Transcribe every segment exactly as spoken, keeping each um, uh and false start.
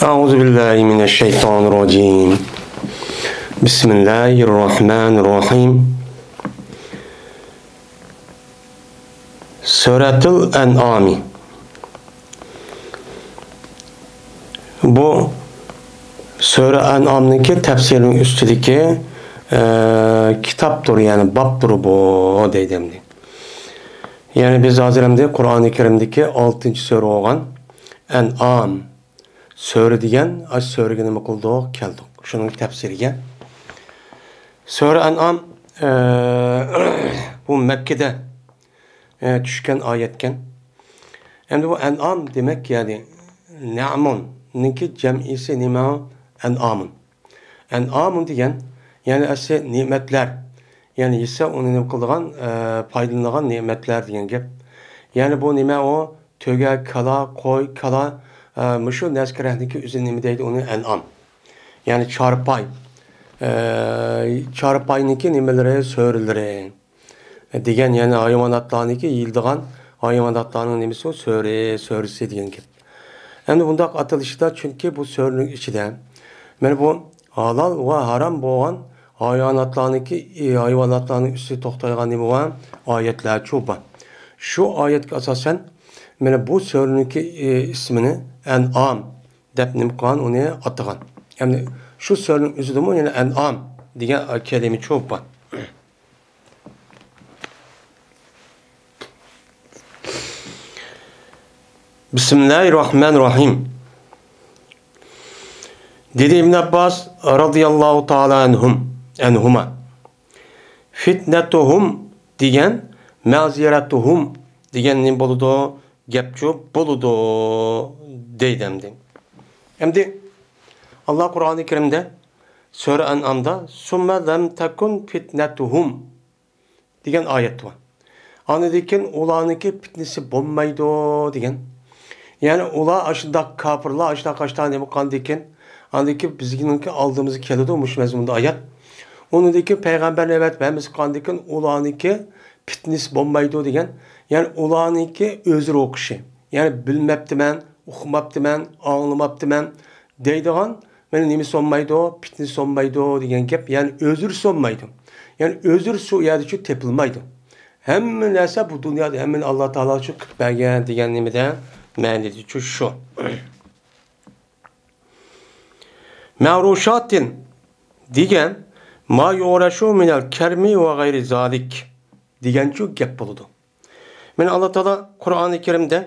أعوذ بالله من الشيطان الرجيم. بسم الله الرحمن الرحيم. سۈرەتۇل ئەنئامى. بۇ سۈرە ئەنئامنىڭكى تەپسىرىنىڭ ئۈستىدىكى، ئە، كىتابتۇر، يەنى بابتۇر بۇ، دەيدۇ ئەمدى. يەنى بىز ھازىر ئەمدى قۇرئانى كەرىمدىكى ئالتىنچى سۈرە بولغان ئەنئام سۈرە دېگەن، ئاشۇ سۈرىگە نېمە قىلدۇق؟ كەلدۇق. شۇنىڭ تەپسىرىگە. سۈرە ئەنئام، ئە، بۇ مەككىدە، ئە، چۈشكەن ئايەتكەن. ئەمدى بۇ ئەنئام دېمەك، يەنى نەئمۇننىڭكى جەمئىسى نېمە؟ ئەنئامۇن. ئەنئامۇن دېگەن، يەنى ئەسلى نېمەتلەر. يەنى يېسە ئۇنى نېمە قىلىدىغان، ئە، پايدىلىنىدىغان نېمەتلەر دېگەن گەپ. يەنى بۇ نېمە ئۇ؟ تۆگە، كالا، قوي، كالا، ئە، مۇشۇ نەرسە كېرەكنىكى ئۆزى نېمە دەيدۇ ئۇنى؟ ئەنئام. يەنى چارپاي. ئە، چارپاينىڭكى نېمىلىرى؟ سۆرىلىرى. دېگەن، يەنى ھايۋاناتلارنىڭكى يېيىلىدىغان ھايۋاناتلارنىڭ نېمىسى ئۇ؟ سۆرى، سۆرىسى دېگەن گەپ. ئەمدى بۇنداق ئاتىلىشىدا، چۈنكى بۇ سۆرىنىڭ ئىچىدە مانا بۇ ھالال ۋە ھارام بولغان ھايۋاناتلارنىڭكى، ھايۋاناتلارنىڭ ئۈستىدە توختايدىغان نېمە بار؟ ئايەتلەرچۇ بار. شۇ ئايەتكە ئاساسەن، مانا بۇ سۆرىنىڭكى، ئى، ئىسمىنى ئەنئام دەپ نېمە قىلغان، ئۇنى ئاتىغان. يەنى شۇ سۆرىنىڭ ئۆزىدىمۇ يەنە ئەنئام دېگەن كەلىمىچۇ بار. بىسمىللاھىررەھمانىررەھىم. دېدى ئىبن ئابباس رازىياللاھۇ تائالا ئەنھۇم، ئەنھۇما. فىتنەتۇھۇم دېگەن، مەزىرەتۇھۇم دېگەن نېمە بولىدۇ؟ گەپچۇ بولىدۇ دەيدۇ ئەمدى. ئەمدى ئاللا قۇرئانى كەرىمدە سۈرە ئەنئامدا، سۇممە لەم تەكۇن فىتنەتۇھۇم دېگەن ئايەت بار. ئاندىن كېيىن ئۇلارنىڭكى پىتنىسى بولمايدۇ دېگەن. يەنى ئۇلار ئاشۇنداق كاپىرلار، ئاشۇنداق، ئاشۇنداق نېمە قىلغاندىن كېيىن، ئاندىن كېيىن بىزنىڭكى ئالدىمىزغا كېلىدۇ مۇشۇ مەزمۇندا ئايەت. ئۇنىڭدىن كېيىن پەيغەمبەرنى ئەۋەتىپ ھەممىسى قىلغاندىن كېيىن ئۇلارنىڭكى پىتنىسى بولمايدۇ دېگەن. يەنى ئۇلارنىڭكى ئۆزرە ئوقۇشى. يەنى بىلمەپتىمەن، ئۇقماپتىمەن، ئاڭلىماپتىمەن دەيدىغان، مانا نېمە سولمايدۇ؟ پىتنە سولمايدۇ دېگەن گەپ، يەنى ئۆزرە سولمايدۇ. يەنى ئۆزرە شۇ يەردىچۇ تېپىلمايدۇ. ھەممە نەرسە بۇ دۇنيادا، ھەممىنى ئاللا تائالا شۇ قىلىپ بەرگەن دېگەن نېمىدە، مەنىدىچۇ شۇ. مەرۇشاتىن دېگەن، ما يۇرەشۇ مىنەل كەرمى ۋە غەيرى زالىك دېگەنچۇ گەپ بولىدۇ. مانا ئاللا تائالا قۇرئانى كەرىمدە،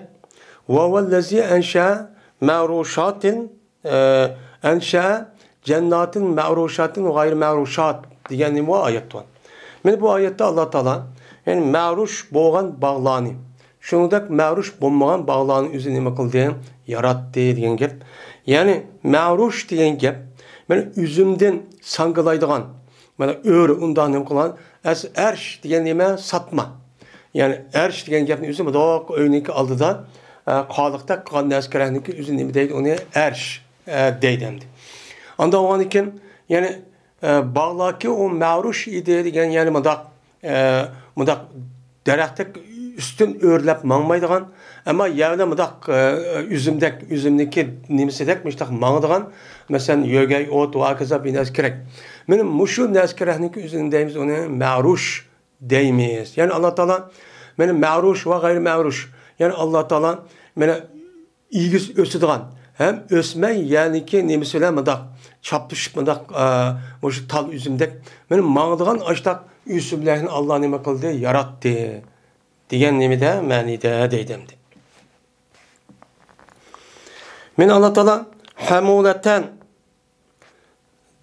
ۋە ھۇۋەللەزى ئەنشەئە مەرۇشاتىن، ئە، ئەنشەئە جەنناتىن مەرۇشاتىن ۋە غەيرى مەرۇشات دېگەن نېمە بۇ ئايەت بار. مانا بۇ ئايەتتە ئاللا تائالا، يەنى مەرۇش بولغان باغلارنى، شۇنىڭدەك مەرۇش بولمىغان باغلارنى ئۆزى نېمە قىلدى؟ ياراتتى دېگەن گەپ. يەنى مەرۇش دېگەن گەپ، مانا ئۈزۈمدىن ساڭگىلايدىغان، مانا ئۆرە ئۇنداق نېمە قىلغان؟ ئەس-، ئەرش دېگەن نېمە؟ ساتما. يەنى ئەرش دېگەن گەپنى ئۆزى مۇنداق ئۆينىڭكى ئالدىدا، ئە، قالىقتەك قىلغان نەرسە كېرەكنىكى ئۆزى نېمە دەيدۇ ئۇنى؟ ئەرش، ئە، دەيدۇ ئەمدى. ئانداق بولغاندىكىن، يەنى، ئە، باغلاكى ئۇ مەرۇش ئىدى دېگەن، يەنى مۇنداق، ئە، مۇنداق دەرەختەك ئۈستىن ئۆرلەپ ماڭمايدىغان، ئەمما يەنە مۇنداق، ئە، ئۈزۈمدەك، ئۈزۈمنىڭكى نېمىسىدەك مۇشتاق ماڭىدىغان، مەسىلەن، يۆگەي ئوت ۋە ھاكازا بىر نەرسە كېرەك. مانا مۇشۇ نەرسە كېرەكنىكى ئۆزىنى دەيمىز ئۇنى مەرۇش دەيمىز. يەنى ئاللا تائالا مانا مەرۇش ۋە غەيرىي مەرۇش. يەنى ئاللا تائالا مانا ئېگىز ئۆسىدىغان ھەم ئۆسمەي، يەنىكى نېمىسى بىلەن مۇنداق چاپلىشىپ مۇنداق، ئە، مۇشۇ تال ئۈزۈمدەك مانا ماڭىدىغان ئاشتاق ئۆسۈملەرنى ئاللا نېمە قىلدى؟ ياراتتى دېگەن نېمىدە، مەنىدە دەيدۇ ئەمدى. مانا ئاللا تائالا ھەمۇلەتەن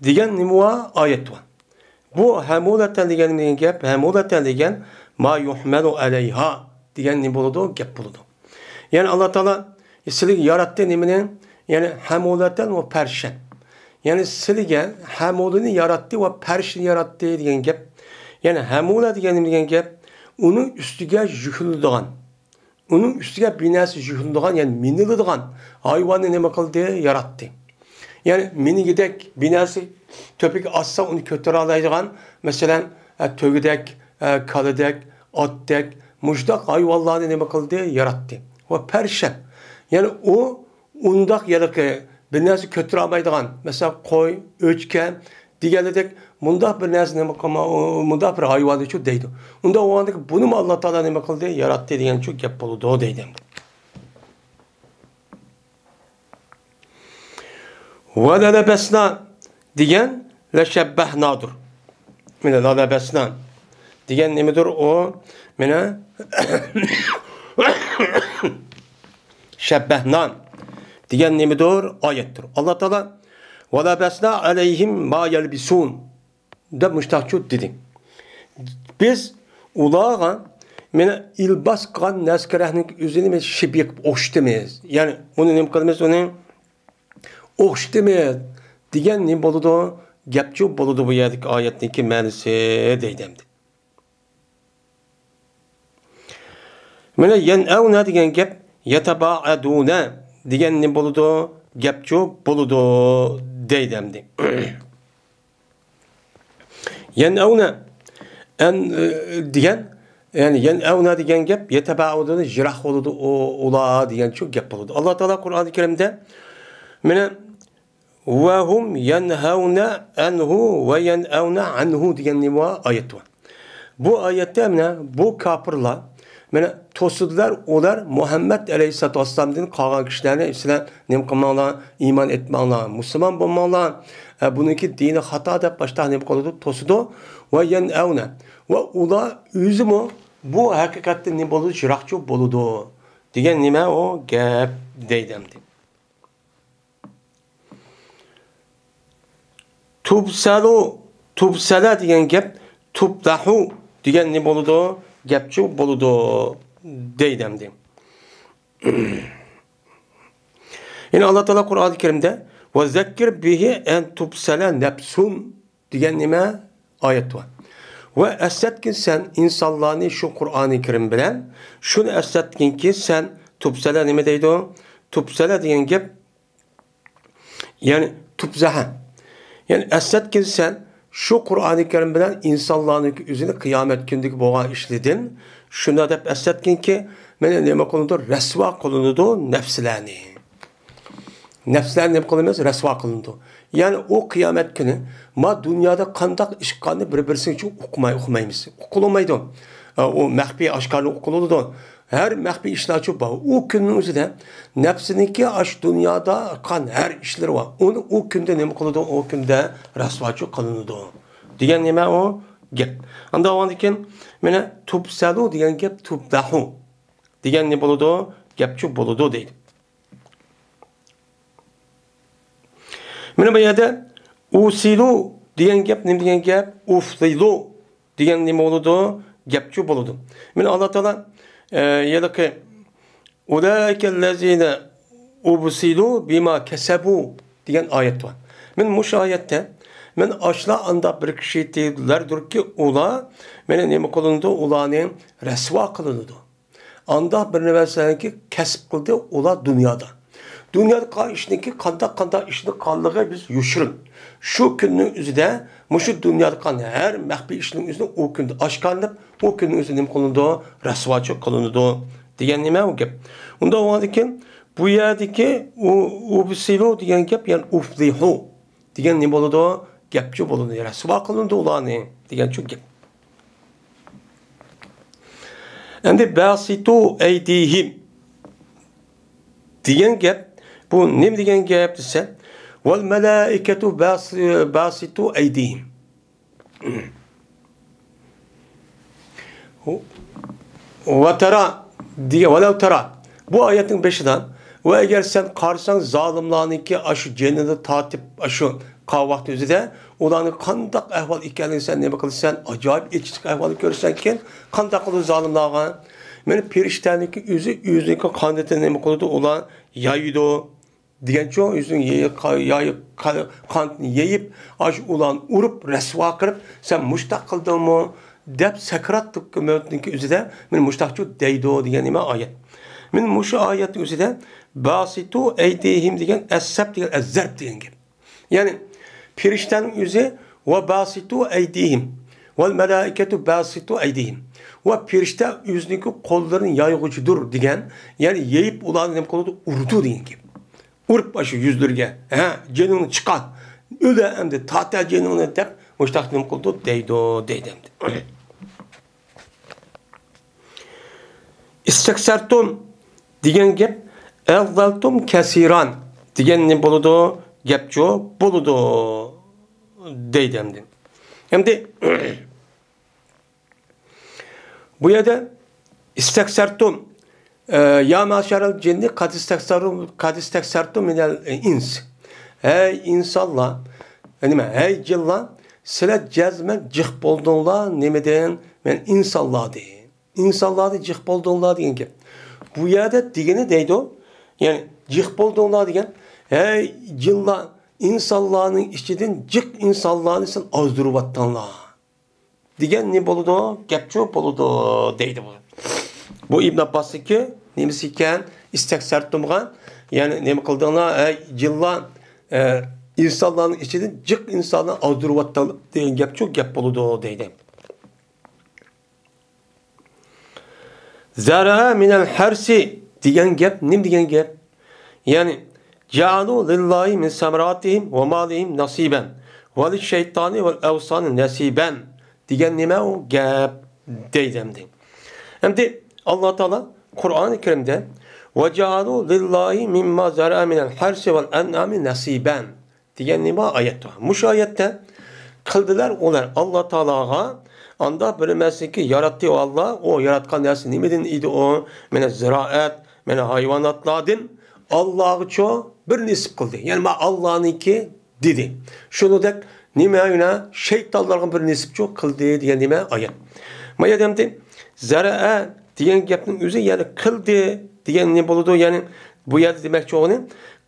دېگەن نېمە بار؟ ئايەت بار. بۇ ھەمۇلەتەن دېگەن نېمە گەپ؟ ھەمۇلەتەن دېگەن ما يۇھمەلۇ ئەلەيھا دېگەن نېمە بولىدۇ؟ گەپ بولىدۇ. يەنى ئاللا تائالا سىلىگە ياراتتى نېمىنى؟ يەنى ھەمۇلەتەن ۋە پەرشەن. يەنى سىلىگە ھەمۇلىنى ياراتتى ۋە پەرشىنى ياراتتى دېگەن گەپ. يەنى ھەمۇلە دېگەن نېمە دېگەن گەپ؟ ئۇنىڭ ئۈستىگە يۈكلىنىدىغان، ئۇنىڭ ئۈستىگە بىر نەرسە يۈكلىنىدىغان، يەنى مىنىلىدىغان ھايۋاننى نېمە قىلدى؟ ياراتتى. يەنى مىنىگۈدەك بىر نەرسە تۆپىگە ئاتسا ئۇنى كۆتۈرەلەيدىغان، مەسىلەن، ئە، تۆگىدەك، ئە، كالىدەك، ئاتتەك، مۇشۇنداق ھايۋانلارنى نېمە قىلدى؟ ياراتتى. ۋە پەرشەن. يەنى ئۇ ئۇنداق ھېلىقى بىر نەرسە كۆتۈرەلمەيدىغان، مەسىلەن، قوي، ئۆچكە دېگەنلىدەك، مۇنداق بىر نەرسە نېمە قىلما-، ئۇ، مۇنداق بىر ھايۋاننىچۇ دەيدۇ. ئۇنداق بولغاندىكىن بۇنىمۇ ئاللا تائالا نېمە قىلدى؟ ياراتتى دېگەنچۇ گەپ بولىدۇ دەيدۇ ئەمدى. ۋە لەلەبەسنا دېگەن لەشەببەھنادۇر. مانا لەلەبەسنا دېگەن نېمىدۇر ئۇ؟ مانا شەببەھنا دېگەن نېمىدۇر؟ ئايەتتۇر. ئاللا تائالا ۋە لەبەسنا ئەلەيھىم ما يەلبىسۇن دەپ مۇشتاقچۇ دېدى. بىز ئۇلارغا مانا ئىلباس قىلغان نەرسە-كېرەكنىڭ ئۆزىنى بىز شىبىھ قىلىپ ئوخشىتىمىز. يەنى ئۇنى نېمە قىلىمىز؟ ئۇنى ئوخشىتىمىز دېگەن نېمە بولىدۇ؟ گەپچۇ بولىدۇ بۇ يەردىكى ئايەتنىڭكى مەنىسى دەيدۇ ئەمدى. مانا يەنئەۋنە دېگەن گەپ يەتەبائەدۇنە دېگەن نېمە بولىدۇ؟ گەپچۇ بولىدۇ دەيدۇ ئەمدى. يەنئەۋنە، ئەن، ئى، دېگەن، يەنى يەنئەۋنە دېگەن گەپ يەتەبائەدۇنە، يىراق بولىدۇ ئۇ، ئۇلار دېگەنچۇ گەپ بولىدۇ. ئاللا تائالا قۇرئانى كەرىمدە مانا ۋە ھۇم يەنھەۋنە ئەنھۇ ۋە يەنئەۋنە ئەنھۇ دېگەن نېمە بار؟ ئايەت بار. بۇ ئايەتتە مانا بۇ كاپىرلار مانا توسىدىلار، ئۇلار مۇھەممەد ئەلەيھىسسالاتۇ ۋەسسالامدىن قالغان كىشىلەرنى، سىلەر نېمە قىلماڭلار، ئىمان ئېيتماڭلار، مۇسۇلمان بولماڭلار، ئە، بۇنىڭكى دىنى خاتا دەپ باشتا نېمە قىلىدۇ؟ توسىدۇ. ۋە يەنئەۋنە. ۋە ئۇلار ئۆزىمۇ بۇ ھەقىقەتتىن نېمە بولىدۇ؟ يىراقچۇ بولىدۇ دېگەن نېمە ئۇ گەپ دەيدۇ ئەمدى. تۇبسەلۇ، تۇبسەلە دېگەن گەپ، تۇبدەھۇ دېگەن نېمە بولىدۇ؟ گەپچۇ بولىدۇ دەيدۇ ئەمدى. يەنى ئاللا تائالا قۇرئانى كەرىمدە ۋە زەككىر بىھى ئەن تۇبسەلە نەپسۇن دېگەن نېمە؟ ئايەت بار. ۋە ئەسلەتكىن سەن ئىنسانلارنى شۇ قۇرئانى كەرىم بىلەن، شۇنى ئەسلەتكىنكى سەن تۇبسەلە نېمە دەيدۇ؟ تۇبسەلە دېگەن گەپ يەنى تۇبزەھە. يەنى ئەسلەتكىن سەن شۇ قۇرئانى كەرىم بىلەن ئىنسانلارنىڭكى ئۆزىنى قىيامەت كۈنىدىكى بولغان ئىشلىرىدىن شۇنداق دەپ ئەسلەتكىنكى، مانا نېمە قىلىنىدۇ؟ رەسۋا قىلىنىدۇ نەپسلەرنى. نەپسلەرنى نېمە قىلىمىز؟ رەسۋا قىلىنىدۇ. يەنى ئۇ قىيامەت كۈنى ما دۇنيادا قانداق ئىش قىلغاننى بىر-بىرسىگە ئۇقماي، ئۇقمايمىز. ئۇقۇلمايدۇ. ئۇ مەخپىي ئاشكارىنى ئۇقۇلىدۇ. ھەر مەخپىي ئىشلارچۇ بار. ئۇ كۈننىڭ ئۆزىدە نەپسىنىڭكى ئاشۇ دۇنيادا قىلغان ھەر ئىشلىرى بار. ئۇنى ئۇ كۈندە نېمە قىلىدۇ؟ ئۇ كۈندە رەسۋاچۇ قىلىنىدۇ. دېگەن نېمە ئۇ گەپ. ئاندىن كېيىن مانا تۇبسەلۇ دېگەن گەپ تۇبدەھۇ دېگەن نېمە بولىدۇ؟ گەپچۇ بولىدۇ دەيدۇ. مانا بۇ يەردە ئۇسىلۇ دېگەن گەپ نېمە دېگەن گەپ؟ ئۇفلىلۇ دېگەن نېمە بولىدۇ؟ گەپچۇ بولىدۇ. مانا ئاللا تائالا، ئە، ھېلىقى ئۇلائىكەللەزىنە ئۇبسىلۇ بىما كەسەبۇ دېگەن ئايەت بار. مانا مۇشۇ ئايەتتە مانا ئاشۇلار ئانداق بىر كىشى دېيىلەردۇركى، ئۇلار مانا نېمە قىلىنىدۇ؟ ئۇلارنى رەسۋا قىلىنىدۇ. ئانداق بىر نەرسىلەرنىكى كەسىپ قىلدى ئۇلار دۇنيادا. دۇنيادا قىلغان ئىشنىڭكى قانداق، قانداق ئىشنى قىلغانلىقى بىز يوشۇرۇن. شۇ كۈننىڭ ئۆزىدە مۇشۇ دۇنيادا قىلغان ھەر مەخپىي ئىشنىڭ ئۆزىنى ئۇ كۈندە ئاشكارىلىنىپ، ئۇ كۈننىڭ ئۆزىدە نېمە قىلىنىدۇ؟ رەسۋاچۇ قىلىنىدۇ دېگەن نېمە ئۇ گەپ. ئۇنداق بولغاندىكىن بۇ يەردىكى ئۇ، ئۇبسىلۇ دېگەن گەپ، يەنى ئۇفلىھۇ دېگەن نېمە بولىدۇ؟ گەپچۇ بولىدۇ. رەسۋا قىلىنىدۇ ئۇلارنى دېگەنچۇ گەپ. ئەمدى باسىتۇ ئەيدىھىم دېگەن گەپ، بۇ نېمە دېگەن گەپ دېسە، ۋەل مەلائىكەتۇ باس-، باسىتۇ ئەيدىھىم. ۋە تەرا دېگەن، ۋەلەۋ تەرا. بۇ ئايەتنىڭ بېشىدا، ۋە ئەگەر سەن قارىساڭ، زالىملارنىڭكى ئاشۇ جېنىنى تارتىپ، ئاشۇ قالغان ۋاقتى ئۆزىدە، ئۇلارنىڭ قانداق ئەھۋال ئىكەنلىكىنى سەن نېمە قىلىسەن؟ ئاجايىپ ئېچىشلىق ئەھۋالنى كۆرىسەنكىن، قانداق قىلىدۇ زالىملارغا؟ مانا پېرىشتەنىڭكى ئۆزى ئۆزىنىڭكى قانىتىنى نېمە قىلىدۇ؟ ئۇلار يايىدۇ. دېگەنچۇ، ئۆزىنىڭ يېيىپ، قا-، يايىپ، قا-، قانىتىنى يېيىپ، ئاشۇ ئۇلارنى ئۇرۇپ، رەسۋا قىلىپ، سەن مۇشتاق قىلدىڭمۇ؟ دەپ سەكراتلىق مۆتنىڭكى ئۆزىدە، مانا مۇشتاقچۇ دەيدۇ دېگەن نېمە ئايەت. مانا مۇشۇ ئايەتنىڭ ئۆزىدە باسىتۇ ئەيدىھىم دېگەن ئەسسەب دېگەن، ئەززەرب دېگەن گەپ. يەنى پېرىشتەنىڭ ئۆزى ۋە باسىتۇ ئەيدىھىم ۋەل مەلائىكەتۇ باسىتۇ ئەيدىھىم. ۋە پېرىشتە ئۆزىنىڭكى قوللىرىنى يايغۇچىدۇر دېگەن، يەنى يېيىپ ئۇلارنى نېمە قىلىدۇ؟ ئۇرىدۇ دېگەن گەپ. ئۇرۇپ ئاشۇ يۈزلىرىگە، ھە، جېنىڭنى چىقار، ئۆلە ئەمدى، تارتە جېنىڭنى دەپ، مۇشتاق نېمە قىلىدۇ دەيدۇ، دەيدۇ ئەمدى. ئىستەكسەرتۇم دېگەن گەپ، ئەغزەلتۇم كەسىران دېگەن نېمە بولىدۇ؟ گەپچۇ بولىدۇ دەيدۇ ئەمدى. ئەمدى بۇ يەردە ئىستەكسەرتۇم، ئە، يا مەشەرەل جىننى قەد ئىستەكسەرتۇم، قەد ئىستەكسەرتۇم مىنەل ئىنس. ھەي ئىنسانلار، نېمە، ھەي جىنلار، سىلەر جەزمەن جىق بولدۇڭلار نېمىدىن؟ مەن ئىنسانلاردىن. ئىنسانلاردىن جىق بولدۇڭلار دېگەن گەپ. بۇ يەردە دېگىنى دەيدۇ، يەنى جىق بولدۇڭلار دېگەن، ھەي جىنلار، ئىنسانلارنىڭ ئىچىدىن جىق ئىنسانلارنى سىلەر ئازدۇرۇۋاتتىڭلار. دېگەن نېمە بولىدۇ؟ گەپچۇ بولىدۇ دەيدۇ بۇ. بۇ ئىبن ئابباسنىڭكى نېمىسى ئىكەن؟ ئىستەكسەرتۇمغا، يەنى نېمە قىلدىڭلار، ئەي جىنلار، ئە، ئىنسانلارنىڭ ئىچىدىن جىق ئىنساننى ئازدۇرۇۋاتتىڭلار دېگەن گەپچۇ گەپ بولىدۇ دەيدۇ. زەرە مىنەل ھەرسى دېگەن گەپ نېمە دېگەن گەپ؟ يەنى، جەئەلۇ لىللاھى مىن سەمەراتىھىم ۋە مالىھىم نەسىبەن ۋە لىششەيتانى ۋەل ئەۋسانى نەسىبەن دېگەن نېمە ئۇ گەپ دەيدۇ ئەمدى. ئەمدى ئاللا تائالا قۇرئانى كەرىمدە، ۋە جەئەلۇ لىللاھى مىمما زەرە مىنەل ھەرسى ۋەل ئەنئامى نەسىبەن دېگەن نېمە ئايەت بار؟ مۇشۇ ئايەتتە، قىلدىلار ئۇلار ئاللا تائالاغا، ئاندا بىر نەرسىنى ياراتتى ئۇ ئاللا، ئۇ ياراتقان نەرسە نېمىدىن ئىدى ئۇ؟ مانا زىرائەت، مانا ھايۋاناتلاردىن ئاللاغىچۇ بىر نېسىپ قىلدى. يەنى ما ئاللانىڭكى دېدى. شۇنىڭدەك نېمە يەنە شەيتانلارغا بىر نېسىپچۇ قىلدى دېگەن نېمە ئايەت. ما يەردە ئەمدى زەرەئە دېگەن گەپنىڭ ئۆزى، يەنى قىلدى دېگەن نېمە بولىدۇ؟ يەنى بۇ يەردە دېمەكچى بولغىنى،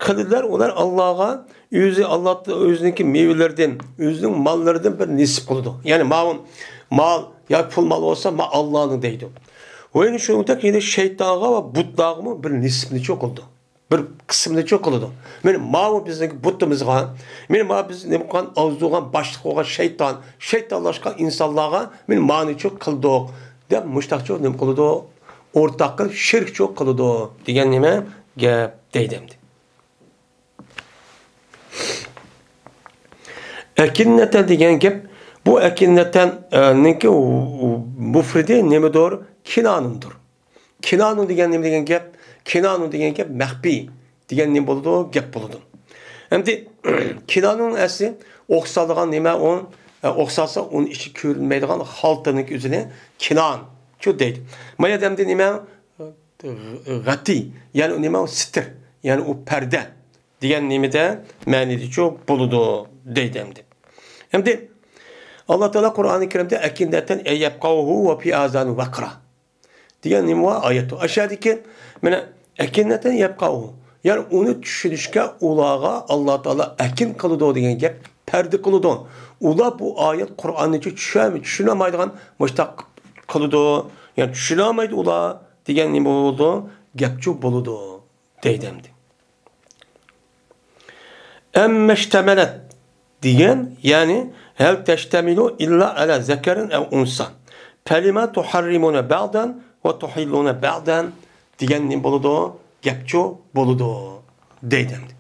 قىلدىلار ئۇلار ئاللاغا ئۆزى، ئاللا ئۆزىنىڭكى مېۋىلىرىدىن، ئۆزىنىڭ ماللىرىدىن بىر نېسىپ قىلىدۇ. يەنى ماۋۇ مال ياكى پۇل مال بولسا، ما ئاللانىڭ دەيدۇ. ۋە يەنە شۇنىڭدەك يەنە شەيتانغا ۋە بۇتلارغىمۇ بىر نېسىپنىچۇ قىلىدۇ. بىر قىسمىنىچۇ قىلىدۇ. مانا ماۋۇ بىزنىڭكى بۇتىمىزغا، مانا ماۋۇ بىز نېمە قىلغان، ئارزۇغان، باشلىق بولغان شەيتان، شەيتانلاشقان ئىنسانلارغا مانا مانىچۇ قىلدۇق دەپ مۇشتاقچۇ نېمە قىلىدۇ؟ ئورتاق قىلىپ شىركچۇ قىلىدۇ دېگەن نېمە گەپ دەيدۇ ئەمدى. ئەكىننەتەن دېگەن گەپ، بۇ ئەكىننەتەن، ئە، نىڭكى مۇفرىدى نېمىدۇر؟ كىنانۇندۇر. كىنانۇن دېگەن نېمە دېگەن گەپ؟ كىنانۇن دېگەن گەپ مەخپىي دېگەن نېمە بولىدۇ؟ گەپ بولىدۇ. ئەمدى كىنانۇننىڭ ئەسلى ئوخشىسالىدىغان نېمە ئۇ؟ ئە، ئوخشىسالسا ئۇنىڭ ئىچى كۆرۈنمەيدىغان خالتىنىڭكى ئۆزىنى كىنانچۇ دەيدۇ. ما يەردە ئەمدى نېمە؟ غەتى، يەنى نېمە ئۇ؟ ستىر، يەنى ئۇ پەردە دېگەن نېمىدە مەنىدىچۇ بولىدۇ دەيدۇ ئەمدى. ئەمدى ئاللا تائالا قۇرئانى كەرىمدە ئەكىننەتەن ئەن يەپقەھۇ ۋە فى ئازانى ۋەقرا دېگەن نېمە بار؟ ئايەت بار. ئاشۇ يەردىكى مانا ئەكىننەتەن يەپقەھۇ، يەنى ئۇنى چۈشىنىشكە ئۇلارغا ئاللا تائالا ئەكىن قىلىدۇ دېگەن گەپ، پەردە قىلىدۇ. ئۇلار بۇ ئايەت قۇرئاننىچۇ چۈشەنمەي، چۈشىنەلمەيدىغان مۇشتاق قىلىدۇ. يەنى چۈشىنەلمەيدۇ ئۇلار دېگەن نېمە بولىدۇ؟ گەپچۇ بولىدۇ دەيدۇ ئەمدى. ئەممەشتەمەلەت دېگەن، يەنى ھەل تەشتەمىلۇ ئىللا ئەلە زەكەرىن ئەۋ ئۇنسا. پەلىمە تۇھەررىمۇنە بەغدەن ۋە تۇھىللۇنە بەغدەن دېگەن نېمە بولىدۇ؟ گەپچۇ بولىدۇ دەيدۇ ئەمدى.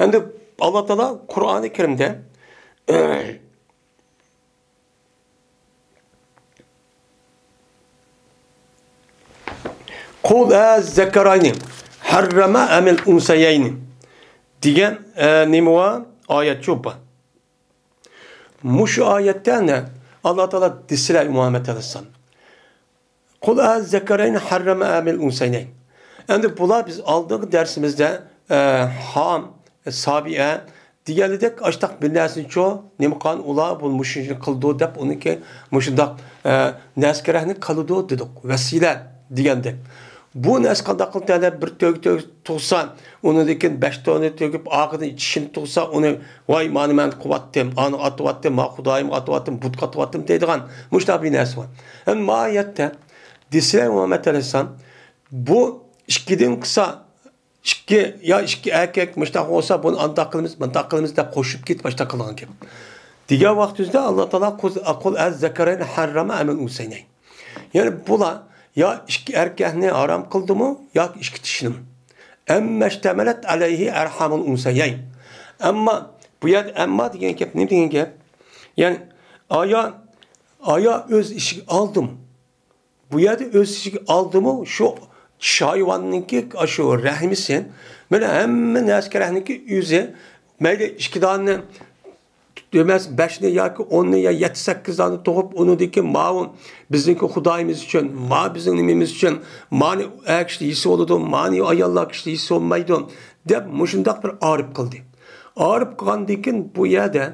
ئەمدى ئاللا تائالا قۇرئانى كەرىمدە قۇل ئەززەكەرەينى ھەررەمە ئەمىل ئۇنسەيەينى دېگەن، ئە، نېمە بار؟ ئايەتچۇ بار. مۇشۇ ئايەتتە نە؟ ئاللا تائالا دېسىلە مۇھەممەد ئەلەيھىسسالام. قۇل ئەززەكەرەينى ھەررەمە ئەمىل ئۇنسەينەين. ئەمدى بۇلار بىز ئالدىنقى دەرسىمىزدە، ئە، ھام، سابىئە دېگەنلىدەك ئاشتاق بىر نەرسىنىچۇ نېمە قىلغان ئۇلار، بۇ مۇشۇنى قىلىدۇ دەپ ئۇنىڭكى مۇشۇنداق، ئە، نەسكىرەھنى قىلىدۇ دېدۇق. ۋەسىلە دېگەندەك. بۇ نەرسە قانداق قىلىپ تەلەپ بىر تۆگە، تۆگە تۇغسا، ئۇنىڭدىن كېيىن بەش توننى تۆگۈپ، ئارقىدىن چىشىنى تۇغسا، ئۇنى، ۋاي، مانا مەن قىلىۋاتتىم، ئانىغا ئاتىۋاتتىم، ما خۇدايىمغا ئاتىۋاتتىم، بۇتقا ئاتىۋاتتىم دەيدىغان مۇشۇنداق بىر نەرسە بار. ئەمما ما ئايەتتە دېسىلە مۇھەممەد ئەلەيھىسسالام، بۇ ئىككىدىن قىلسا، ئىككى، يا ئىككى ئەركەك مۇشۇنداق بولسا، بۇنى ئانداق قىلىمىز، مۇنداق قىلىمىز دەپ قوشۇپ كېتىپ، باشتا قىلغان گەپ. دېگەن ۋاقتىمىزدا ئاللا تائالا قۇل، قۇل ئەز زەكەرەينى ھەررەمە ئەمەل ئۇنسەينەين. يەنى بۇلار يا ئىككى ئەركەكنى ھارام قىلدىمۇ ياكى ئىككى چىشىنىمۇ؟ ئەممەشتەمەلەت ئەلەيھى ئەرھامۇل ئۇنسەيەين. ئەمما، بۇ يەردە ئەمما دېگەن گەپ نېمە دېگەن گەپ؟ يەنى، ئايا، ئايا ئۆز ئىشىگە ئالدىمۇ؟ بۇ يەردە ئۆز ئىشىگە ئالدىمۇ؟ شۇ چىش ھايۋاننىڭكى شۇ رەھىمىسى، مانا ھەممە نەرسىگە رەھىمكى ئۆزى، مەيلى ئىككى دانە ئەمەس، بەشنى ياكى ئوننى يا يەتتە، سەككىز دانە تۇغۇپ، ئۇنىڭدىكى ماۋۇ بىزنىڭكى خۇدايىمىز ئۈچۈن، ما بىزنىڭ نېمىمىز ئۈچۈن، مانى ئەر كىشى يېسە بولىدۇ، مانى ئاياللار كىشى يېسە بولمايدۇ، دەپ مۇشۇنداق بىر ئارىپ قىلدى. ئارىپ قىلغاندىن كېيىن بۇ يەردە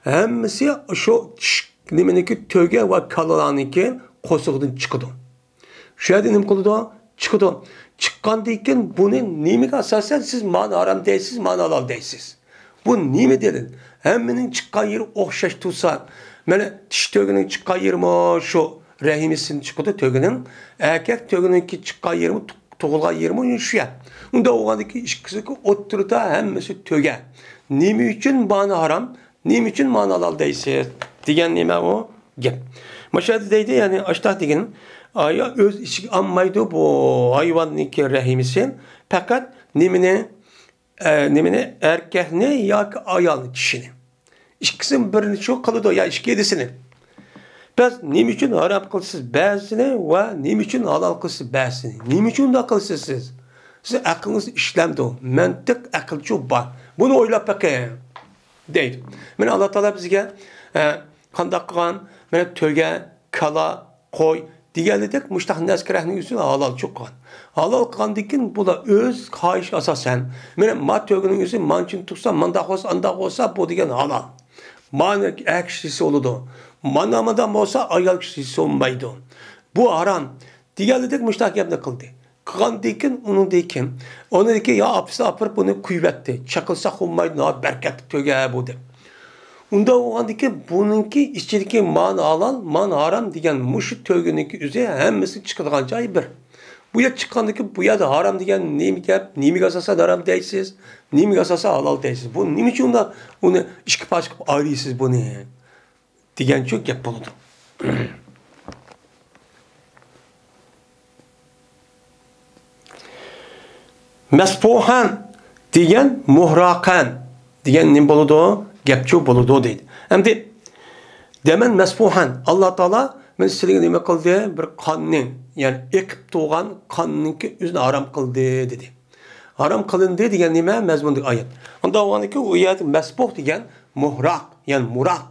ھەممىسى شۇ چىش نېمىنىڭكى، تۆگە ۋە كالىلارنىڭكى قورسىقىدىن چىقىدۇ. شۇ يەردە نېمە قىلىدۇ؟ چىقىدۇ. چىققاندىن كېيىن بۇنى نېمىگە ئاساسەن سىز مانى ھارام دەيسىز، مانى ھالال دەيسىز؟ بۇ نېمە دەلىل؟ ھەممىنىڭ چىققان يېرى ئوخشاش تۇرسا، مانا چىش تۆگىنىڭ چىققان يېرىمۇ شۇ رەھىمىسىدىن چىقىدۇ تۆگىنىڭ. ئەركەك تۆگىنىڭكى چىققان يېرىمۇ، تۇ-، تۇغۇلغان يېرىمۇ شۇ يەر. ئۇنداق بولغاندىكىن ئىككىسىنىڭكى ئوتتۇرىدا ھەممىسى تۆگە. نېمە ئۈچۈن مانى ھارام؟ نېمە ئۈچۈن مانى ھالال دەيسىز؟ دېگەن نېمە ئۇ گەپ. مانا شۇ يەردە دەيدۇ، يەنى ئاشتاق دېگىنىم، ئايا ئۆز ئىچىگە ئالمايدۇ بۇ ھايۋاننىڭكى رەھىمىسى. پەقەت نېمىنى، ئە، نېمىنى، ئەركەكنى ياكى ئايالنى، كىشىنى. ئىككىسىنىڭ بىرىنى شۇ قىلىدۇ، يا ئىككىلىسىنى. بەس، نېمە ئۈچۈن ھارام قىلىسىز بەزىسىنى ۋە نېمە ئۈچۈن ھالال قىلىسىز بەزىسىنى؟ نېمە ئۈچۈن ئۇنداق قىلىسىز سىز؟ سىز ئەقلىڭىزنى ئىشلەمدۇ؟ مەنتىق، ئەقىلچۇ بار. بۇنى ئويلاپ بېقىڭ. دەيدۇ. مانا ئاللا تائالا بىزگە، ئە، قانداق قىلغان؟ مانا تۆگە، كالا، قوي دېگەنلىدەك مۇشتاق نەرسە كېرەكنىڭ ئۆزىنى ھالالچۇ قىلغان. ھالال قىلغاندىن كېيىن بۇلار ئۆز خاھىشىغا ئاساسەن، مانا ما تۆگىنىڭ ئۆزى مانچىنى تۇرسا، مانداق بولسا، ئانداق بولسا، بۇ دېگەن ھالال. مانا ئەر كىشى يېسە بولىدۇ. مانا مانداق بولسا، ئايال كىشى يېسە بولمايدۇ. بۇ ھارام دېگەنلىدەك مۇشتاق گەپنى قىلدى. قىلغاندىن كېيىن، ئۇنىڭدىن كېيىن، ئۇنىڭدىن كېيىن يا ئاپىسى ئاپىرىپ بۇنى قويۇۋەتتى. چېقىلسا قونمايدۇ، ناھايىتى بەرىكەتلىك تۆگە بۇ دەپ. ئۇنداق بولغاندىن كېيىن بۇنىڭكى ئىچىدىكى مانى ھالال، مانى ھارام دېگەن مۇشۇ تۆگىنىڭكى ئۆزى ھەممىسى چىقىدىغان جايى بىر. بۇ يەر چىققاندىن كېيىن بۇ يەردە ھارام دېگەن نېمە گەپ؟ نېمىگە ئاساسەن ھارام دەيسىز؟ نېمىگە ئاساسەن ھالال دەيسىز؟ بۇ نېمە ئۈچۈن ئۇنداق ئۇنى ئىككى پارچە قىلىپ ئايرىيسىز بۇنى؟ دېگەنچۇ گەپ بولىدۇ. مەسپۇھەن دېگەن مۇھراقەن دېگەن نېمە بولىدۇ؟ گەپچۇ بولىدۇ دەيدۇ. ئەمدى دەمەن مەسپۇھەن، ئاللا تائالا مەن سىلىگە نېمە قىلدى؟ بىر قاننى، يەنى ئېقىپ تۇرغان قاننىڭكى ئۆزىنى ھارام قىلدى دېدى. ھارام قىلىندى دېگەن نېمە؟ مەزمۇندىكى ئايەت. ئۇنداق بولغاندىكىن ئۇ يەردە مەسپۇھ دېگەن مۇھراق، يەنى مۇراق.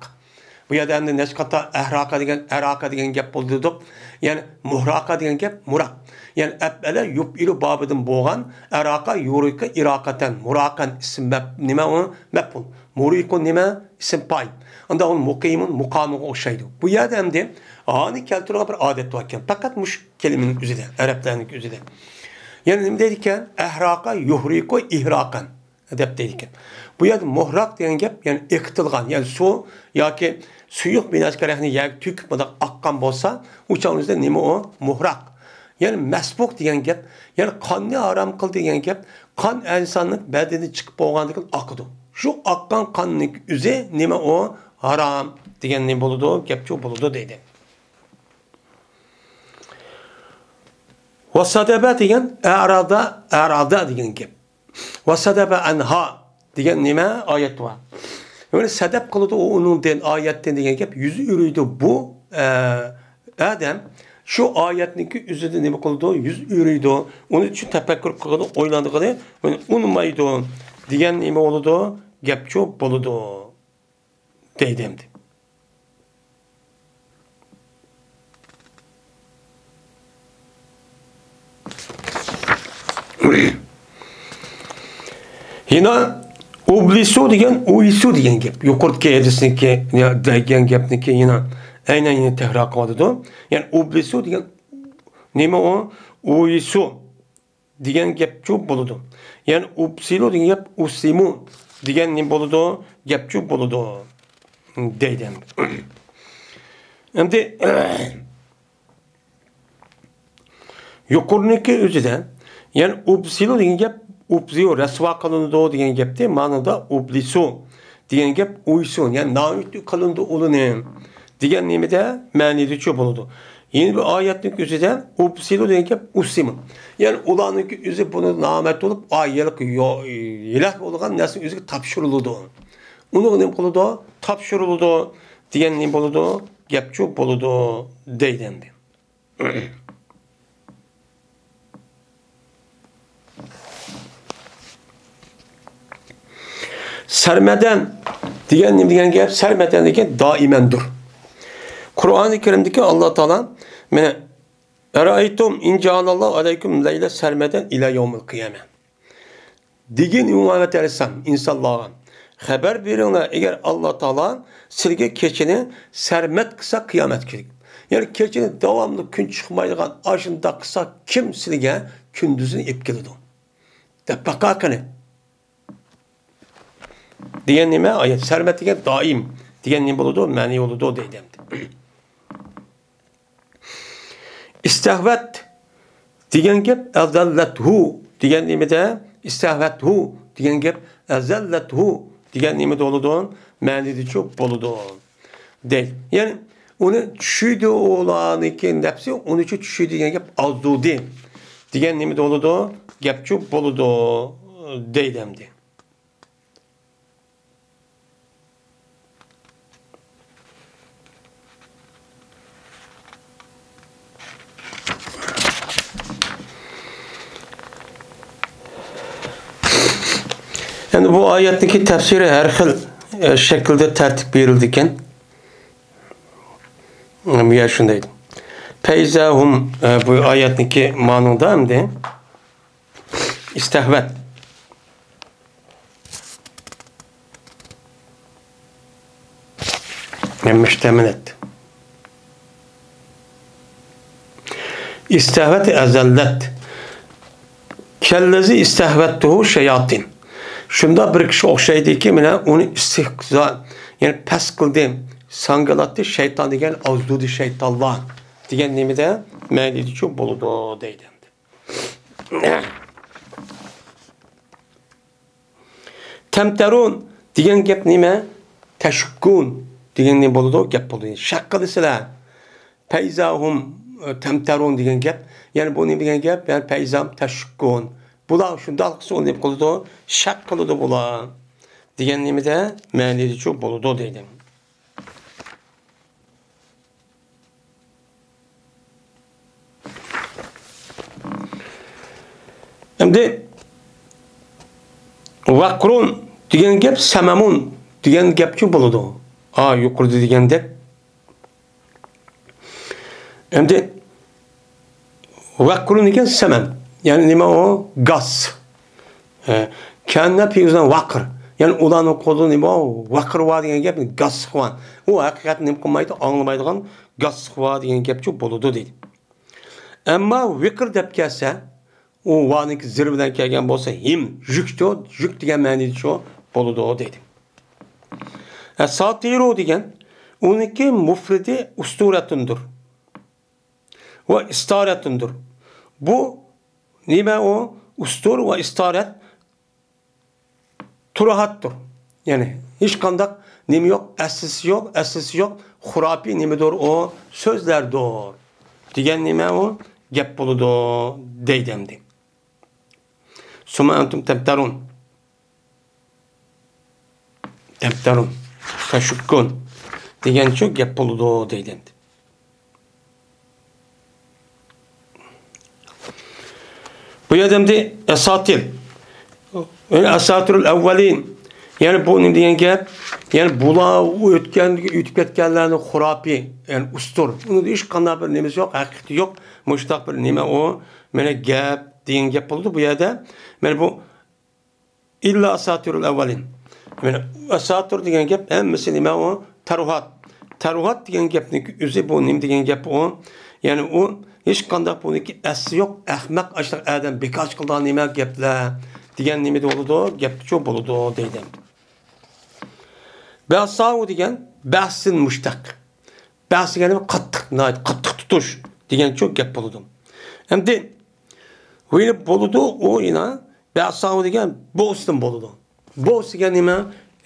بۇ يەردە ئەمدى نەچچە قاتار ئەھراقە دېگەن، ئەراقە دېگەن گەپ بولدى دېدۇق. يەنى مۇھراقە دېگەن گەپ مۇراق. يەنى ئەپئەلە يۇپئىلۇ بابىدىن بولغان ئەراقە يۇرىقى ئىراقەتەن، مۇراقەن ئىسىم مەپ-، نېمە ئۇ؟ مەپئۇل. مۇرىقۇن نېمە؟ ئىسىم پائىل. ئانداق ئۇ مۇقىمۇن، مۇقامىغا ئوخشايدۇ. بۇ يەردە ئەمدى ھانى كەلتۈرىدىغان بىر ئادەت باركەن. پەقەت مۇشۇ كەلىمىنىڭ ئۆزىدە، ئەرەبلەرنىڭ ئۆزىدە. يەنى نېمە دەيدىكەن؟ ئەھراقە يۇھرىقۇ ئىھراقەن دەپ دەيدىكەن. بۇ يەردە مۇھراق دېگەن گەپ، يەنى ئېقىتىلغان، يەنى سۇ ياكى سۇيۇق بىر نەرسە كېرەكنى يەرگە تۆكۈپ مۇنداق ئاققان بولسا، ئۇ چاغنىڭ ئۆزىدە نېمە ئۇ؟ مۇھراق. يەنى مەسپۇق دېگەن گەپ، يەنى قاننى ھارام قىل دېگەن گەپ، قان ئىنساننىڭ بەدىنىدىن چىقىپ بولغاندىن كېيىن ئاقىدۇ. شۇ ئاققان قاننىڭ ئۆزى نېمە ئۇ؟ ھارام دېگەن نېمە بولىدۇ؟ گەپچۇ بولىدۇ دەيدۇ. ۋە سەدەبە دېگەن ئەرادا، ئەرادا دېگەن گەپ. ۋە سەدەبە ئەنھا دېگەن نېمە؟ ئايەت بار. يەنى سەدەپ قىلىدۇ ئۇ ئۇنىڭدىن، ئايەتتىن دېگەن گەپ. يۈز ئۆرۈيدۇ بۇ، ئە، ئادەم شۇ ئايەتنىڭكى ئۆزىدە نېمە قىلىدۇ؟ يۈز ئۆرۈيدۇ. ئۇنى چۈشۈپ تەپەككۇر قىلىدۇ، ئويلاندىغىنى، يەنى ئۇنىمايدۇ دېگەن نېمە بولىدۇ؟ گەپچۇ بولىدۇ. دەيدۇ ئەمدى. يەنە ئۇبلىسۇ دېگەن، ئۇيسۇ دېگەن گەپ. يۇقىرىدىكى ھەدىسنىڭكى، يا، دېگەن گەپنىڭكى يەنە ئەينەن يەنە تەكرار قىلىۋاتىدۇ. يەنى ئۇبلىسۇ دېگەن نېمە ئۇ؟ ئۇيسۇ دېگەن گەپچۇ بولىدۇ. يەنى ئۇپسىلۇ دېگەن گەپ ئۇسىمۇ دېگەن نېمە بولىدۇ؟ گەپچۇ بولىدۇ. دەيدۇ ئەمدى. ئەمدى يۇقىرىنىڭكى ئۆزىدە، يەنى ئۇپسىلۇ دېگەن گەپ ئۇپزىيۇ، رەسۋا قىلىنىدۇ دېگەن گەپتە، مانىدا ئۇبلىسۇ دېگەن گەپ ئۇيسۇ، يەنى نائۈمىد قىلىنىدۇ ئۇلىنى دېگەن نېمىدە؟ مەنىدىچۇ بولىدۇ. يەنە بىر ئايەتنىڭ ئۆزىدە «ئۇبسىلۇ» دېگەن گەپ «ئۇسىمۇ». يەنى ئۇلارنىڭكى ئۆزى بۇنى نامەرد بولۇپ، ئا، ھېلىقى يو-، ھېلەك بولغان نەرسە ئۆزىگە تاپشۇرۇلىدۇ. ئۇنىڭغا نېمە قىلىدۇ؟ تاپشۇرۇلىدۇ دېگەن نېمە بولىدۇ؟ گەپچۇ بولىدۇ دەيدۇ ئەمدى. سەرمەدەن دېگەن نېمە دېگەن گەپ؟ سەرمەدەن دېگەن دائىمەندۇر. قۇرئانى كەرىمدىكى ئاللا تائالا، مانا، «ئەرەئەيتۇم ئىن جەئەلەللاھۇ ئەلەيكۇم لەيلە سەرمەدەن ئىلە يەۋمىل قىيامە» دېگىن، ئۇيغۇر ئەلەيھىسسالام ئىنسانلارغا خەۋەر بېرىڭلار، ئەگەر ئاللا تائالا سىلىگە كېچىنى سەرمەد قىلسا قىيامەت كۈنى، يەنى كېچىنى داۋاملىق كۈن چىقمايدىغان ئاشۇنداق قىلسا، كىم سىلىگە كۈندۈزنى ئېلىپ كېلىدۇ؟ دەپ باقا قېنى. دېگەن نېمە؟ ئايەت سەرمەد دېگەن دائىم دېگەن نېمە بولىدۇ؟ مەنى بولىدۇ دەيدۇ ئەمدى. ئىستەھۋەت دېگەن گەپ ئەزەللەتھۇ دېگەن نېمىدە؟ ئىستەھۋەتھۇ دېگەن گەپ ئەزەللەتھۇ دېگەن نېمىدە بولىدۇ؟ مەنىدىچۇ بولىدۇ. دەيدۇ. يەنى ئۇنى چۈشىدۇ، ئۇلارنىڭكى نەپسى ئۇنىچۇ چۈشىدۇ دېگەن گەپ ئازدۇردى دېگەن نېمىدە بولىدۇ؟ گەپچۇ بولىدۇ دەيدۇ ئەمدى. ئەمدى بۇ ئايەتنىڭكى تەپسىرى ھەر خىل، ئە، شەكىلدە تەرتىپ بېرىلىدىكەن. بۇ يەر شۇنداق. پەيزا ھۇم، ئە، بۇ ئايەتنىڭكى مانىڭدا ئەمدى ئىستەھۋەت. مۇشتەمىلەت. ئىستەھۋەت ئەزەللەت. كەللەزى ئىستەھۋەتتۇھۇ شەياتىن. شۇنداق بىر كىشى ئوخشايدىكى، مانا ئۇنى ئىستىھزا، يەنى پەس قىلدى، ساڭگىلاتتى شەيتان دېگەن، ئازدۇردى شەيتانلار دېگەن نېمىدە مەنىدىچۇ بولىدۇ دەيدۇ. تەمتەرۇن دېگەن گەپ نېمە؟ تەشۇككۇن دېگەن نېمە بولىدۇ؟ گەپ بولىدۇ. شەك قىلىسىلەر. پەيزاھۇم تەمتەرۇن دېگەن گەپ. يەنى بۇ نېمە دېگەن گەپ؟ يەنى پەيزاھۇم تەشۇككۇن. بۇلار شۇنداق قىلسا ئۇ نېمە قىلىدۇ؟ شەك قىلىدۇ بۇلار. دېگەن نېمىدە؟ مەنىدىچۇ بولىدۇ دەيدۇ. ئەمدى ۋەقرۇن دېگەن گەپ سەمەمۇن دېگەن گەپچۇ بولىدۇ. ئا، يۇقىرىدا دېگەندەك. ئەمدى ۋەقرۇن دېگەن سەمەم. يەنى نېمە ئۇ؟ گاس. ئە، كەننە پىيۇزان ۋەقر. يەنى ئۇلارنىڭ قولىدا نېمە ئۇ؟ ۋەقر ۋار دېگەن گەپ، گاسلىق ۋار. ئۇ ھەقىقەتنى نېمە قىلمايدۇ؟ ئاڭلىمايدىغان گاسلىق ۋار دېگەن گەپچۇ بولىدۇ دېدى. ئەمما ۋىقىر دەپ كەلسە، ئۇ ۋانىڭكى زىر بىلەن كەلگەن بولسا، ھىم، يۈكتۇ، يۈك دېگەن مەنىدىچۇ بولىدۇ دېدى. ئەساتىرۇ دېگەن، ئۇنىڭكى مۇفرىدى ئۇستۇرەتۇندۇر. ۋە ئىستارەتۇندۇر. بۇ نېمە ئۇ؟ ئۇستۇر ۋە ئىستارەت تۇرۇھاتتۇر. يەنى ھېچقانداق نېمە يوق، ئەسلىسى يوق، ئەسلىسى يوق، خۇراپىي نېمىدۇر ئۇ؟ سۆزلەردۇر. دېگەن نېمە ئۇ؟ گەپ بولىدۇ دەيدۇ ئەمدى. سۇمما ئەنتۇم تەمتەرۇن. تەمتەرۇن. تەشۇككۇن. دېگەنچۇ گەپ بولىدۇ دەيدۇ ئەمدى. بۇ يەردە ئەمدى ئەساتىر. يەنى ئەساتىرۇل ئەۋۋەلىن. يەنى بۇ نېمە دېگەن گەپ؟ يەنى بۇلار ئۆتكەن، ئۆتۈپ كەتكەنلەرنىڭ خۇراپى، يەنى ئۇستۇر. ئۇنىڭدا ھېچقانداق بىر نېمىسى يوق، ھەقىقىتى يوق. مۇشۇنداق بىر نېمە ئۇ؟ مانا گەپ دېگەن گەپ بولىدۇ بۇ يەردە. مانا بۇ ئىللا ئەساتىرۇل ئەۋۋەلىن. مانا ئەساتىر دېگەن گەپ ھەممىسى نېمە ئۇ؟ تەرۇھات. تەرۇھات دېگەن گەپنىڭ ئۆزى بۇ نېمە دېگەن گەپ ئۇ؟ يەنى ئۇ ھېچقانداق بۇنىڭكى ئەسلى يوق، ئەخمەق، ئاشۇنداق ئادەم بىكار چىقىدىغان نېمە گەپلەر دېگەن نېمىدە بولىدۇ؟ گەپتىچۇ بولىدۇ دەيدۇ. بەساۋۇ دېگەن بەسىن مۇشتەق. بەس دېگەن قاتتىق، ناھايىتى قاتتىق تۇتۇش دېگەنچۇ گەپ بولىدۇ. ئەمدى ۋېلىپ بولىدۇ، ئۇ يەنە بەساۋۇ دېگەن بوسىدىن بولىدۇ. بوس دېگەن نېمە؟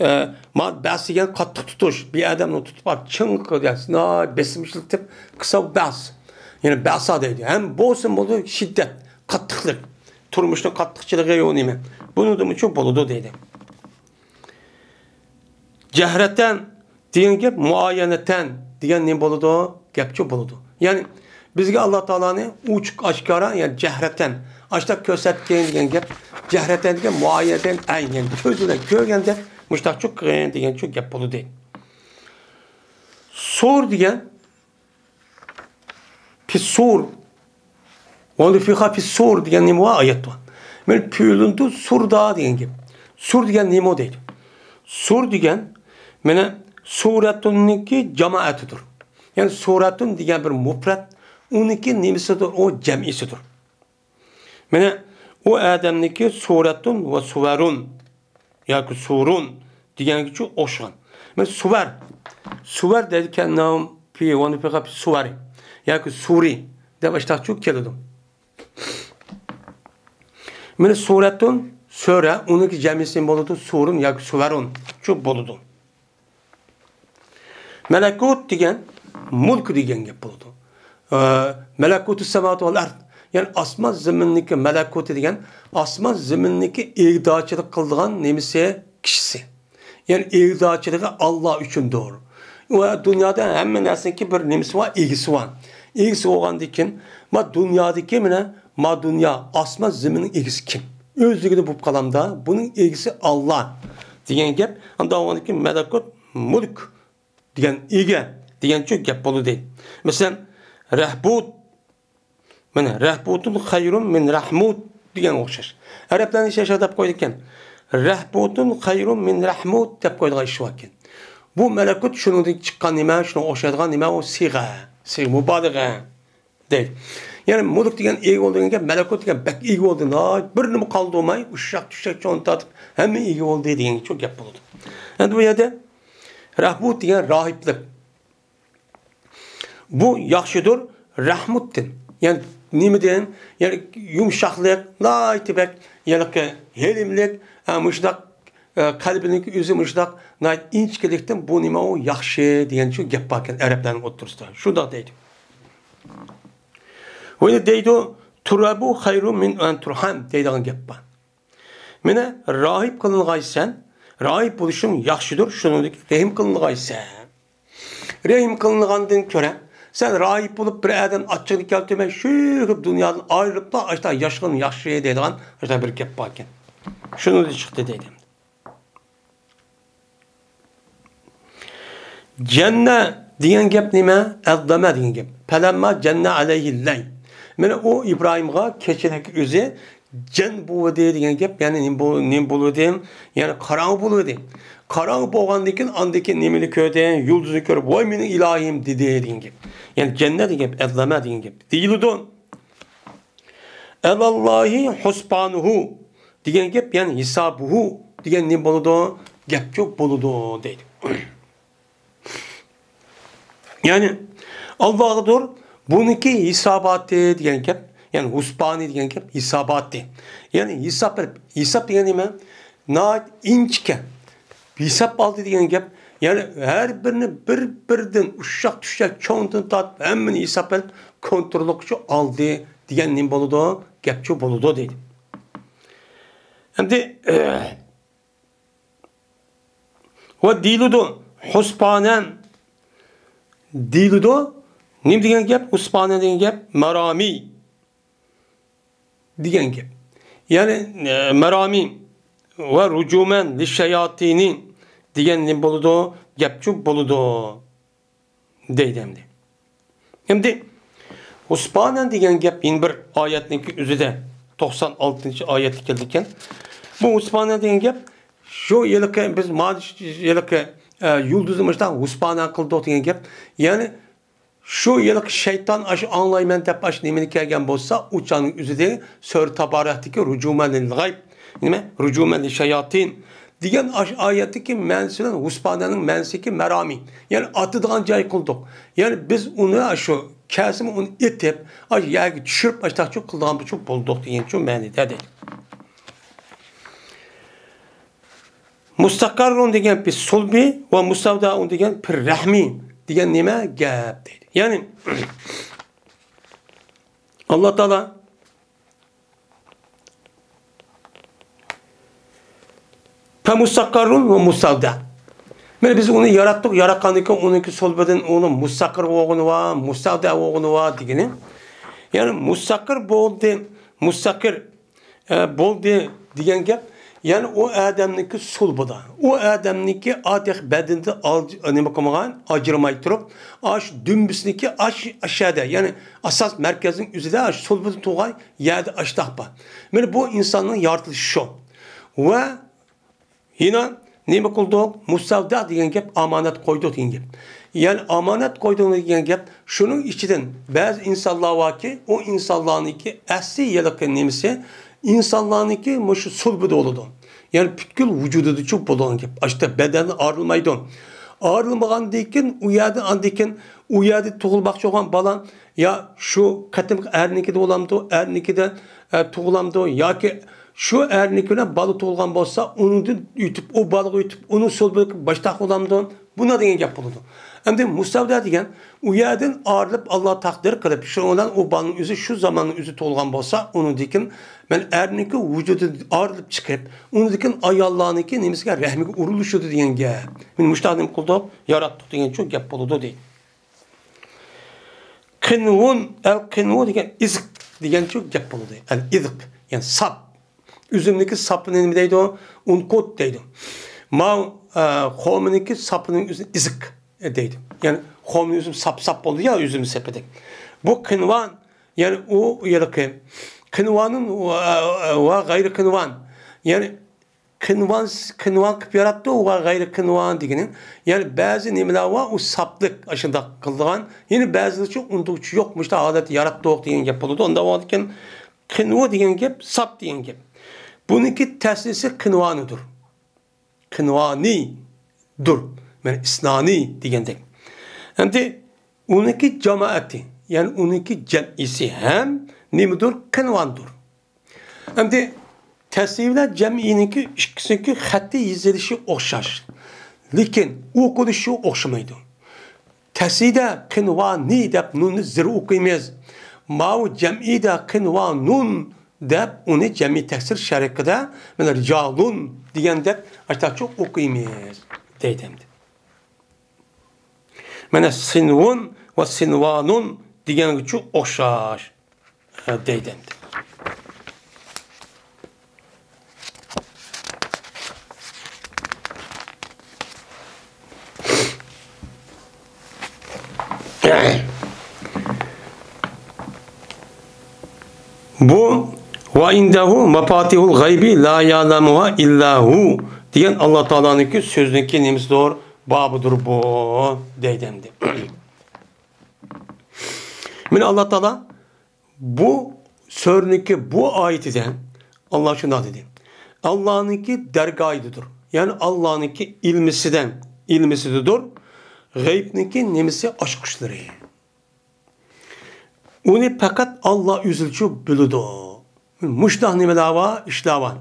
ئە، ما بەس دېگەن قاتتىق تۇتۇش. بىر ئادەمنى تۇتۇپ ئاپ چىڭ قىلىپ، ناھايىتى بېسىمچىلىق قىلىپ قىلسا بەس. يەنى بەسا دەيدۇ. ھەم بولسۇن بولىدۇ شىددەت، قاتتىقلىق. تۇرمۇشنىڭ قاتتىقچىلىقى يو نېمە. بۇنىڭدىنمۇ شۇ بولىدۇ دەيدۇ. جەھرەتەن دېگەن گەپ مۇئايەنەتەن دېگەن نېمە بولىدۇ؟ گەپچۇ بولىدۇ. يەنى بىزگە ئاللا تائالانى ئوچۇق ئاشكارا، يەنى جەھرەتەن ئاشتا كۆرسەتكىن دېگەن گەپ. جەھرەتەن دېگەن مۇئايەنەتەن ئەين، يەنى كۆز بىلەن كۆرگەندەك مۇشتاقچۇ قىلغىن دېگەنچۇ گەپ بولىدۇ. سۇر دېگەن پىسسۇر. ۋە نۇفىخە پىسسۇر دېگەن نېمە بار؟ ئايەت بار. مەن پۈيلۈندۇ سۇردا دېگەن گەپ. سۇر دېگەن نېمە دەيدۇ؟ سۇر دېگەن مانا سۇرەتۇننىڭكى جامائەتىدۇر. يەنى سۇرەتۇن دېگەن بىر مۇپرەت، ئۇنىڭكى نېمىسىدۇر؟ ئۇ جەمئىسىدۇر. مانا ئۇ ئادەمنىڭكى سۇرەتۇن ۋە سۇۋەرۇن ياكى سۇرۇن دېگەنگىچۇ ئوخشىغان. مانا سۇۋەر، سۇۋەر دەيدىكەن، نام پى ۋە نۇفىخە پى سۇۋەرى ياكى سۇرى دەپ ئاشتاقچۇ كېلىدۇ. مانا سۇرەتۇن، سۆرە، ئۇنىڭكى جەمئىسى بولىدۇ، سۇرۇن ياكى سۇۋەرۇنچۇ بولىدۇ. مەلەكۇت دېگەن مۇلك دېگەن گەپ بولىدۇ. ئە، مەلەكۇتۇ سەماۋاتى ۋەل ئەرد. يەنى ئاسمان زېمىننىڭكى مەلەكۇتى دېگەن ئاسمان زېمىننىڭكى ئىگىدارچىلىق قىلىدىغان نېمىسى، كىشىسى. يەنى ئىگىدارچىلىقى ئاللا ئۈچۈندۇر. ۋە دۇنيادا ھەممە نەرسىنىڭكى بىر نېمىسى بار، ئىگىسى بار. ئىگىسى بولغاندىن كېيىن، ما دۇنيادىكى مانا، ما دۇنيا، ئاسمان زېمىننىڭ ئىگىسى كىم؟ ئۆزلۈكىدە بولۇپ قالامدا، بۇنىڭ ئىگىسى ئاللا دېگەن گەپ. ئاندىن كېيىن مەلەكۇت، مۇلك دېگەن ئىگە دېگەنچۇ گەپ بولىدۇ. مەسىلەن، رەھبۇت، مانا رەھبۇتۇن خەيرۇن مىن رەھمۇت دېگەنگە ئوخشاش. ئەرەبلەرنىڭ شەشە دەپ قويىدىكەن. رەھبۇتۇن خەيرۇن مىن رەھمۇت دەپ قويىدىغان ئىش باركەن. بۇ مەلەكۇت شۇنىڭدىن چىققان نېمە، شۇنىڭغا ئوخشايدىغان نېمە، ئۇ سىغە، سىغە مۇبالىغە. دەيدۇ. يەنى مۇلك دېگەن ئىگە بولدى دېگەن گەپ، مەلەكۇت دېگەن بەك ئىگە بولدى. ناھايىتى بىر نېمە قالدۇرماي، ئۇششاق چۈششەك چوڭ تارتىپ، ھەممە ئىگە بولدى دېگەنچۇ گەپ بولىدۇ. ئەمدى بۇ يەردە رەھبۇت دېگەن راھىبلىق. بۇ ياخشىدۇر رەھمۇتتىن. يەنى نېمىدىن؟ يەنى يۇمشاقلىق، ناھايىتى بەك، يەنى ھېلىملىق، ھە، مۇشۇنداق ئە، قەلبىنىڭكى ئۆزى مۇشۇنداق ناھايىتى ئىنچىكىلىكتىن بۇ نېمە ئۇ ياخشى دېگەنچۇ گەپ باركەن ئەرەبلەرنىڭ ئوتتۇرىسىدا. شۇنداق دەيدۇ. ۋە دەيدۇ، تۇرەبۇ خەيرۇ مىن ئەن تۇرھەم دەيدىغان گەپ بار. مانا راھىب قىلىنغايسەن، راھىب بولۇشۇڭ ياخشىدۇر، شۇنىڭدىن رەھىم قىلىنغايسەن. رەھىم قىلىنغاندىن كۆرە، سەن راھىب بولۇپ بىر ئادەم ئاچچىقىنى كەلتۈرمەي، شۇ دۇنيادىن ئايرىلىپلا، ئاشتا ياشىغىن ياخشى دەيدىغان ئاشتا بىر گەپ باركەن. شۇنىڭدىن چىقتى دەيدۇ. جەننە دېگەن گەپ نېمە؟ ئەزلەمە دېگەن گەپ. پەلەمما جەننە ئەلەيھىل لەيل. مانا ئۇ ئىبراھىمغا كېچىنىڭ ئۆزى جەن بولدى دېگەن گەپ، يەنى نېمە بول-، نېمە بولدى؟ يەنى قاراڭغۇ بولدى. قاراڭغۇ بولغاندىن كېيىن، ئاندىن كېيىن نېمىنى كۆردى؟ يۇلدۇزنى كۆرۈپ، ۋاي مېنىڭ ئىلاھىم دېدى دېگەن گەپ. يەنى جەننە دېگەن گەپ، ئەزلەمە دېگەن گەپ دېيىلىدۇ. ئەلاللاھى ھۇسبانۇھۇ دېگەن گەپ، يەنى ھېسابۇھۇ دېگەن نېمە بولىدۇ؟ گەپچۇ بولىدۇ دەيدۇ. يەنى ئاللاغىدۇر بۇنىڭكى ھېساباتى دېگەن گەپ، يەنى ھۇسبانى دېگەن گەپ، ھېساباتى. يەنى ھېساب بېرىپ، ھېساب دېگەن نېمە؟ ناھايىتى ئىنچىكە ھېساب ئالدى دېگەن گەپ. يەنى ھەر بىرىنى بىر-بىرىدىن ئۇششاق-چۈششەك، چوڭدىن تارتىپ ھەممىنى ھېساب بېرىپ كونتروللۇقچۇ ئالدى دېگەن نېمە بولىدۇ؟ گەپچۇ بولىدۇ دەيدۇ. ئەمدى ۋە دېيىلىدۇ، ھۇسبانەن دېيىلىدۇ. نېمە دېگەن گەپ؟ ھۇسبانەن دېگەن گەپ مارامى دېگەن گەپ. يەنى، ئە، مارامى ۋە رۇجۇمەن لىششەياتىنى دېگەن نېمە بولىدۇ؟ گەپچۇ بولىدۇ. دەيدۇ ئەمدى. ئەمدى ھۇسبانەن دېگەن گەپ يەنە بىر ئايەتنىڭكى ئۆزىدە، توقسان ئالتىنچى ئايەتتە كېلىدىكەن. بۇ ھۇسبانەن دېگەن گەپ شۇ ھېلىقى بىز مانا شۇ ھېلىقى، ئە، يۇلدۇزنى مۇشۇنداق ھۇسبانەن قىلدۇق دېگەن گەپ. يەنى شۇ ھېلىقى شەيتان ئاشۇ ئاڭلايمەن دەپ ئاشۇ نېمىنى كەلگەن بولسا، ئۇ چاغنىڭ ئۆزىدە سۈرە تابارەكتىكى رۇجۇمەن لىل غەيب، نېمە؟ رۇجۇمەن لىششەياتىن دېگەن ئاشۇ ئايەتتىكى مەنىسى بىلەن ھۇسبانەننىڭ مەنىسىكى مەرامى. يەنى ئاتىدىغان جاي قىلدۇق. يەنى بىز ئۇنى ئاشۇ كەلسىمۇ ئۇنى ئېتىپ، ئاشۇ يەرگە چۈشۈرۈپ، ئاشۇنداقچۇ قىلىدىغان بولساق بولدۇق دېگەنچۇ مەنىدە دەيدۇ. مۇستەقەررۇن دېگەن پى سۇلبى ۋە مۇستەۋدەئۇن دېگەن پى رەھمى دېگەن نېمە گەپ دەيدۇ. يەنى ئاللا تائالا فمسخر ومسوده. مانا بىز ئۇنى ياراتتۇق، ياراتقاندىن كېيىن ئۇنىڭكى سۇلبىدىن ئۇنى مۇسەخخەر بولغىنى بار، مۇسەۋدە بولغىنى بار دېگىنى. يەنى مۇسەخخەر بولدى، مۇسەخخەر، ئە، بولدى دېگەن گەپ. يەنى ئۇ ئادەمنىڭكى سۇلبىدا، ئۇ ئادەمنىڭكى ئادەم بەدىنىدە ئال-، نېمە قىلمىغان، ئاجرىماي تۇرۇپ، ئاش دۈمبىسىنىڭكى ئاش، ئاشەدە، يەنى ئاساس مەركەزنىڭ ئۆزىدە ئاش سۇلبىدا تۇرغان يەردە ئاشتاق بار. مانا بۇ ئىنساننىڭ يارىتىلىشى شۇ. ۋە يەنە نېمە قىلدۇق؟ مۇسەۋدە دېگەن گەپ ئامانەت قويدۇق دېگەن گەپ. يەنى ئامانەت قويدۇق دېگەن گەپ شۇنىڭ ئىچىدىن بەزى ئىنسانلار باركى، ئۇ ئىنسانلارنىڭكى ئەسلى ھېلىقى نېمىسى ئىنسانلارنىڭكى مۇشۇ سۇلبىدا بولىدۇ. يەنى پۈتكۈل ۋۇجۇدىدىچۇ بولىدىغان گەپ. ئاشتا بەدەندىن ئايرىلمايدۇ. ئايرىلمىغاندىن كېيىن ئۇ يەردىن، ئاندىن كېيىن ئۇ يەردە تۇغۇلماقچى بولغان بالا يا شۇ قېتىمقى ئەرنىڭكىدە بولامدۇ، ئەرنىڭكىدە، ئە، تۇغۇلامدۇ ياكى شۇ ئەرنىڭكى بىلەن بالا تۇغۇلغان بولسا، ئۇنىڭدىن ئۆتۈپ، ئۇ بالىغا ئۆتۈپ، ئۇنىڭ سۇلبىدىكى باشتاق بولامدۇ؟ بۇنداق دېگەن گەپ بولىدۇ. ئەمدى مۇسەۋدە دېگەن ئۇ يەردىن ئايرىلىپ، ئاللا تەقدىر قىلىپ، شۇنىڭ بىلەن ئۇ بالىنىڭ ئۆزى شۇ زاماننىڭ ئۆزى تۇغۇلغان بولسا، ئۇنىڭدىن كېيىن مەن ئەرنىڭكى ۋۇجۇدىدىن ئايرىلىپ چىقىپ، ئۇنىڭدىن كېيىن ئاياللارنىڭكى نېمىسىگە، رەھمىگە ئۇرۇلۇشىدۇ دېگەن گەپ. مانا مۇشۇنداق نېمە قىلدۇق، ياراتتۇق دېگەن شۇ گەپ بولىدۇ دەيدۇ. قىنۋۇن، ئەل قىنۋۇ دېگەن ئىزىق دېگەنچۇ گەپ بولىدۇ. ئەل ئىزىق، يەنى ساپ. ئۈزۈمنىڭكى ساپىنى نېمە دەيدۇ؟ ئۇنكوت دەيدۇ. ماۋ، ئە، خورمىنىڭكى ساپىنىڭ ئۆزىنى ئىزىق دەيدۇ. يەنى خورمىنىڭ ئۆزى ساپ-ساپ بولىدۇ يا، ئۈزۈم سېپىدەك. بۇ قىنۋان، يەنى ئۇ ھېلىقى قىنۋانۇن ۋە، ۋە غەيرى قىنۋان. يەنى قىنۋان، قىنۋان قىلىپ ياراتتۇق ۋە غەيرى قىنۋان دېگىنى. يەنى بەزى نېمىلەر بار، ئۇ ساپلىق، ئاشۇنداق قىلىدىغان. يەنە بەزىلىرىچۇ ئۇندىغۇچى يوق، مۇشۇنداق ھالەتتە ياراتتۇق دېگەن گەپ بولىدۇ. ئۇنداق بولغاندىكىن قىنۋۇ دېگەن گەپ، ساپ دېگەن گەپ. بۇنىڭكى تەسلىسى قىنۋانىدۇر. قىنۋانىدۇر. مانا ئىسنانى دېگەندەك. ئەمدى ئۇنىڭكى جامائەتى، يەنى ئۇنىڭكى جەمئىسى ھەم نېمىدۇر؟ قىنۋاندۇر. ئەمدى تەسلىي بىلەن جەمئىينىڭكى ئىككىسىنىڭكى خەتتە يېزىلىشى ئوخشاش. لېكىن ئوقۇلۇشى ئوخشىمايدۇ. تەسلىيدە قىنۋانى دەپ نۇننى زېر ئوقۇيمىز. ماۋۇ جەمئىيدە قىنۋانۇن دەپ ئۇنى جەمئىي تەكسىر شەرىقىدە مانا رىجالۇن دېگەندەك ئاشتاچۇ ئوقۇيمىز دەيدۇ ئەمدى. مانا سىنۋۇن ۋە سىنۋانۇن دېگەنگىچۇ ئوخشاش. دەيدۇ ئەمدى. بۇ ۋە ئىندەھۇ مەپاتىھۇل غەيبى لا يەلەمۇھا ئىللا ھۇ دېگەن ئاللا تائالانىڭكى سۆزىنىڭكى نېمىسىدۇر؟ بابىدۇر بۇ دەيدۇ ئەمدى. مانا ئاللا تائالا بۇ سۈرىنىڭكى بۇ ئايىتىدە ئاللا شۇنداق دېدى. ئاللانىڭكى دەرگاھىدىدۇر. يەنى ئاللانىڭكى ئىلمىسىدە، ئىلمىسىدىدۇر. غەيبنىڭكى نېمىسى؟ ئاچقۇچلىرى. ئۇنى پەقەت ئاللا ئۆزىچۇ بىلىدۇ. مۇشۇنداق نېمىلەر بار، ئىشلار بار.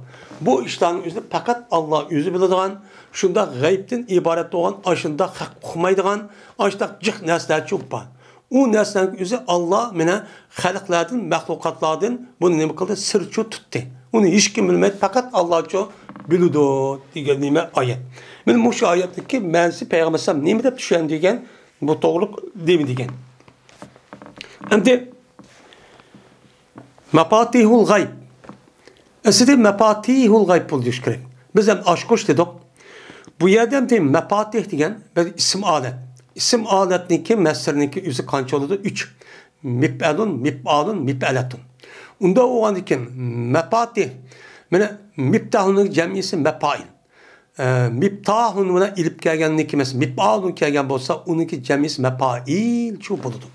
بۇ ئىشلارنىڭ ئۆزىنى پەقەت ئاللا ئۆزى بىلىدىغان، شۇنداق غەيبتىن ئىبارەت بولغان، ئاشۇنداق خەق ئۇقمايدىغان، ئاشۇنداق جىق نەرسىلەرچۇ بار. ئۇ نەرسىلەرنىڭ ئۆزى ئاللا مانا خەلقلەردىن، مەخلۇقاتلاردىن بۇنى نېمە قىلدى؟ سىرچۇ تۇتتى. ئۇنى ھېچكىم بىلمەيدۇ، پەقەت ئاللاچۇ بىلىدۇ دېگەن نېمە ئايەت. مانا مۇشۇ ئايەتنىڭكى مەنىسى پەيغەمبەر ئەلەيھىسسالام نېمە دەپ چۈشەندۈرگەن، بۇ توغرۇلۇق نېمە دېگەن. ئەمدى مەپاتىھۇل غەيب. ئەسلىدە مەپاتىھۇل غەيب بولۇشى كېرەك. بىز ھەم ئاچقۇچ دېدۇق. بۇ يەردە ئەمدى مەپاتىھ دېگەن بىر ئىسىم ئالەت. ئىسىم ئالەتنىڭكى مەسدىرىنىڭكى ئۆزى قانچە بولىدۇ؟ ئۈچ. مىپئەلۇن، مىپئالۇن، مىپئەلەتۇن. ئۇنداق بولغاندىكىن مەپاتىھ، مانا مىپتاھۇننىڭ جەمئىسى مەپائىل. ئە، مىپتاھۇن بىلەن ئېلىپ كەلگەننىكى، مەسىلەن، مىپئالۇن كەلگەن بولسا، ئۇنىڭكى جەمئىسى مەپائىلچۇ بولىدۇ.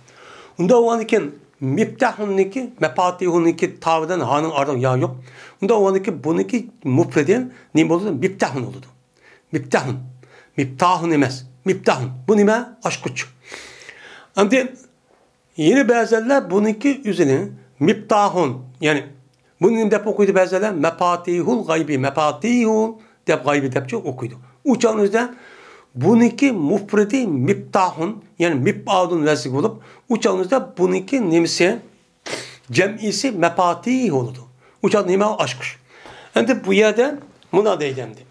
ئۇنداق بولغاندىكىن، مىپتاھۇننىڭكى، مەپاتىھۇننىڭكى تا بىلەن ھانىڭ ئارىدا يا يوق. ئۇنداق بولغاندىكىن، بۇنىڭكى مۇپرىدى نېمە بولىدۇ؟ مىپتاھۇن بولىدۇ. مىپتاھۇن. مىپتاھۇن ئەمەس. مىپتاھۇن. بۇ نېمە؟ ئاچقۇچ. ئەمدى يەنە بەزەنلەر بۇنىڭكى ئۆزىنى مىپتاھۇن، يەنى بۇنى نېمە دەپ ئوقۇيدۇ بەزەنلەر؟ مەپاتىھۇل غەيبى، مەپاتىھۇل دەپ غەيبى دەپچۇ ئوقۇيدۇ. ئۇ چاغنىڭ ئۆزىدە بۇنىڭكى مۇپرىدى مىپتاھۇن، يەنى مىپئالۇن ۋەزنى بولۇپ، ئۇ چاغنىڭ ئۆزىدە بۇنىڭكى نېمىسى؟ جەمئىسى مەپاتىھ بولىدۇ. ئۇ چاغدا نېمە ئاچقۇچ؟ ئەمدى بۇ يەردە مۇنا دەيدۇ ئەمدى.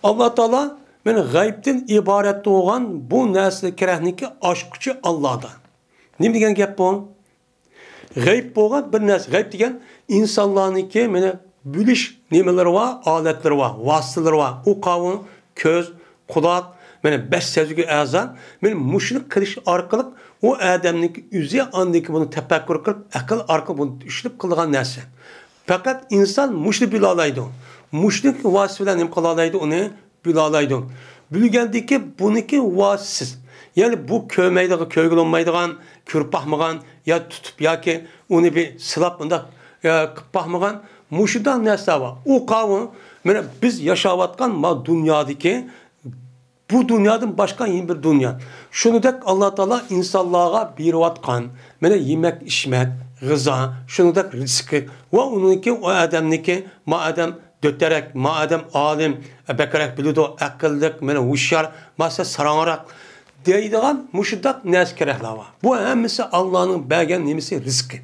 ئاللا تائالا مانا غەيبتىن ئىبارەت بولغان بۇ نەرسە كېرەكنىكى ئاچقۇچى ئاللادا. نېمە دېگەن گەپ بۇ؟ غەيب بولغان بىر نەرسە، غەيب دېگەن ئىنسانلارنىڭكى مانا بىلىش نېمىلىرى بار، ئالەتلىرى بار، ۋاسىتىلىرى بار. ئۇ قاۋۇن، كۆز، قۇلاق، مانا بەش سەزگۈ ئەزا. مانا مۇشۇنى قىلىش ئارقىلىق ئۇ ئادەمنىڭكى ئۆزى ئاندىن كېيىن بۇنى تەپەككۇر قىلىپ، ئەقىل ئارقىلىق بۇنى ئىشلىتىپ قىلىدىغان نەرسە. پەقەت ئىنسان مۇشۇنى بىلالايدۇ. مۇشۇنىڭكى ۋاسىتە بىلەن نېمە قىلالايدۇ ئۇنى؟ بىلالايدۇ. بىلگەندىكى بۇنىڭكى ۋاسىتىسىز. يەنى بۇ كۆرمەيدىغان، كۆرگىلى بولمايدىغان، كۆرۈپ باقمىغان، يا تۇتۇپ ياكى ئۇنى بىر سىلاپ مۇنداق، ئە، قىلىپ باقمىغان مۇشۇنداق نەرسىلەر بار. ئۇ قاۋۇ، مانا بىز ياشاۋاتقان ما دۇنيادىكى، بۇ دۇنيادىن باشقا يەنە بىر دۇنيا. شۇنىدەك ئاللا تائالا ئىنسانلارغا بېرىۋاتقان، مانا يېمەك، ئىچمەك، غىزا، شۇنىدەك رىزقى ۋە ئۇنىڭكى، ئۇ ئادەمنىكى، ما ئادەم دۆتەرەك، ما ئادەم ئالىم، بەكرەك بىلىدۇ، ئەقىللىق، مانا ھوشيار، ماسا ساراڭراق دەيدىغان مۇشۇنداق نەرسە كېرەكلەر بار. بۇ ھەممىسى ئاللانىڭ بەرگەن نېمىسى؟ رىزقى.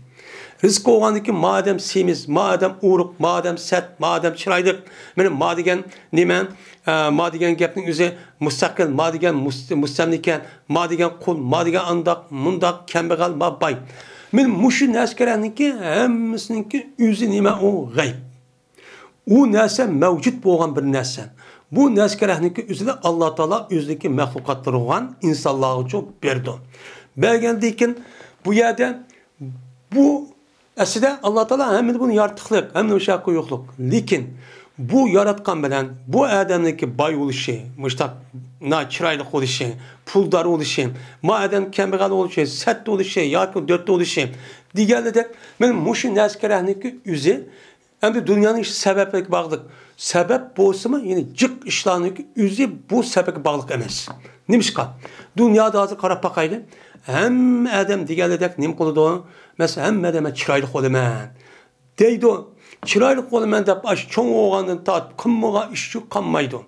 رىزقى بولغاندىن كېيىن ما ئادەم سېمىز، ما ئادەم ئورۇق، ما ئادەم سەت، ما ئادەم چىرايلىق. مانا ما دېگەن نېمە؟ ئە، ما دېگەن گەپنىڭ ئۆزى مۇستەقىل، ما دېگەن مۇس-، مۇستەملىكە، ما دېگەن قۇل، ما دېگەن ئانداق، مۇنداق، كەمبەغەل، ما باي. مانا مۇشۇ نەرسە كېرەكنىڭكى ھەممىسىنىڭكى ئۆزى نېمە؟ ئۇ غەيب. ئۇ نەرسە مەۋجۇت بولغان بىر نەرسە. بۇ نەرسە كېرەكنىڭكى ئۆزىنى ئاللا تائالا ئۆزىنىڭكى مەخلۇقاتلىرىغا، ئىنسانلارغىچۇ بېرىدۇ. بەرگەندىن كېيىن بۇ يەردە بۇ ئەسلىدە ئاللا تائالا ھەممىدە بۇنى ياراتقۇلۇق، ھەممىنى مۇشۇ يەرگە قويۇقلۇق. لېكىن بۇ ياراتقان بىلەن بۇ ئادەمنىڭكى باي بولۇشى، مۇشتاق نا-، چىرايلىق بولۇشى، پۇلدار بولۇشى، ما ئادەم كەمبەغەل بولۇشى، سەت بولۇشى ياكى دۆت بولۇشى دېگەنلىدەك، مانا مۇشۇ نەرسە كېرەكنىڭكى ئۆزى ئەمدى دۇنيانىڭ ئىشى سەۋەبكە باغلىق. سەۋەب بولسىمۇ، يەنى جىق ئىشلارنىڭكى ئۆزى بۇ سەۋەبكە باغلىق ئەمەس. نېمىشقا؟ دۇنيادا ھازىر قاراپ باقايلى. ھەممە ئادەم دېگەنلىدەك نېمە قىلىدۇ؟ مەسىلەن، ھەممە ئادەم «مەن چىرايلىق بولىمەن» دەيدۇ. چىرايلىق بولىمەن دەپ، ئاشۇ چوڭ بولغاندىن تارتىپ قىلمىغان ئىشى قالمايدۇ.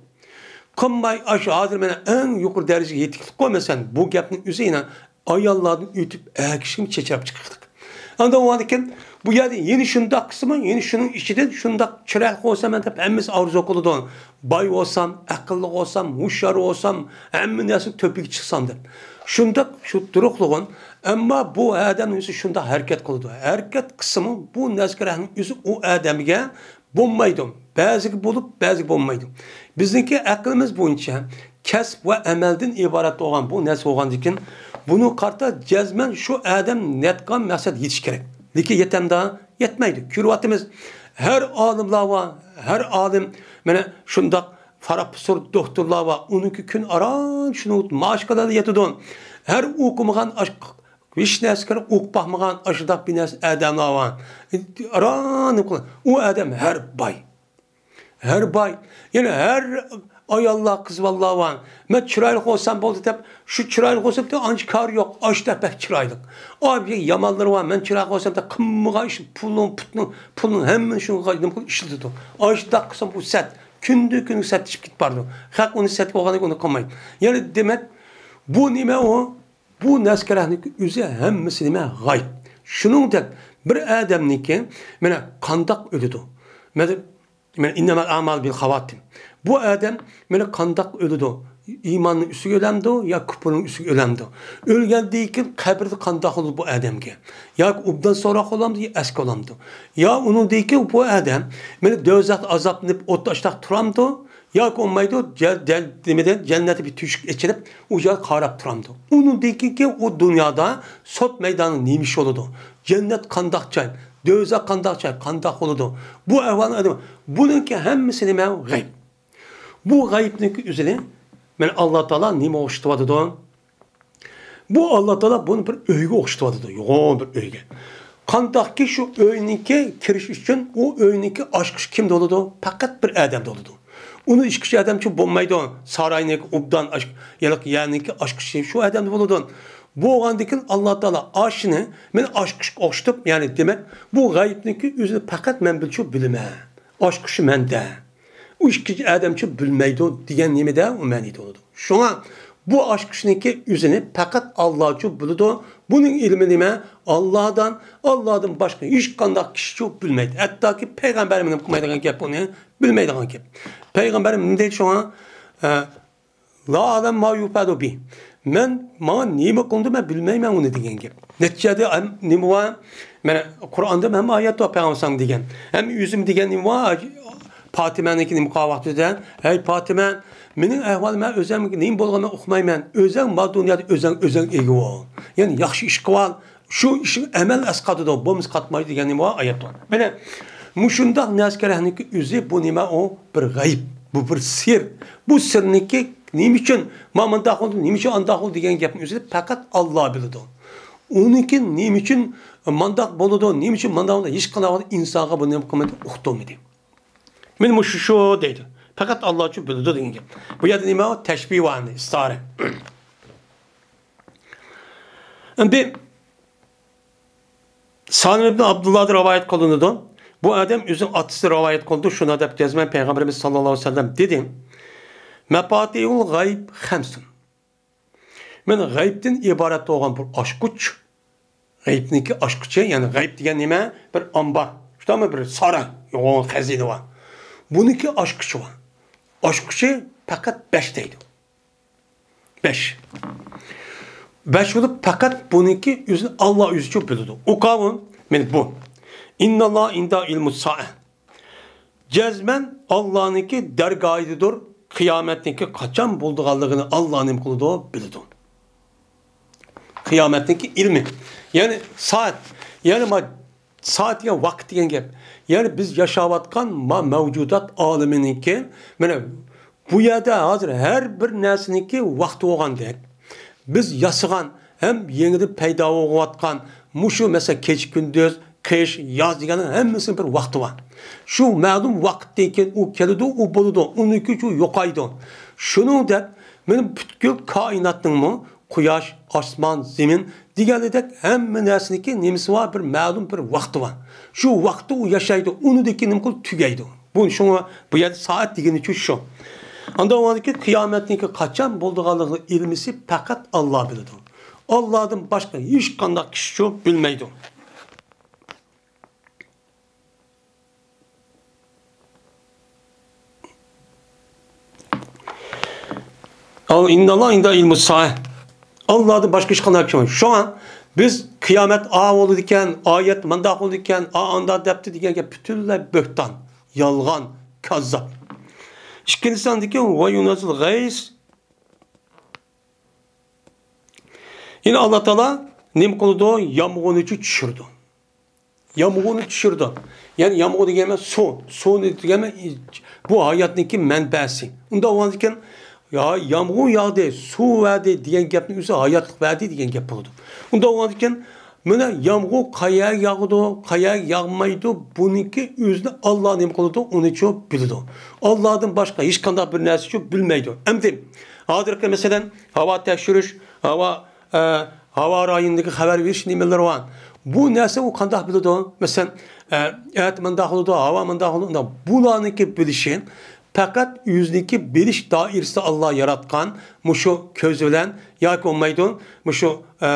قىلماي، ئاشۇ ھازىر مانا ئەڭ يۇقىرى دەرىجىگە يېتىكلىكقۇ، مەسىلەن، بۇ گەپنىڭ ئۆزى يەنە ئاياللاردىن ئۆتۈپ، ئەر كىشىگىمۇ چېچىراپ چىقىقلىق. ئاندىن ئۇنىڭدىن كېيىن بۇ يەردە يەنە شۇنداق قىلسىمۇ، يەنە شۇنىڭ ئىچىدىن شۇنداق چىرايلىق بولسام مەن دەپ ھەممىسى ئارزۇ قىلىدۇ. باي بولسام، ئەقىللىق بولسام، ھوشيار بولسام، ھەممە نەرسە تۆپىگە چىقسام دەپ. شۇنداق شۇ تۇرۇقلىغۇن. ئەمما بۇ ئادەمنىڭ ئۆزى شۇنداق ھەرىكەت قىلىدۇ. ھەرىكەت قىلسىمۇ، بۇ نەرسە كېرەكنىڭ ئۆزى ئۇ ئادەمگە بولمايدۇ. بەزىگە بولۇپ، بەزىگە بولمايدۇ. بىزنىڭكى ئەقلىمىز بويىچە كەسىپ ۋە ئەمەلدىن ئىبارەت بولغان بۇ نەرسە بولغاندىكىن، بۇنىڭغا قارىتا جەزمەن شۇ ئادەم نەتقان مەقسەت يېتىش كېرەك. لېكىن يېتەمدا؟ يەتمەيدۇ. كۆرۈۋاتىمىز. ھەر ئالىملار بار، ھەر ئالىم مانا شۇنداق پروفېسسور، دوختۇرلار بار. ئۇنىڭكى كۈن ئاران شۇنىڭ مائاشقا يېتىدۇ. ھەر ئوقۇمىغان ئاش-، ھېچ نەرسە كېرەك ئوقۇپ باقمىغان ئاشۇنداق بىر نەرسە ئادەملەر بار. ئاران ئۇ ئادەم ھەر باي. ھەر باي. يەنە ھەر ئاياللار، قىز بالىلار بار. مەن چىرايلىق بولسام بولدى دەپ، شۇ چىرايلىق بولسام دەپ ئانچە كارى يوق. ئاشۇنداق بەك چىرايلىق. ئا، بىر يامانلىرى بار. مەن چىرايلىق بولسام دەپ قىلمىغان ئىش، پۇلنىڭ، پۇتنىڭ، پۇلنىڭ ھەممىنى شۇنىڭغا نېمە قىلىپ ئىشلىتىدۇ. ئاشۇنداق قىلسام بۇ سەت. كۈندە كۈنگە سەت چۈشۈپ كېتىپ بارىدۇ. خەق ئۇنى سەت بولغاندىن كېيىن ئۇنى قىلمايدۇ. يەنە دېمەك، بۇ نېمە ئۇ؟ بۇ نەرسە كېرەكنىڭكى ئۆزى ھەممىسى نېمە؟ غەيب. شۇنىڭدەك بىر ئادەمنىڭكى مانا قانداق ئۆلىدۇ؟ مانا، مانا «ئىننەمەل ئەمالۇ بىل خاۋاتىم». بۇ ئادەم مانا قانداق ئۆلىدۇ؟ ئىماننىڭ ئۈستىگە ئۆلەمدۇ يا كۇپرنىڭ ئۈستىگە ئۆلەمدۇ؟ ئۆلگەندىن كېيىن قەبرىدە قانداق بولىدۇ بۇ ئادەمگە؟ ياكى ئوبدان سوراق بولامدۇ يا ئەسكى بولامدۇ؟ يا ئۇنىڭدىن كېيىن بۇ ئادەم مانا دوزاختا ئازابلىنىپ ئوتتا ئاشتاق تۇرامدۇ؟ ياكى بولمايدۇ، جە-، جە-، نېمىدە، جەننەتتە بىر تۆشۈك ئېچىلىپ، ئۇ يەرگە قاراپ تۇرامدۇ؟ ئۇنىڭدىن كېيىنكى ئۇ دۇنيادا سوت مەيدانى نېمە ئىش بولىدۇ؟ جەننەت قانداق جاي؟ دوزاخ قانداق جاي؟ قانداق بولىدۇ؟ بۇ ئەھۋالنى ئادەم، بۇنىڭكى ھەممىسى نېمە؟ غەيب. بۇ غەيبنىڭكى ئۆزىنى مانا ئاللا تائالا نېمە ئوخشىتىۋاتىدۇ؟ بۇ ئاللا تائالا بۇنى بىر ئۆيگە ئوخشىتىۋاتىدۇ، يوغان بىر ئۆيگە. قانداقكى شۇ ئۆينىڭكى كىرىش ئۈچۈن ئۇ ئۆينىڭكى ئاچقۇچى كىمدە بولىدۇ؟ پەقەت بىر ئادەمدە بولىدۇ. ئۇنىڭ ئىچكۈچى ئادەمچۇ بولمايدۇ. ساراينىڭكى ئوبدان ئاچ-، يەنى يەرنىڭكى ئاچقۇچى شۇ ئادەمدە بولىدۇ. بولغاندىكىن ئاللا تائالا ئاشۇنى مەن ئاچقۇچقا ئوخشىتىپ، يەنى دېمەك، بۇ غەيبنىڭكى ئۆزىنى پەقەت مەن بىلچۇ بىلىمەن. ئاچقۇچى مەندە. ئۇ ئىككىنچى ئادەمچۇ بىلمەيدۇ دېگەن نېمىدە ئۇ مەنىدە بولىدۇ. شۇڭا بۇ ئاچقۇچنىڭكى ئۆزىنى پەقەت ئاللاچۇ بىلىدۇ. بۇنىڭ ئىلمى نېمە؟ ئاللادىن، ئاللادىن باشقا ھېچقانداق كىشىچۇ بىلمەيدۇ. ھەتتاكى پەيغەمبەرمۇ نېمە قىلمايدىغان گەپ ئۇنى، بىلمەيدىغان گەپ. پەيغەمبەر نېمە دەيدۇ شۇڭا؟ ئە، لا ئەلەم ما يۇفەلۇ بى. مەن، ماڭا نېمە قىلىندى، مەن بىلمەيمەن ئۇنى دېگەن گەپ. نەتىجىدە ھەم نېمە بار؟ مانا قۇرئاندا ھەم ئايەت بار پەيغەمبەر دېگەن. ھەم ئۆزۈم دېگەن نېمە بار؟ پاتىمەنىڭكى نېمە قىلغان ۋاقتىدا، ھەي پاتىمە، مېنىڭ ئەھۋالىم، مەن ئۆزۈم نېمە بولغىنىنى مەن ئۇقمايمەن. ئۆزۈڭ ما دۇنيادا ئۆزۈڭ، ئۆزۈڭ ئىگە بول. يەنى ياخشى ئىش قىلىۋال. شۇ ئىشىڭ ئەمەل ئەسقاتىدۇ، بولمىسا قاتمايدۇ دېگەن نېمە بار؟ ئايەت بار. مانا مۇشۇنداق نەرسىلەرنىڭكى ئۆزى بۇ نېمە؟ ئۇ بىر غەيىب، بۇ بىر سىر. بۇ سىرنىڭكى نېمە ئۈچۈن ما مۇنداق بولدى، نېمە ئۈچۈن ئانداق بولدى دېگەن گەپنى ئۆزى پەقەت ئاللا بىلىدۇ. ئۇنىڭكى نېمە ئۈچۈن مانداق بولىدۇ، نېمە ئۈچۈن مانداق بولىدۇ، ھېچقانداق ئىنسانغا بۇ نېمە قىلمىدى، ئۇقتۇرمىدى. مانا مۇشۇ شۇ دەيدۇ. پەقەت ئاللاچۇ بىلىدۇ دېگەن گەپ. بۇ يەردە نېمە؟ تەشبىھ بار، ئىستارە. ئەمدى سالىم ئىبن ئابدۇللادىن رىۋايەت قىلىنىدۇ. بۇ ئادەم ئۆزىنىڭ ئاتىسى رىۋايەت قىلىدۇ. شۇنداق دەپ يازىمەن، پەيغەمبىرىمىز ساللاللاھۇ ئەلەيھى ۋەسەللەم دېدى، مەفاتىھۇل غەيب خەمسۇن. مانا غەيبتىن ئىبارەت بولغان بىر ئاچقۇچ، غەيبنىڭكى ئاچقۇچى، يەنى غەيب دېگەن نېمە؟ بىر ئامبار، شۇنداقمۇ؟ بىر ساراي، يوغان خەزىنە بار. بۇنىڭكى ئاچقۇچى بار. ئاچقۇچى پەقەت بەش دەيدۇ. بەش. بەش بولۇپ، پەقەت بۇنىڭكى ئۆزىنى ئاللا ئۆزىچۇ بىلىدۇ. ئۇ قاۋۇن، مانا بۇ. ئىنناللا ئىندا ئىلمۇ سائە. جەزمەن ئاللانىڭكى دەرگاھىدىدۇر، قىيامەتنىڭكى قاچان بولىدىغانلىقىنى ئاللا نېمە قىلىدۇ؟ بىلىدۇ. قىيامەتنىڭكى ئىلمى. يەنى سائەت. يەنى ما سائەت دېگەن ۋاقىت دېگەن گەپ. يەنى بىز ياشاۋاتقان ما مەۋجۇدات ئالىمىنىڭكى، مانا بۇ يەردە ھازىر ھەر بىر نەرسىنىڭكى ۋاقتى بولغاندەك، بىز ياسىغان ھەم يېڭىدىن پەيدا بولۇۋاتقان مۇشۇ، مەسىلەن، كېچە-كۈندۈز، قىش، ياز دېگەننىڭ ھەممىسىنىڭ بىر ۋاقتى بار. شۇ مەلۇم ۋاقىتتىن كېيىن ئۇ كېلىدۇ، ئۇ بولىدۇ، ئۇنىڭ كۈچى يوقايدۇ. شۇنىڭدەك مانا پۈتكۈل كائىناتنىڭمۇ قۇياش، ئاسمان، زېمىن دېگەندەك ھەممە نەرسىنىڭكى نېمىسى بار؟ بىر مەلۇم بىر ۋاقتى بار. شۇ ۋاقىتتا ئۇ ياشايدۇ، ئۇنىڭدىن كېيىن نېمە قىلىدۇ؟ تۈگەيدۇ. بۇ شۇڭا بۇ يەردە سائەت دېگىنى شۇ. ئاندىن ئۇنىڭدىن كېيىن قىيامەتنىڭكى قاچان بولىدىغانلىقىنىڭ ئىلمىسى پەقەت ئاللا بىلىدۇ. ئاللادىن باشقا ھېچقانداق كىشىچۇ بىلمەيدۇ. ئال ئىنداللا ئىندا ئىلمۇ سائە. ئاللادىن باشقا ھېچقانداق كىشى يوق. شۇڭا بىز قىيامەت ئا بولىدىكەن، ئايەت مانداق بولىدىكەن، ئا ئانداق دەپتۇ دېگەن گەپ پۈتۈنلەي بۆھتان، يالغان، كاززاپ. ئىككىنچى ساندىكى ۋە يۇنەززىل غەيس. يەنى ئاللا تائالا نېمە قىلىدۇ؟ يامغۇرنى چۈشۈرىدۇ. يامغۇرنى چۈشۈرىدۇ. يەنى يامغۇر دېگەن سۇ، سۇنى دېگەن بۇ ھاياتنىڭكى مەنبەسى. ئۇنداق بولغاندىكىن، يا يامغۇر ياغدى، سۇ بەردى دېگەن گەپنىڭ ئۆزى ھاياتلىق بەردى دېگەن گەپ بولىدۇ. ئۇنداق بولغاندىكىن، مانا يامغۇر قايەرگە ياغىدۇ، قايەرگە ياغمايدۇ، بۇنىڭكى ئۆزىنى ئاللا نېمە قىلىدۇ، ئۇنىچۇ بىلىدۇ. ئاللادىن باشقا ھېچقانداق بىر نەرسىچۇ بىلمەيدۇ. ئەمدى ھازىرقى مەسىلەن، ھاۋا تەكشۈرۈش، ھاۋا ئە، ھاۋا رايونىدىكى خەۋەر بېرىش نېمىلىرى بار. بۇ نەرسە ئۇ قانداق بىلىدۇ؟ مەسىلەن، ئە، ئەتە مۇنداق بولىدۇ، ھاۋا مۇنداق بولىدۇ، ئۇنداق. بۇلارنىڭكى بىلىشى پەقەت ئۆزىنىڭكى بىلىش دائىرىسىدە ئاللا ياراتقان مۇشۇ كۆز بىلەن ياكى بولمايدۇ، مۇشۇ، ئە،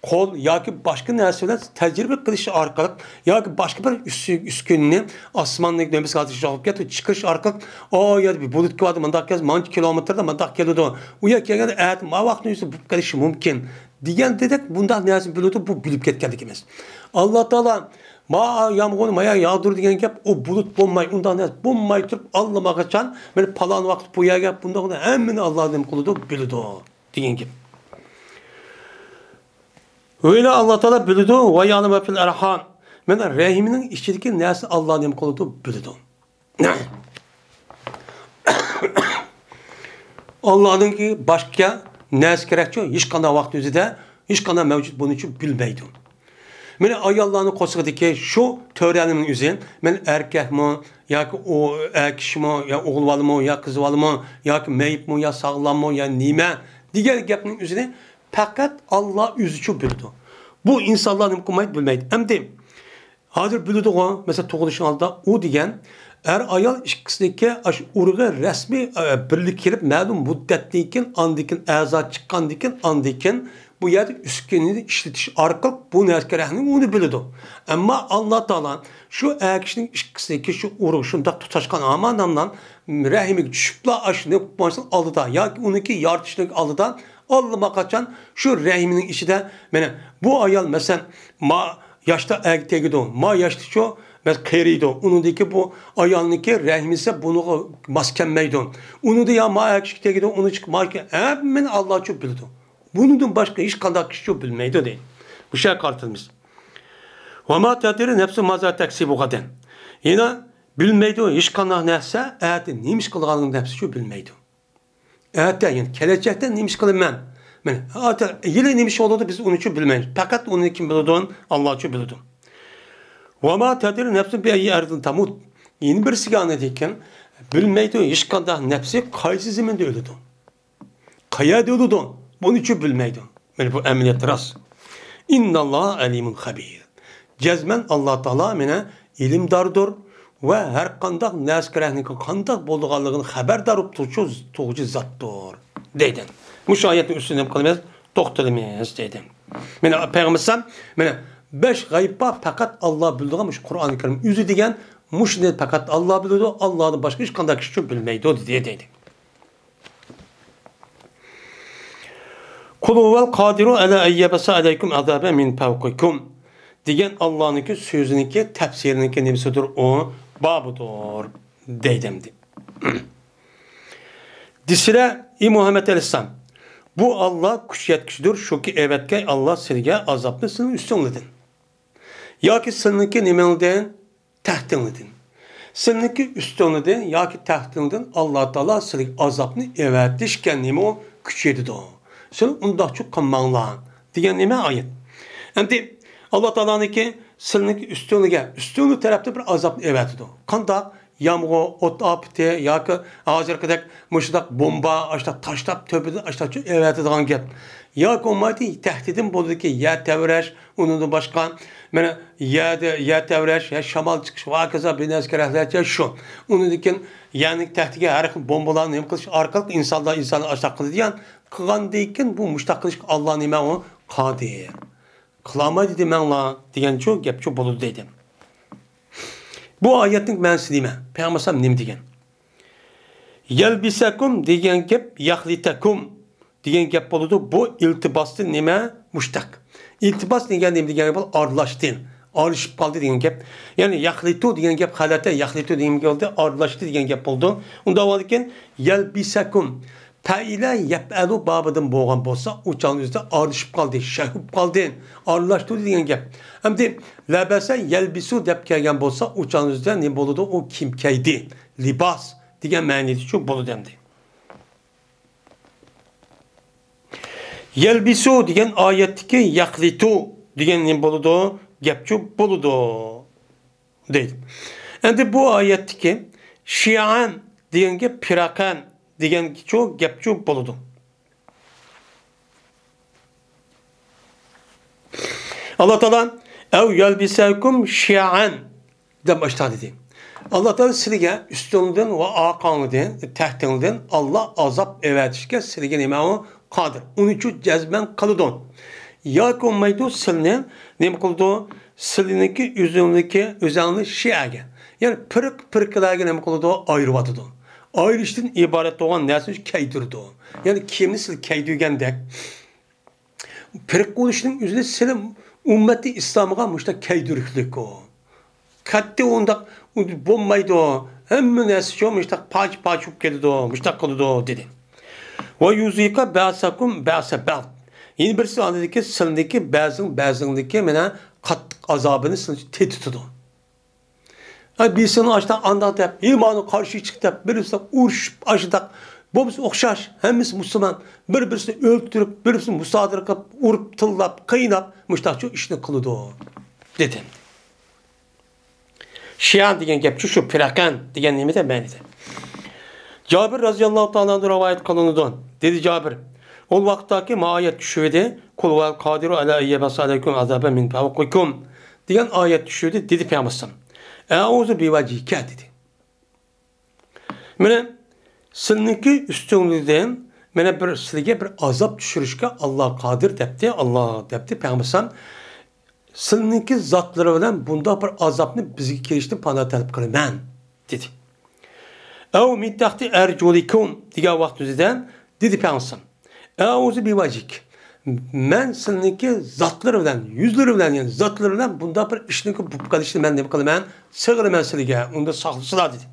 قول ياكى باشقا نەرسە بىلەن تەجرىبە قىلىش ئارقىلىق ياكى باشقا بىر ئۈس-، ئۈسكۈنىنى ئاسماننىڭ نېمىسىگە ئاتىشىغا ئېلىپ كېتىپ چىقىرىش ئارقىلىق، ئۇ يەردە بىر بۇلۇت كېلىۋاتىدۇ، مۇنداق كېلىدۇ، مۇنداق كىلومېتىردا مۇنداق كېلىدۇ. ئۇ يەرگە كەلگەندە ئەتە ما ۋاقىتنىڭ ئۆزىدە بولۇپ قېلىشى مۇمكىن دېگەندەك بۇنداق نەرسە بىلىدۇ، بۇ بىلىپ كەتكەنلىك ئەمەس. ئاللا تائالا ما يامغۇرنى ما ياغدۇر دېگەن گەپ، ئۇ بۇلۇت بولماي، ئۇنداق نەرسە بولماي تۇرۇپ، ئاللىماغاچان مانا پالان ۋاقىت بۇ يەرگە بۇنداق ھەممىنى ئاللا نېمە قىلىدۇ، بىلىدۇ دېگەن گەپ. ئۆيلە ئاللا تائالا بىلىدۇ، ۋە يەلىمۇ مە فىل ئەرھام. مانا رەھىمنىڭ ئىچىدىكى نەرسىنى ئاللا نېمە قىلىدۇ، بىلىدۇ. ئاللادىن باشقا نەرسە كېرەكچۇ؟ ھېچقانداق ۋاقىت ئۆزىدە، ھېچقانداق مەۋجۇت بۇنىچۇ بىلمەيدۇ. مانا ئاياللارنىڭ قورسىقىدىكى شۇ تۆرەلىنىڭ ئۆزى، مانا ئەركەكمۇ، ياكى ئۇ ئەر كىشىمۇ، يا ئوغۇل بالىمۇ، يا قىز بالىمۇ، ياكى مېيىپمۇ، يا ساغلاممۇ، يا نېمە دېگەن گەپنىڭ ئۆزىنى پەقەت ئاللا ئۆزىچۇ بىلىدۇ. بۇ ئىنسانلار نېمە قىلمايدۇ، بىلمەيدۇ. ئەمدى ھازىر بىلىدىغۇ، مەسىلەن، تۇغۇلۇشنىڭ ئالدىدا ئۇ دېگەن، ئەر-ئايال ئىككىسىنىڭكى ئاشۇ ئۇرۇقى رەسمىي، ئە، بىرلىككە كېلىپ، مەلۇم مۇددەتتىن كېيىن، ئاندىن كېيىن ئەزا چىققاندىن كېيىن، ئاندىن كېيىن بۇ يەردە ئۈسكۈنىنى ئىشلىتىش ئارقىلىق بۇ نەرسىگە رەھمنى ئۇنى بىلىدۇ. ئەمما ئاللا تائالا شۇ ئەر كىشىنىڭ ئىككىسىنىڭكى شۇ ئۇرۇق شۇنداق تۇتاشقان ھامان ھامان رەھمىگە چۈشۈپلا ئاشۇنى قۇتمانسىز ئالدىدا ياكى ئۇنىڭكى يارىتىشنىڭ ئالدىدا ئاللىماقاچان شۇ رەھمنىڭ ئىچىدە، مانا، بۇ ئايال، مەسىلەن، ما ياشتا ئەرگە تېگىدۇ، ما ياشتىچۇ، مەس قېرىيدۇ. ئۇنىڭدىكى بۇ ئايالنىڭكى رەھمىسى بۇنىڭغا ماس كەلمەيدۇ. ئۇنىڭدا يا ما ئەر كىشىگە تېگىدۇ، ئۇنىڭ چىقىپ ما ھەممىنى ئاللاچۇ بىلىدۇ. بۇنىڭدىن باشقا ھېچقانداق كىشىچۇ بىلمەيدۇ دەيدۇ. مۇشۇ قارىتىلمىز. ۋە ما تەدرى نەفسۇ مازا تەكسىبۇ غەدەن. يەنە بىلمەيدۇ، ھېچقانداق نەرسە ئەتە نېمە ئىش قىلىدىغانلىقىنى نەپسىچۇ بىلمەيدۇ. ئەتە، يەنى كېلەچەكتە نېمە ئىش قىلىمەن؟ مانا، ئەتە، ھېلى نېمە ئىش بولىدۇ، بىز ئۇنىچۇ بىلمەيمىز. پەقەت ئۇنى كىم بىلىدۇ؟ ئاللاچۇ بىلىدۇ. ۋە ما تەدرى نەفسۇ بىئەييى ئەردىن تەمۇت. يەنە بىرسىگە ئاندىن كېيىن بىلمەيدۇ، ھېچقانداق نەپسى قايسى زېمىندا ئۆلىدۇ؟ قەيەردە ئۆلىدۇ؟ بۇنىچۇ بىلمەيدۇ. مانا بۇ ئەمەلىيەت راست. ئىنناللاھە ئەلىمۇن خەبىر. جەزمەن ئاللا تائالا مانا ئىلىمداردۇر ۋە ھەر قانداق نەرسە كېرەكنىڭ قانداق بولىدىغانلىقىنى خەۋەردار بولۇپ تۇرۇشى تۇغۇچى زاتتۇر، دەيدۇ. مۇشۇ ئايەتنىڭ ئۈستىدە نېمە قىلىمىز؟ توختىلىمىز، دەيدۇ. مانا پەيغەمبەر، مانا بەش غەيىب بار، پەقەت ئاللا بىلىدىغان مۇشۇ قۇرئانى كەرىم ئۆزى دېگەن، مۇشۇنى پەقەت ئاللا بىلىدۇ، ئاللادىن باشقا ھېچقانداق كىشىچۇ بىلمەيدۇ، دېدى، دەيدۇ. قۇل ھۇۋەل قادىرۇ ئەلە ئەن يەبئەسە ئەلەيكۇم ئەزابەن مىن فەۋقىكۇم دېگەن ئاللانىڭكى سۆزىنىڭكى تەپسىرىنىڭكى نېمىسىدۇر، ئۇ بابىدۇر، دەيدۇ ئەمدى. دېسىلە، ئى مۇھەممەد ئەلەيھىسسالام، بۇ ئاللا كۈچ يەتكۈچىدۇر، شۇكى ئەۋەتكەي ئاللا سىلىگە ئازابنى سىلىنىڭ ئۈستۈڭلىدىن ياكى سىلىنىڭكى نېمىڭلىدىن؟ تەختىڭلىدىن. سىلىنىڭكى ئۈستۈڭلىدىن ياكى تەختىڭلىدىن ئاللا تائالا سىلىگە ئازابنى ئەۋەتىشكە نېمە ئۇ كۈچ يېتىدۇ. سىلەر ئۇنداقچۇ قىلماڭلار، دېگەن نېمە ئايەت. ئەمدى ئاللا تائالانىڭكى سىلىنىڭكى ئۈستۈڭلىگە، ئۈستۈڭلۈك تەرەپتىن بىر ئازابنى ئەۋەتىدۇ. قانداق؟ يامغۇر، ئوت ئاپىتى ياكى ھازىرقىدەك مۇشۇنداق بومبا، ئاشۇنداق تاشلاپ، تۆپىدىن ئاشۇنداقچۇ ئەۋەتىدىغان گەپ. ياكى بولمايدۇ، تەھدىتىم بولىدىكى يەر تەۋرەش، ئۇنىڭدىن باشقا، مانا، يەردە، يەر تەۋرەش، يا شامال چىقىش ۋە ھاكازا بىر نەرسە كېرەكلەرچە شۇ. ئۇنىڭدىن كېيىن يەرنىڭ تەھتىگە ھەر خىل بومبىلارنى نېمە قىلىش ئارقىلىق ئىنسانلار، ئىنسانلار ئاشۇنداق قىلىدىغان، قىلغاندىن كېيىن بۇ مۇشۇنداق قىلىشقا ئاللا نېمە ئۇ؟ قادىر. قىلالمايدۇ دېمەڭلار، دېگەنچۇ گەپچۇ بولىدۇ دەيدۇ. بۇ ئايەتنىڭ مەنىسى نېمە؟ پەيغەمبەر ئەلەيھىسسالام نېمە دېگەن؟ يەلبىسەكۇم دېگەن گەپ يەخلىتەكۇم دېگەن گەپ بولىدۇ. بۇ ئىلتىباستىن نېمە؟ مۇشتەق. ئىلتىباس دېگەن نېمە دېگەن گەپ؟ ئارىلاشتى، ئارىلىشىپ قالدى دېگەن گەپ. يەنى يەخلىتۇ دېگەن گەپ غەلەتە، يەخلىتۇ دېگەن گەپ بولدى، ئارىلاشتى دېگەن گەپ بولىدۇ. ئۇنداق بولغاندىكىن يەلبىسەكۇم. پەئىلە يەپئەلۇ بابىدىن بولغان بولسا، ئۇ چاغنىڭ ئۆزىدە ئارىلىشىپ قالدى، شەھ بولۇپ قالدى، ئارىلاشتۇردى دېگەن گەپ. ئەمدى لەبەسە يەلبىسۇ دەپ كەلگەن بولسا، ئۇ چاغنىڭ ئۆزىدە نېمە بولىدۇ؟ ئۇ كىيىم كىيدى، لىباس دېگەن مەنىدىچۇ بولىدۇ ئەمدى. يەلبىسۇ دېگەن ئايەتتىكى يەخلىتۇ دېگەن نېمە بولىدۇ؟ گەپچۇ بولىدۇ. دەيدۇ. ئەمدى بۇ ئايەتتىكى شىئەن دېگەن گەپ پىراقەن دېگەنچۇ گەپچۇ بولىدۇ. ئاللا تائالا، «ئەۋ يەلبىسەكۇم شىئەن» دەپ باشلاپ دېدى. ئاللا تائالا سىلىگە ئۈستۈڭدىن ۋە ئارقاڭدىن، تەختىڭدىن ئاللا ئازاب ئەۋەتىشكە سىلىگە نېمە ئۇ؟ قادىر. ئۇنىچۇ جەزمەن قىلىدۇ. ياكى بولمايدۇ، سىلنى نېمە قىلىدۇ؟ سىلىنىڭكى ئۆزۈڭنىڭكى، ئۆزەڭنى شىئەگە، يەنى پىرق، پىرقىلەرگە نېمە قىلىدۇ؟ ئايرىۋاتىدۇ. ئايرىشتىن ئىبارەت بولغان نەرسىنى كەيدۈرىدۇ. يەنى كىيىمنى سىل كەيدۈرگەندەك. پىرقە بولۇشنىڭ ئۆزىنى سىلى ئۈممەتنى ئىسلامغا مۇشۇنداق كەيدۈرۈكلۈك ئۇ. قەتئىي ئۇنداق بولمايدۇ. ھەممە نەرسە شۇ مۇشۇنداق پاچ-پاچ بولۇپ كېتىدۇ، مۇشۇنداق قىلىدۇ، دېدى. ۋە يۇزىقە بەسەكۇم بەسە بەغ. يەنە بىرسى ئاندىكى سىلىنىڭكى بەزىڭ، بەزىڭدىكى مانا قاتتىق ئازابىنى سىلى تېتىتىدۇ. ھە، بىرسىنى ئاشتا ئانداق دەپ، ھېلىمانى قارشى چىق دەپ، بىرسى ئۇرۇشۇپ ئاشۇنداق، بولمىسا ئوخشاش، ھەممىسى مۇسۇلمان، بىر-بىرسىنى ئۆلتۈرۈپ، بىر-بىرسىنى مۇسادىرە قىلىپ، ئۇرۇپ، تىللاپ، قىيناپ، مۇشۇنداقچۇ ئىشنى قىلىدۇ، دېدى. شىئەن دېگەن گەپچۇ شۇ پىرەقەن دېگەن نېمىدە مەنىدە. جابىر رەزىياللاھۇ تائالا ئەنھۇ رىۋايەت قىلىنىدۇ. دېدى جابىر، ئۇ ۋاقىتتاكى ما ئايەت چۈشۈۋىدى، «قۇل ھۇۋەل قادىرۇ ئەلا ئەن يەبئەسە ئەلەيكۇم ئازابەن مىن فەۋقىكۇم» دېگەن ئايەت چۈشۈۋىدى، دېدى پەيغەمبەر ئەلەيھىسسالام، «ئەئۇزۇ بىۋەجھىكە» دېدى. مانا سىلىنىڭكى ئۈستۈڭلۈكىدىن مانا بىر سىلىگە بىر ئازاب چۈشۈرۈشكە ئاللا قادىر دەپتى، ئاللا دەپتى پەيغەمبەر ئەلەيھىسسالام. سىلىنىڭكى زاتلىرى بىلەن بۇنداق بىر ئازابنى بىزگە كېلىشتىن پانا تەلەپ قىلىمەن، دېدى. ئەۋ مىن تەھتى ئەرجۇلىكۇم دېگەن ۋاقتىمىزدا دېدى پەيغەمبەر ئەلەيھىسسالام، ئەئۇزۇ بىۋەجھىك. مەن سىلىنىڭكى زاتلىرى بىلەن، يۈزلىرى بىلەن، يەنى زاتلىرى بىلەن بۇنداق بىر ئىشنىڭكى بولۇپ قېلىشىنى مەن نېمە قىلىمەن؟ سىغىنىمەن سىلىگە، ئۇندا ساقلىسىلا، دېدى.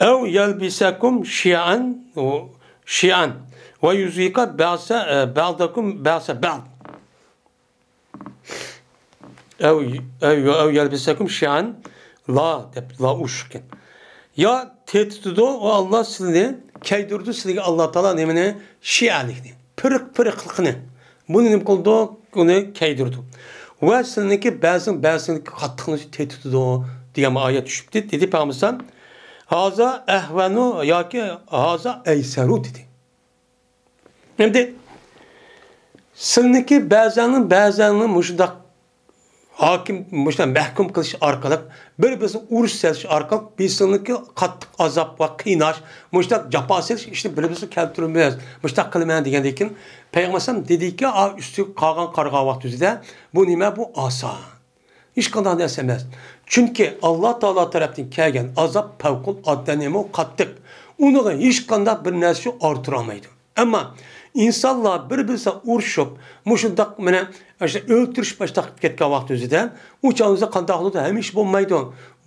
ئەۋ يەلبىسەكۇم شىئەن، شىئەن ۋە يۇزىقە بەسە، بەدەكۇم بەسە بەد. ئەۋ، ئەۋ، ئەۋ يەلبىسەكۇم شىئەن، لا دەپ، لا ئۇشۇكەن. يا تېتىتىدۇ، ئۇ ئاللا سىلىنى كەيدۈرىدۇ، سىلىگە ئاللا تائالا نېمىنى؟ شىئەلىكنى. پىرىق-پىرىقلىقنى. بۇنى نېمە قىلىدۇ؟ ئۇنى كەيدۈرىدۇ. ۋە سىلىنىڭكى بەزىڭ بەزىنىڭكى قاتتىقلىقىنى تېتىتىدۇ دېگەن بىر ئايەت چۈشۈپتۇ. دېدى پەيغەمبەر، ھازا ئەھۋەنۇ ياكى ھازا ئەيسەرۇ دېدى. ئەمدى سىلىنىڭكى بەزەڭنى، بەزەڭنى مۇشۇنداق ھاكىم، مۇشۇنداق مەھكۇم قىلىش ئارقىلىق، بىر-بىرسىنى ئۇرۇش سېلىش ئارقىلىق، بىرسىنىڭكى قاتتىق ئازاب ۋە قىيناش، مۇشۇنداق جاپا سېلىش ئىشنى بىر-بىرسىگە كەلتۈرمەس، مۇشۇنداق قىلىمەن دېگەندىن كېيىن، پەيغەمبەر ئەلەيھىسسالام دېدىكى، ئا، ئۈستىگە قالغان قارىغان ۋاقتى ئۆزىدە، بۇ نېمە؟ بۇ ئاسان. ھېچقانداق نەرسە ئەمەس. چۈنكى ئاللا تائالا تەرەپتىن كەلگەن ئازاب پەۋقۇلئاددە نېمە؟ قاتتىق. ئۇنىڭغا ھېچقانداق بىر نەرسە ئارتۇرالمايدۇ. ئەمما ئىنسانلار بىر-بىرسى ئۇرۇشۇپ، مۇشۇنداق مانا ئاشۇ ئۆلتۈرۈش باشلاپ كەتكەن ۋاقتى ئۆزىدە، ئۇ چاغدا قانداق بولىدۇ؟ ھەمىشە بولمايدۇ.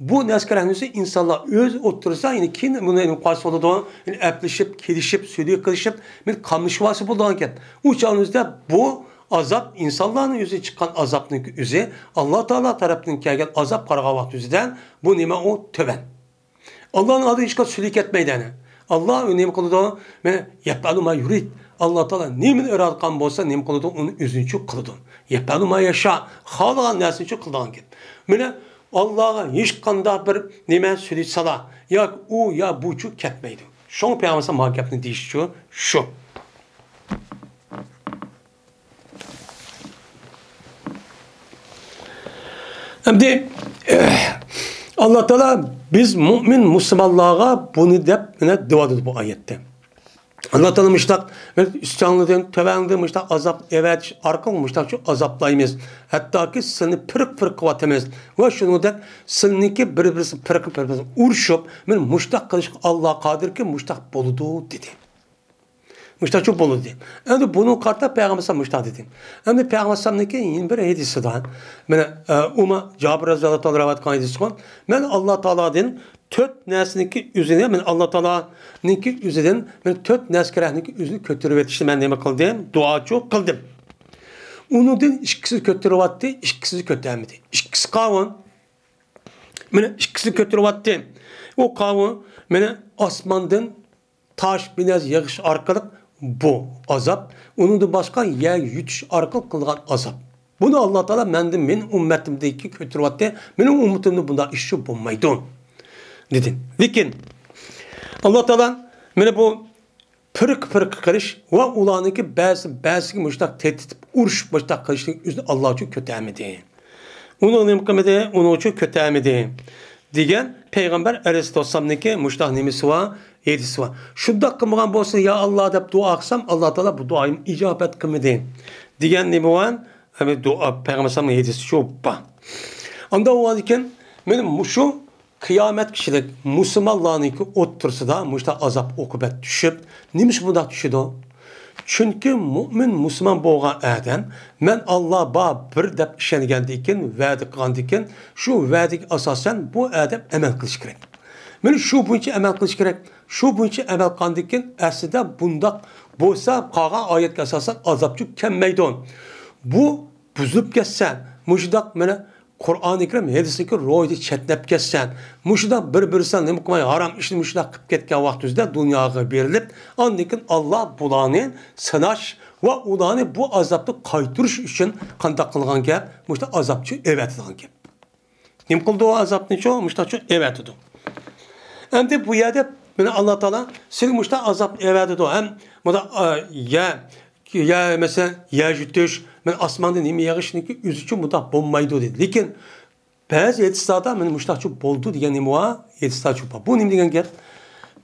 بۇ نەرسە كېرەكمىسە ئىنسانلار ئۆز ئوتتۇرىسىدا، يەنى كېيىن بۇنى قايسى بولىدۇ؟ يەنى ئەپلىشىپ، كېلىشىپ، سۈلھى قىلىشىپ، مانا قاملىشىۋالسا بولىدىغان گەپ. ئۇ چاغدا بۇ ئازاب ئىنسانلارنىڭ ئۆزىگە چىققان ئازابنىڭ ئۆزى، ئاللا تائالا تەرەپتىن كەلگەن ئازاب قارىغان ۋاقتى ئۆزىدە، بۇ نېمە؟ ئۇ تۆۋەن. ئاللانىڭ ئالدىدا ھېچقانداق سۈلھى كەتمەيدۇ ئەنە. ئاللا ئۇ نېمە قىلىدۇ؟ مانا يەپئەلۇ ما يۇرىد. ئاللا تائالا نېمىنى ئىرادە قىلغان بولسا، نېمە قىلىدۇ؟ ئۇنى ئۆزىنىچە قىلىدۇ. يەپئەلۇ ما يەشا. خالىغان نەرسىنىچە قىلىدىغان گەپ. مانا ئاللاغا ھېچقانداق بىر نېمە سۈلھى سالا ياكى ئۇ يا بۇچۇ كەتمەيدۇ. شۇڭا پەيغەمبەر ما گەپنى دېيىشىچۇ شۇ. ئەمدى ئاللا تائالا بىز مۇئمىن مۇسۇلمانلارغا بۇنى دەپ مانا دەۋاتىدۇ بۇ ئايەتتە. ئاللا تائالا مۇشتاق ئۈستۈڭلىدىن، تۆۋەڭلىدىن مۇشتاق ئازاب ئەۋەتىش ئارقىلىق مۇشتاق شۇ ئازابلايمىز. ھەتتاكى سىلىنى پىرىق-پىرىق قىلىۋاتىمىز. ۋە شۇنىڭدەك سىلىنىڭكى بىر-بىرسى پىرىق-پىرىق ئۇرۇشۇپ، مانا مۇشتاق قىلىشقا ئاللا قادىركى مۇشتاق بولىدۇ دېدى. مۇشتاچۇ بولدى. ئەمدى بۇنىڭغا قارىتا پەيغەمبەر ئەلەيھىسسالام مۇشتاق دېدى. ئەمدى پەيغەمبەر ئەلەيھىسسالامنىڭكى يەنە بىر ھەدىسىدا، مانا، ئە، ئۇمار جابىر رەزىياللاھۇ تائالا رىۋايەت قىلغان ھەدىسقۇ، مەن ئاللا تائالادىن تۆت نەرسىنىڭكى ئۆزىنى، مەن ئاللا تائالانىڭكى ئۆزىدىن، مەن تۆت نەرسە كېرەكنىڭكى ئۆزىنى كۆتۈرۈۋېتىشنى مەن نېمە قىلدىم؟ دۇئاچۇ قىلدىم. ئۇنىڭدىن ئىككىسى كۆتۈرۈۋاتتى، ئىككىسى كۆتەرمىدى. ئىككىسى قاۋۇن. مانا ئىككىسى كۆتۈرۈۋاتتى. ئۇ قاۋۇن، مانا ئاسماندىن تاش بىنەز يېغىش ئارقىلىق بۇ ئازاب، ئۇنىڭدىن باشقا يەر يۇتۇش ئارقىلىق قىلغان ئازاب. بۇنى ئاللا تائالا مەندىن، مېنىڭ ئۈممىتىمدىكى كۆتۈرۈۋاتتى، مېنىڭ ئۈممىتىمدە بۇنداق ئىش بولمايدۇ، دېدى. لېكىن ئاللا تائالا مانا بۇ پىرقە-پىرقە قىلىش ۋە ئۇلارنىڭكى بەزىسى بەزىسىگە مۇشتاق تېتىتىپ ئۇرۇشۇپ مۇشتاق قىلىشنى ئۆزىنى ئاللا ئۈچۈن كۆتەرمىدى. ئۇنىڭ نېمە قىلمىدى؟ ئۇنىڭ ئۈچۈن كۆتەرمىدى. دېگەن پەيغەمبەر ئەلەيھىسسالاتۇ ۋەسسالامنىڭكى مۇشۇنداق نېمىسى بار، ھەدىسى بار. شۇنداق قىلمىغان بولسا، يا ئاللا دەپ دۇئا قىلسام، ئاللا تائالا بۇ دۇئايىمنى ئىجابەت قىلمىدى، دېگەن نېمە بار؟ ھەم دۇئا، پەيغەمبەر ئەلەيھىسسالامنىڭ ھەدىسى شۇ بار. ئاندا بولغاندىكىن، مانا مۇشۇ قىيامەت كىشىلىك مۇسۇلمانلارنىڭكى ئوتتۇرىسىدا مۇشۇنداق ئازاب ئوقۇبەت چۈشۈپ، نېمىشقا بۇنداق چۈشىدۇ؟ چۈنكى مۇئمىن مۇسۇلمان بولغان ئادەم، مەن ئاللا بار بىر دەپ ئىشەنگەندىن كېيىن، ۋەدە قىلغاندىن كېيىن، شۇ ۋەدىگە ئاساسەن بۇ ئادەم ئەمەل قىلىشى كېرەك. مانا شۇ بويىچە ئەمەل قىلىشى كېرەك. شۇ بويىچە ئەمەل قىلغاندىن كېيىن، ئەسلىدە بۇنداق بولسا، قالغان ئايەتكە ئاساسەن ئازابچۇ كەلمەيدۇ. بۇ بۇزۇلۇپ كەتسە، مۇشۇنداق مانا قۇرئانى كەرىم ھەدىسنىڭكى روھىدىن چەتنەپ كەتسە، مۇشۇنداق بىر-بىرسىنى نېمە قىلماي، ھارام ئىشنى مۇشۇنداق قىلىپ كەتكەن ۋاقتىمىزدا دۇنياغا بېرىلىپ، ئاندىن كېيىن ئاللا بۇلارنى سىناش ۋە ئۇلارنى بۇ ئازابتىن قايتۇرۇش ئۈچۈن قانداق قىلغان گەپ؟ مۇشۇنداق ئازابچۇ ئەۋەتىدىغان گەپ. نېمە قىلىدۇ ئۇ ئازابنىچۇ؟ مۇشۇنداقچۇ ئەۋەتىدۇ. ئەمدى بۇ يەردە مانا ئاللا تائالا سىلەرگە مۇشۇنداق ئازاب ئەۋەتىدۇ ھەم مۇنداق، ئە، يە يا مەسىلەن، يەر يۇتۇش، مەن ئاسماندا نېمە يېغىشنىڭكى ئۆزىچۇ مۇنداق بولمايدۇ دېدى. لېكىن بەزى ھەدىسلاردا مەن مۇشۇنداقچۇ بولدى دېگەن نېمە بار؟ ھەدىسلارچۇ بار. بۇ نېمە دېگەن گەپ؟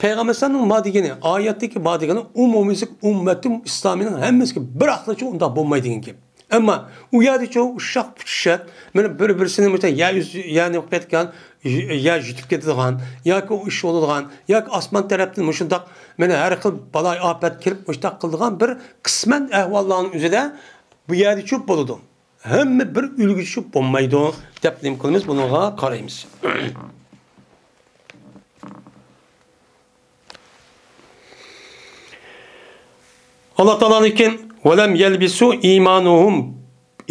پەيغەمبەر ئەلەيھىسسالامنىڭ ما دېگىنى، ئايەتتىكى ما دېگىنى ئومۇميۈزلۈك ئۈممەتىم ئىسلامىنىڭ ھەممىسىگە بىر ئەقلىچە ئۇنداق بولمايدىغان گەپ. ئەمما ئۇ يەردىچۇ ئۇششاق پۇتۇششاق، مانا بىر-بىرسىنى مۇشۇنداق يەر يۈزى، يەرنى قېتىدىغان، يەر يۇتۇپ كېتىدىغان، ياكى ئۇ ئىش بولىدىغان، ياكى ئاسمان تەرەپتىن مۇشۇنداق مانا ھەر خىل بالايىئاپەت كېلىپ مۇشۇنداق قىلىدىغان بىر قىسمەن ئەھۋاللارنىڭ ئۆزىدە بۇ يەردىچۇ بولىدۇ. ھەممە بىر ئۈلگىچە بولمايدۇ دەپ نېمە قىلىمىز، بۇنىڭغا قارايمىز. ئاللا تائالانىڭكى «ۋەلەم يەلبىسۇ ئىمانەھۇم،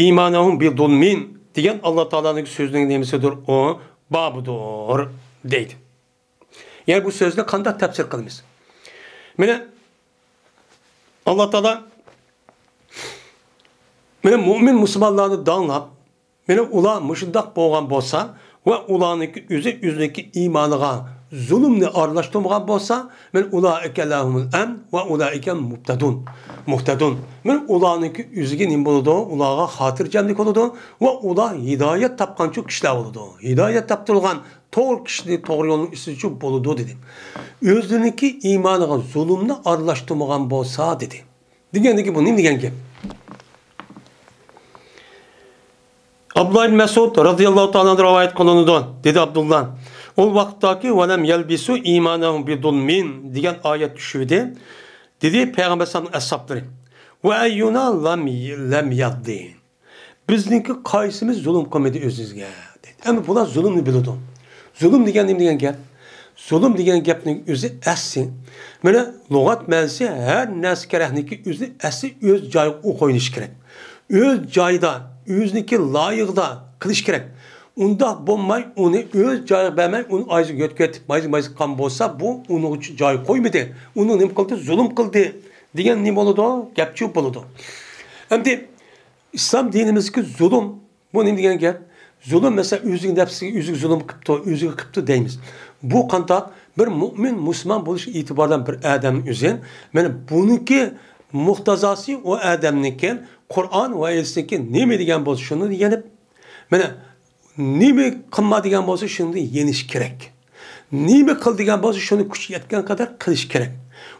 ئىمانەھۇم بىزۇلمىن» دېگەن ئاللا تائالانىڭ سۆزىنىڭ نېمىسىدۇر، ئۇ بابىدۇر دەيدۇ. يەنى بۇ سۆزنى قانداق تەپسىر قىلىمىز؟ مانا، ئاللا تائالا، مانا، مۇئمىن مۇسۇلمانلارنى داڭلاپ، مانا، ئۇلار مۇشۇنداق بولغان بولسا ۋە ئۇلارنىڭكى ئۆزى ئۆزىنىڭكى ئىمانىغا زۇلۇمنى ئارىلاشتۇرمىغان بولسا، مانا، «ئۇلائىكە لەھۇمۇل ئەمن ۋە ئۇلائىكە مۇھتەدۇن، مۇھتەدۇن». مانا، ئۇلارنىڭكى ئۆزىگە نېمە بولىدۇ؟ ئۇلارغا خاتىرجەملىك بولىدۇ ۋە ئۇلار ھىدايەت تاپقانچۇ كىشىلەر بولىدۇ. ھىدايەت تاپتۇرغان توغرا كىشىنى توغرا يولنىڭ ئۈستىدىچۇ بولىدۇ، دېدى. ئۆزلىرىنىڭكى ئىمانىغا زۇلۇمنى ئارىلاشتۇرمىغان بولسا، دېدى. دېگەندىكى بۇ نېمە دېگەن گەپ؟ ئابدۇللا ئىبن مەسئۇد رازىياللاھۇ تائالا ئەنھۇ رىۋايەت قىلىنىدۇ، دېدى ئابدۇللا. ئۇ ۋاقىتتاكى «ۋەلەم يەلبىسۇ ئىمانەھۇم بىزۇلمىن» دېگەن ئايەت چۈشۈۋىدى، دېدى پەيغەمبەر ئەلەيھىسسالامنىڭ ئەسھابلىرى. «ۋە ئەييۇنا لەم، لەم يەزلىم». بىزنىڭكى قايسىمىز زۇلۇم قىلمىدى ئۆزىمىزگە؟ دەيدۇ. ئەمما بۇلار زۇلۇمنى بىلىدۇ. زۇلۇم دېگەن نېمە دېگەن گەپ؟ زۇلۇم دېگەن گەپنىڭ ئۆزى ئەسلى، مانا، لۇغەت مەنىسى ھەر نەرسە كېرەكنىڭكى ئۆزى ئەسلى ئۆز جايىغا ئۇ قويۇلۇشى كېرەك. ئۆز جايىدا، ئۆزىنىڭكى لايىقىدا قىلىش كېرەك. ئۇنداق بولماي، ئۇنى ئۆز جايىغا بەرمەي، ئۇنى ئايزىغا يۆتكىتىپ، مايزا مايزا قىلغان بولسا، بۇ ئۇنىڭغا جاي قويمىدى. ئۇنى نېمە قىلدى؟ زۇلۇم قىلدى دېگەن نېمە بولىدۇ؟ گەپچۇ بولىدۇ. ئەمدى ئىسلام دىنىمىزدىكى زۇلۇم، بۇ نېمە دېگەن گەپ؟ زۇلۇم، مەسىلەن، ئۆزىگە، نەپسىگە، ئۆزىگە زۇلۇم قىپتۇ، ئۆزىگە قىپتۇ دەيمىز. بۇ قانداق؟ بىر مۇئمىن، مۇسۇلمان بولۇش ئېتىبارىدىن بىر ئادەمنىڭ ئۆزى، مانا، بۇنىڭكى مۇقتازاسى، ئۇ ئادەمنىڭكى قۇرئان ۋە ھەدىستىكى نېمە دېگەن بولسا، شۇنى يېنىپ، مانا، نېمە قىلما دېگەن بولسا، شۇنى يېنىش كېرەك. نېمە قىل دېگەن بولسا، شۇنى كۈچى يەتكەن قەدەر قىلىش كېرەك.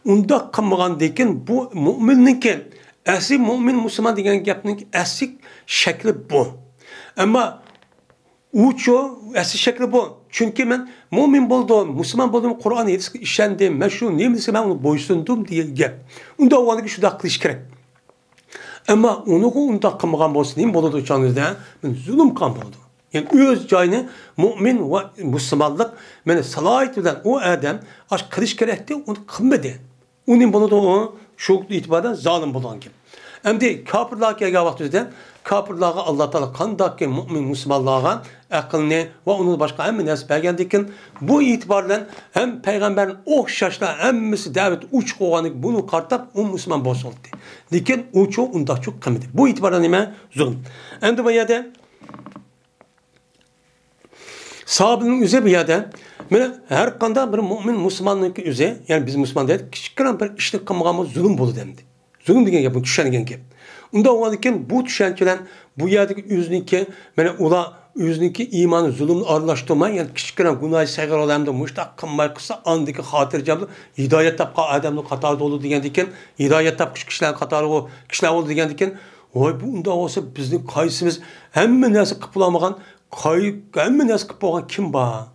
ئۇنداق قىلمىغاندىن كېيىن بۇ مۇئمىننىڭكى، ئەسلى مۇئمىن مۇسۇلمان دېگەن گەپنىڭ ئەسلى شەكلى بۇ. ئەمما ئۇچۇ ئەسلى شەكلى بۇ. چۈنكى مەن مۇئمىن بولدۇم، مۇسۇلمان بولدۇم، قۇرئان ھەدىسكە ئىشەندىم، مەن شۇ نېمە دېسە مەن ئۇنى بويسۇندۇم دېگەن گەپ. ئۇنداق بولغاندىكىن شۇنداق قىلىش كېرەك. ئەمما ئۇنىغۇ ئۇنداق قىلمىغان بولسا نېمە بولىدۇ چاغىمىزدا؟ مانا زۇلۇم قىلغان بولىدۇ. يەنى ئۆز جايىنى مۇئمىن ۋە مۇسۇلمانلىق، مانا سالاھىيىتى بىلەن ئۇ ئادەم ئاش قىلىش كېرەكتى، ئۇنى قىلمىدى. ئۇ نېمە بولىدۇ؟ ئۇ شۇ ئېتىباردا زالىم بولغان گەپ. ئەمدى كاپىرلارغا كەلگەن ۋاقتىمىزدا، كاپىرلارغا ئاللا تائالا قانداقكى مۇئمىن مۇسۇلمانلارغا ئەقىلنى ۋە ئۇنىڭدىن باشقا ھەممە نەرسە بەرگەندىكىن، بۇ ئېتىبار بىلەن ھەم پەيغەمبەرنى ئوخشاشلا ھەممىسى دەۋەت ئوچۇق بولغاندىكىن بۇنى قارىتاپ ئۇ مۇسۇلمان بولسا بولدى. لېكىن ئۇچۇ ئۇنداقچۇ قىلمىدى. بۇ ئېتىبار بىلەن نېمە؟ زۇلۇم. ئەمدى بۇ يەردە ساھابىنىڭ ئۆزى بۇ يەردە، مانا، ھەر قانداق بىر مۇئمىن مۇسۇلماننىڭكى ئۆزى، يەنى بىز مۇسۇلمان دەيدۇ، كىچىك قىران بىر ئىشنى قىلمىغانمۇ زۇلۇم بولىدۇ ئەمدى. زۇلۇم دېگەن گەپ، بۇ چۈشەنگەن گەپ. ئۇنداق بولغاندىكىن بۇ چۈشەنچە بىلەن بۇ يەردىكى ئۆزىنىڭكى، مانا، ئۇلار ئۆزىنىڭكى ئىمانى زۇلۇمنى ئارىلاشتۇرماي، يەنى كىچىك قىران گۇناھى سەغىرلەردە مۇشۇنداق قىلماي قىلسا، ئاندىكى خاتىرجەملىك ھىدايەت تاپقان ئادەمنىڭ قاتارىدا بولىدۇ دېگەندىكىن، ھىدايەت تاپقۇچى كىشىلەر قاتارىغۇ، كىشىلەر بولىدۇ دېگەندىكىن، ۋاي، بۇ ئۇنداق بولسا، بىزنىڭ قايسىمىز ھەممە نەرسە قىلىپ بولالمىغان، قاي-، ھەممە نەرسە قىلىپ بولغان كىم بار؟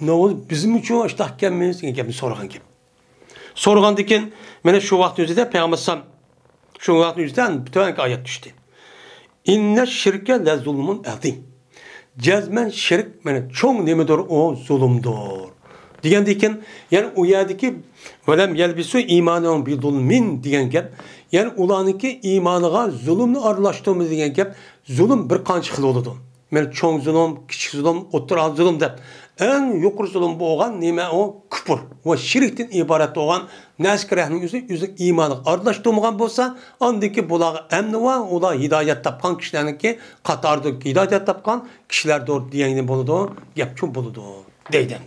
ئۇنداق بولسا، بىزمۇچۇ ئاشۇنداق ئىكەنمىز دېگەن گەپنى سورىغان گەپ. سورىغاندىكىن، مانا شۇ ۋاقىتنىڭ ئۆزىدە پەيغەمبەر ئەلەيھىسسالام، شۇ ۋاقىتنىڭ ئۆزىدە تۆۋەنكى ئايەت چۈشتى. «ئىننە شىركە لەزۇلمۇن ئەزىم.» جەزمەن شىرك، مانا، چوڭ نېمىدۇر؟ ئۇ زۇلۇمدۇر. دېگەندىكىن، يەنى ئۇ يەردىكى «ۋەلەم يەلبىسۇ ئىمانەھۇم بىزۇلمىن» دېگەن گەپ، يەنى ئۇلارنىڭكى ئىمانىغا زۇلۇمنى ئارىلاشتۇرمىدى دېگەن گەپ، زۇلۇم بىر قانچە خىل بولىدۇ. مانا، چوڭ زۇلۇم، كىچىك زۇلۇم، ئوتتۇرا زۇلۇم دەپ، ئەڭ يۇقىرى زۇلۇم بولغان نېمە ئۇ؟ كۇپۇر ۋە شىركتىن ئىبارەت بولغان نەرسە كېرەكنىڭ ئۆزى، ئۆزىنىڭ ئىمانىغا ئارىلاشتۇرمىغان بولسا، ئاندىن كېيىن بۇلارغا ئەمنى ۋە ئۇلار ھىدايەت تاپقان كىشىلەرنىڭكى قاتارىدا ھىدايەت تاپقان كىشىلەردۇر دېگەن بولىدۇ، گەپچۇ بولىدۇ، دەيدۇ.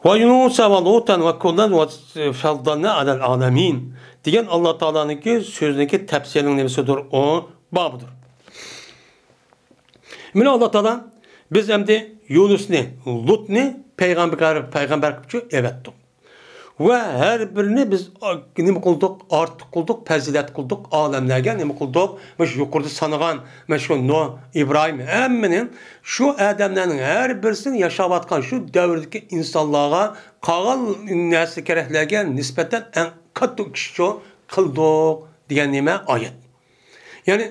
«ۋە يۇنۇسە ۋە لۇتەن ۋە كۇللەن ۋە فەززەلنا ئەلەل ئالەمىن» دېگەن ئاللا تائالانىڭكى سۆزىنىڭكى تەپسىرىنىڭ نېمىسىدۇر؟ ئۇ بابىدۇر. مانا ئاللا تائالا، بىز ئەمدى يۇنۇسنى، لۇتنى پەيغەمبەر، پەيغەمبەر قىلىپچۇ ئەۋەتتۇق. ۋە ھەر بىرىنى بىز، ئا، نېمە قىلدۇق؟ ئارتۇق قىلدۇق، پەزىلەت قىلدۇق، ئالەملەرگە نېمە قىلدۇق؟ مۇشۇ يۇقىرىدا سانىغان، مۇشۇ نۇھ، ئىبراھىم، ھەممىنى، شۇ ئادەملەرنىڭ ھەر بىرسىنى ياشاۋاتقان شۇ دەۋردىكى ئىنسانلارغا، قالغان نەرسە كېرەكلەرگە نىسبەتەن ئەڭ كاتتا كىشىچۇ قىلدۇق دېگەن نېمە؟ ئايەت. يەنى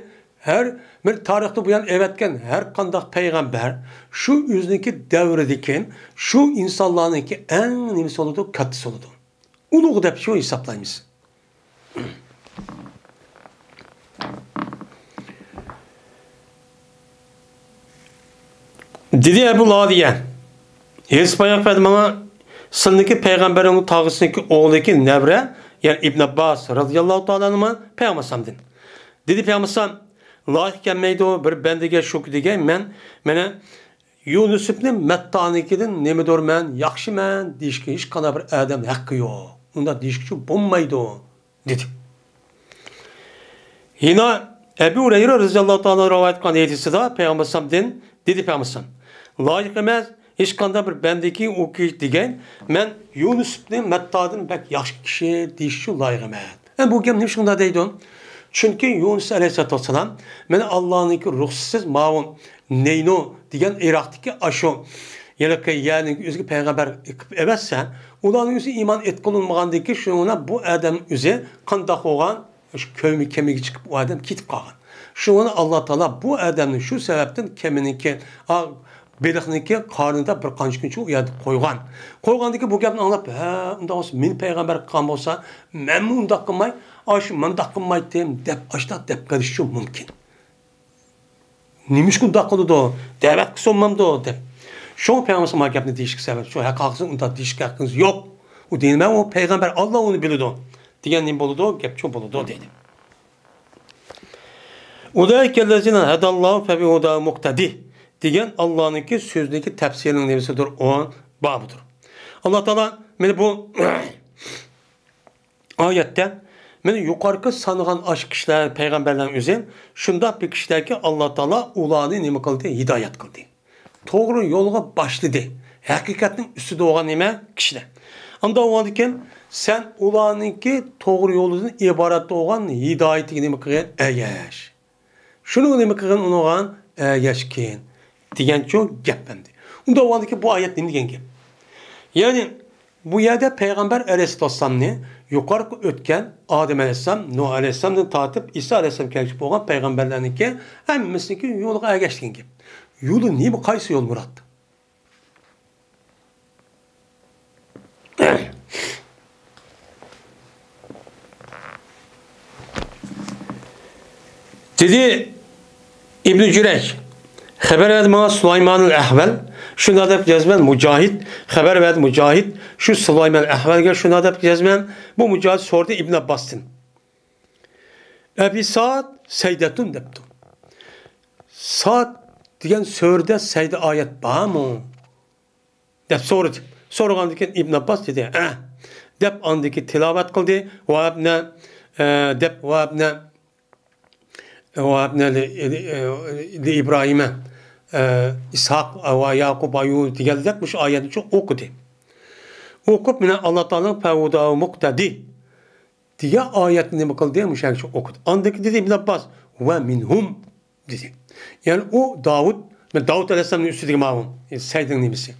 ھەر بىر تارىختا بۇيان ئەۋەتكەن ھەر قانداق پەيغەمبەر شۇ ئۆزىنىڭكى دەۋرىدىكى شۇ ئىنسانلارنىڭكى ئەڭ نېمىسى بولىدۇ؟ كاتتىسى بولىدۇ. ئۇلۇغ دەپ شۇ ھېسابلايمىز. دېدى ئەبۇل ئالىيە، ھېرىس باياق بەردى ماڭا، سىلىنىڭكى پەيغەمبەرنىڭ تاغىسىنىڭكى ئوغلىدىكى نەۋرە، يەنى ئىبن ئابباس رازىياللاھۇ تائالا ئەنھۇما پەيغەمبەر ئەلەيھىسسالامدىن دېدى، پەيغەمبەر ئەلەيھىسسالام، لايىق كەلمەيدۇ بىر بەندىگە شۇ دېگەي، مەن، مانا، يۇنۇس ئىبنى مەتتانىڭكىدىن نېمىدۇرمەن، ياخشىمەن دېيىشكە ھېچقانداق بىر ئادەم ھەققى يوق. ئۇنداق دېيىشكىچۇ بولمايدۇ. دېدى. يەنە ئەبۇ ھۇرەيرە رەزىياللاھۇ تائالا رىۋايەت قىلغان ھەدىسىدە پەيغەمبەر ئەلەيھىسسالامدىن دېدى، پەيغەمبەر ئەلەيھىسسالام، لايىق ئەمەس، ھېچقانداق بىر بەندىكى ئۇ كىشى دېگەن، مەن يۇنۇس ئىبنى مەتتادىن بەك ياخشى كىشى دېيىشچۇ لايىق ئەمەس. ئە، بۇ گەپ نېمە شۇنداق دەيدۇ؟ چۈنكى يۇنۇس ئەلەيھىسسالاتۇ ۋەسسالام، مەن ئاللانىڭكى رۇخسىتىسىز ماۋۇ نەينۇ دېگەن ئىراقتىكى ئاشۇ ھېلىقى يەرنىڭ ئۆزىگە پەيغەمبەر قىلىپ ئەۋەتسە، ئۇلارنىڭ ئۆزى ئىمان ئېيتقىلى بولمىغاندىكى، شۇنىڭ بىلەن بۇ ئادەم ئۆزى قانداق بولغان؟ شۇ كۆمە كېمىگە چىقىپ، ئۇ ئادەم كېتىپ قالغان. شۇنىڭ بىلەن ئاللا تائالا بۇ ئادەمنى شۇ سەۋەبتىن كېمىنىڭكى، ئا، بېلىقنىڭكى قارنىدا بىر قانچە كۈنچە ئۇ يەردە قويغان. قويغاندىن كېيىن بۇ گەپنى ئاڭلاپ، ھە، ئۇنداق بولسا، مېنى پەيغەمبەر قىلغان بولسا، مەنمۇ ئۇنداق قىلماي، ئاشۇ مۇنداق قىلمايتتىم، دەپ، ئاشۇنداق دەپ قېلىشىمۇ مۇمكىن. نېمىشقا ئۇنداق قىلىدۇ؟ دەۋەت قىلسا بولمامدۇ؟ دەپ. شۇڭا پەيغەمبەر ما گەپنى دېيىشكە سەۋەب، شۇ ھەقىقەتنى ئۇنداق دېيىشكە ھەققىڭىز يوق. ئۇ دېمە، ئۇ پەيغەمبەر، ئاللا ئۇنى بىلىدۇ. دېگەن نېمە بولىدۇ؟ گەپ شۇ بولىدۇ، دېدى. ئۇلائىكەللەزىنە ھەداللاھۇ فەبىھۇداھۇ مۇقتەدىھ دېگەن ئاللانىڭكى سۆزىنىڭكى تەپسىرىنىڭ نېمىسىدۇر؟ ئۇ بابىدۇر. ئاللا تائالا مانا بۇ ئايەتتە، مانا يۇقىرىقى سانىغان ئاشۇ كىشىلەر، پەيغەمبەرلەرنىڭ ئۆزى شۇنداق بىر كىشىلەركى، ئاللا تائالا ئۇلارنى نېمە قىلدى؟ ھىدايەت قىلدى. توغرا يولغا باشلىدى. ھەقىقەتنىڭ ئۈستىدە بولغان نېمە؟ كىشىلەر. ئانداق بولغاندىكىن، سەن ئۇلارنىڭكى توغرا يولىدىن ئىبارەت بولغان ھىدايىتىگە نېمە قىلغىن؟ ئەگەش. شۇنىڭغا نېمە قىلغىن ئۇنىڭغا؟ ئەگەشكىن. دېگەنچۇ گەپ ئەمدى. ئۇنداق بولغاندىكىن بۇ ئايەت نېمە دېگەن گەپ؟ يەنى بۇ يەردە پەيغەمبەر ئەلەيھىسسالامنى يۇقىرىقى ئۆتكەن ئادەم ئەلەيھىسسالام، نۇھ ئەلەيھىسسالامدىن تارتىپ ئىسا ئەلەيھىسسالام كەلگۈچە بولغان پەيغەمبەرلەرنىڭكى ھەممىسىنىڭكى يولىغا ئەگەش دېگەن گەپ. يولى نېمە، قايسى يول مۇراد؟ دېدى ئىبنى جۈرەيج، خەۋەر بەردى ماڭا سۇلايمانىل ئەھۋەل، شۇنداق دەپ يازىمەن، مۇجاھىد، خەۋەر بەردى مۇجاھىد، شۇ سۇلايمان ئەھۋەلگە شۇنداق دەپ يازىمەن، بۇ مۇجاھىد سورىدى ئىبن ئابباستىن. ئەفى ساد سەيدەتۇن دەپتۇ. ساد دېگەن سۆرىدە سەيدە ئايەت بارمۇ؟ دەپ سورىدى. سورىغاندىن كېيىن ئىبن ئابباس دېدى، ھە، دەپ ئاندىن كېيىن تىلاۋەت قىلدى. ۋەھەبنە، ئە، دەپ ۋەھەبنە، ۋەھەبنە لى، لى، لى ئىبراھىمە، ئە، ئىسھاق ۋە يەقۇب ۋە يۇنۇس دېگەندەك مۇشۇ ئايەتنى شۇ ئوقۇدى. ئوقۇپ، مانا ئاللا تائالانىڭ فەھۇداھۇ مۇقتەدى دېگەن ئايەتنى نېمە قىلدى؟ مۇشۇ يەرگىچە ئوقۇدى. ئاندىن كېيىن دېدى ئىبن ئابباس، ۋە مىنھۇم دېدى. يەنى ئۇ داۋۇت، مەن داۋۇت ئەلەيھىسسالامنىڭ ئۈستىدىكى ماۋۇ، ئە، سەيدىنىڭ نېمىسى.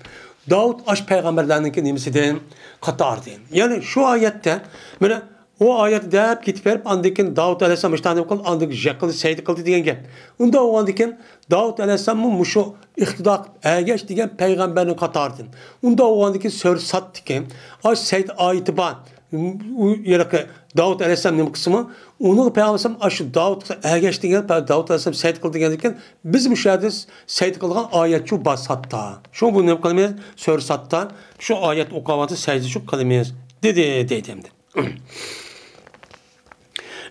داۋۇت ئاشۇ پەيغەمبەرلەرنىڭكى نېمىسىدىن، قاتارىدىن. يەنى شۇ ئايەتتە، مانا ئۇ ئايەت دەپ كېتىپ بېرىپ، ئاندىن كېيىن داۋۇت ئەلەيھىسسالام مۇشۇنداق نېمە قىلدى، ئاندىن كېيىن جەك قىلدى، سەيدە قىلدى دېگەن گەپ. ئۇنداق بولغاندىن كېيىن داۋۇت ئەلەيھىسسالاممۇ مۇشۇ ئىقتىدا قىلىپ ئەگەش دېگەن پەيغەمبەرنىڭ قاتارىدىن. ئۇنداق بولغاندىن كېيىن سۆرە سادتىكى ئاشۇ سەيدە ئايىتى بار. ئۇ ھېلىقى داۋۇت ئەلەيھىسسالام نېمە قىلسىمۇ، ئۇنىڭغا پەيغەمبەر ئەلەيھىسسالام ئاشۇ داۋۇتقا ئەگەش دېگەن، داۋۇت ئەلەيھىسسالام سەيدە قىلدى دېگەندىكىن، بىز مۇشۇ يەردە سەيدە قىلىدىغان ئايەت شۇ بار سادتا. شۇڭا بۇ نېمە قىلىمىز؟ سۆرە سادتا شۇ ئايەت ئوقۇۋاتىدۇ، سەيدە شۇ قىلىمىز، دېدى، دەيدۇ ئەمدى.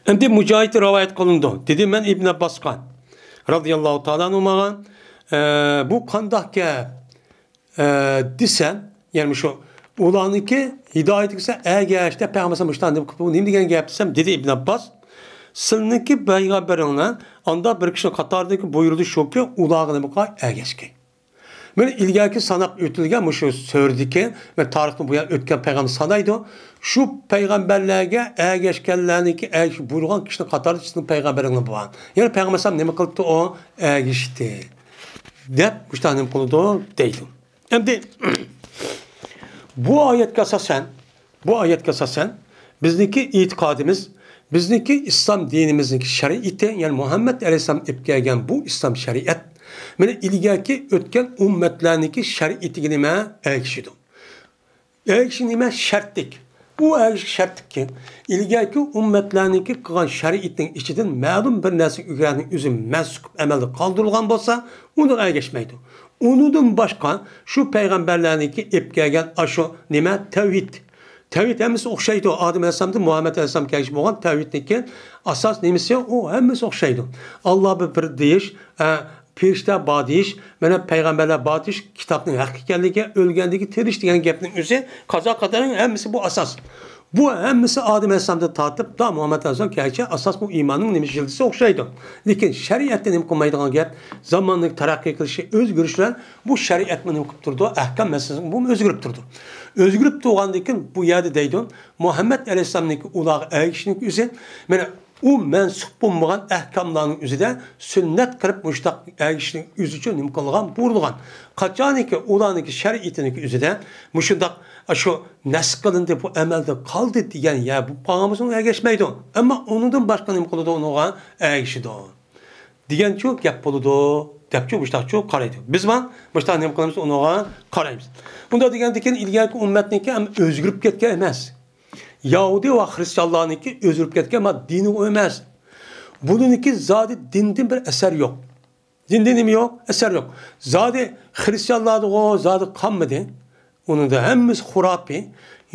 ئەمدى مۇجاھىد رىۋايەت قىلىنىدۇ. دېدى، مەن ئىبن ئابباسقا رازىياللاھۇ تائالا ئەنھۇماغا، ئە، بۇ قانداق گەپ؟ ئە، دېسەم، يەنى مۇشۇ ئۇلارنىڭكى ھىدايىتىگە ئەگەش دەپ پەيغەمبەر ئەلەيھىسسالام مۇشۇنداق نېمە قىلىپ، بۇ نېمە دېگەن گەپ دېسەم، دېدى ئىبن ئابباس، سىلىنىڭكى پەيغەمبىرىڭلار ئاندا بىر كىشىنىڭ قاتارىدىكى بۇيرۇقى شۇكى، ئۇلارغا نېمە قىلاي؟ ئەگەشكەي. مانا ئىلگەركى ساناپ ئۆتۈلگەن مۇشۇ سۈرىدىكى، مانا تارىختىن بۇيان ئۆتكەن پەيغەمبەر سانايدۇ. شۇ پەيغەمبەرلەرگە ئەگەشكەنلەرنىڭكى، ئەگىشىپ بۇيرۇغان كىشىنىڭ قاتارىدا سىزنىڭ پەيغەمبىرىڭلار بار. يەنى پەيغەمبەر ئەلەيھىسسالام نېمە قىلىپتۇ؟ ئۇ ئەگىشتى، دەپ مۇشۇنداق نېمە قىلىدۇ دەيدۇ. ئەمدى بۇ ئايەتكە ئاساسەن، بۇ ئايەتكە ئاساسەن، بىزنىڭكى ئېتىقادىمىز، بىزنىڭكى ئىسلام دىنىمىزنىڭكى شەرىئىتى، يەنى مۇھەممەد ئەلەيھىسسالام ئېلىپ كەلگەن بۇ ئىسلام شەرىئەت، مانا ئىلگەركى ئۆتكەن ئۈممەتلەرنىڭكى شەرىئىتىگە نېمە؟ ئەگىشىدۇ. ئەگىشىش نېمە؟ شەرتلىك. ئۇ ئەگىشىش شەرتلىككى، ئىلگەركى ئۈممەتلەرنىڭكى قىلغان شەرىئىتىنىڭ ئىچىدىن مەلۇم بىر نەرسە ئۆگەنگەننىڭ ئۆزى مەنسۇخ ئەمەلدىن قالدۇرۇلغان بولسا، ئۇنىڭغا ئەگەشمەيدۇ. ئۇنىڭدىن باشقا شۇ پەيغەمبەرلەرنىڭكى ئېلىپ كەلگەن ئاشۇ نېمە؟ تەۋھىد. تەۋھىد ھەممىسى ئوخشايدۇ. ئادەم ئەلەيھىسسالامدىن مۇھەممەد ئەلەيھىسسالامغا كەلگۈچە بولغان تەۋھىدنىڭكى ئاساس نېمىسى؟ ئۇ ھەممىسى ئوخشايدۇ. ئاللا بىر، بىر دېيىش، ئە، پەرىشتە بار دېيىش، مانا پەيغەمبەرلەر بار دېيىش، كىتابنىڭ ھەق ئىكەنلىكى، ئۆلگەندىن كېيىن تىرىلىش دېگەن گەپنىڭ ئۆزى، قازا قەدەرنىڭ ھەممىسى بۇ ئاساس. بۇ ھەممىسى ئادەم ئەلەيھىسسالامدىن تارتىپ تا مۇھەممەد ئەلەيھىسسالامغىچە ئاساس بۇ ئىماننىڭ نېمە يىلتىزى ئوخشايدۇ. لېكىن شەرىئەتتە نېمە قىلمايدىغان گەپ، زاماننىڭ تەرەققىي قىلىشى، ئۆزگىرىشى بىلەن بۇ شەرىئەتمۇ نېمە قىلىپ تۇرىدۇ؟ ئەھكام مەسىلىسىمۇ ئۆزگىرىپ تۇرىدۇ. ئۆزگىرىپ تۇرغاندىن كېيىن بۇ يەردە دەيدۇ، مۇھەممەد ئەلەيھىسسالامنىڭكى ئۇلارغا ئەگىشىشنىڭ ئۆزى، مانا ئۇ مەنسۇخ بولمىغان ئەھكاملارنىڭ ئۆزىدە سۈننەت قىلىپ مۇشۇنداق ئەگىشىشنىڭ ئۆزىچۇ نېمە قىلغان، بۇيرۇلغان. قاچانكى ئۇلارنىڭكى شەرىئىتىنىڭكى ئۆزىدە مۇشۇنداق، ئاشۇ نەسخ قىلىندى، بۇ ئەمەلدىن قالدى دېگەن يەر بولۇپ قالغان بولسا ئۇنىڭغا ئەگەشمەيدۇ. ئەمما ئۇنىڭدىن باشقا نېمە قىلىدۇ؟ ئۇنىڭغا ئەگىشىدۇ دېگەنچۇ گەپ بولىدۇ، دەپچۇ مۇشتاقچۇ قارايدۇ. بىز مانا مۇشتاق نېمە قىلىمىز؟ ئۇنىڭغا قارايمىز. ئۇنداق دېگەندىن كېيىن ئىلگەركى ئۈممەتنىڭكى ھەم ئۆزگىرىپ كەتكەن ئەمەس. يەھۇدىي ۋە خرىستىيانلارنىڭكى ئۆزگىرىپ كەتكەن، ما دىنى ئۇ ئەمەس. بۇنىڭكى زادى دىندىن بىر ئەسەر يوق. دىندىن نېمە يوق؟ ئەسەر يوق. زادى خرىستىيانلاردىغۇ زادى قالمىدى. ئۇنىڭدا ھەممىسى خۇراپىي.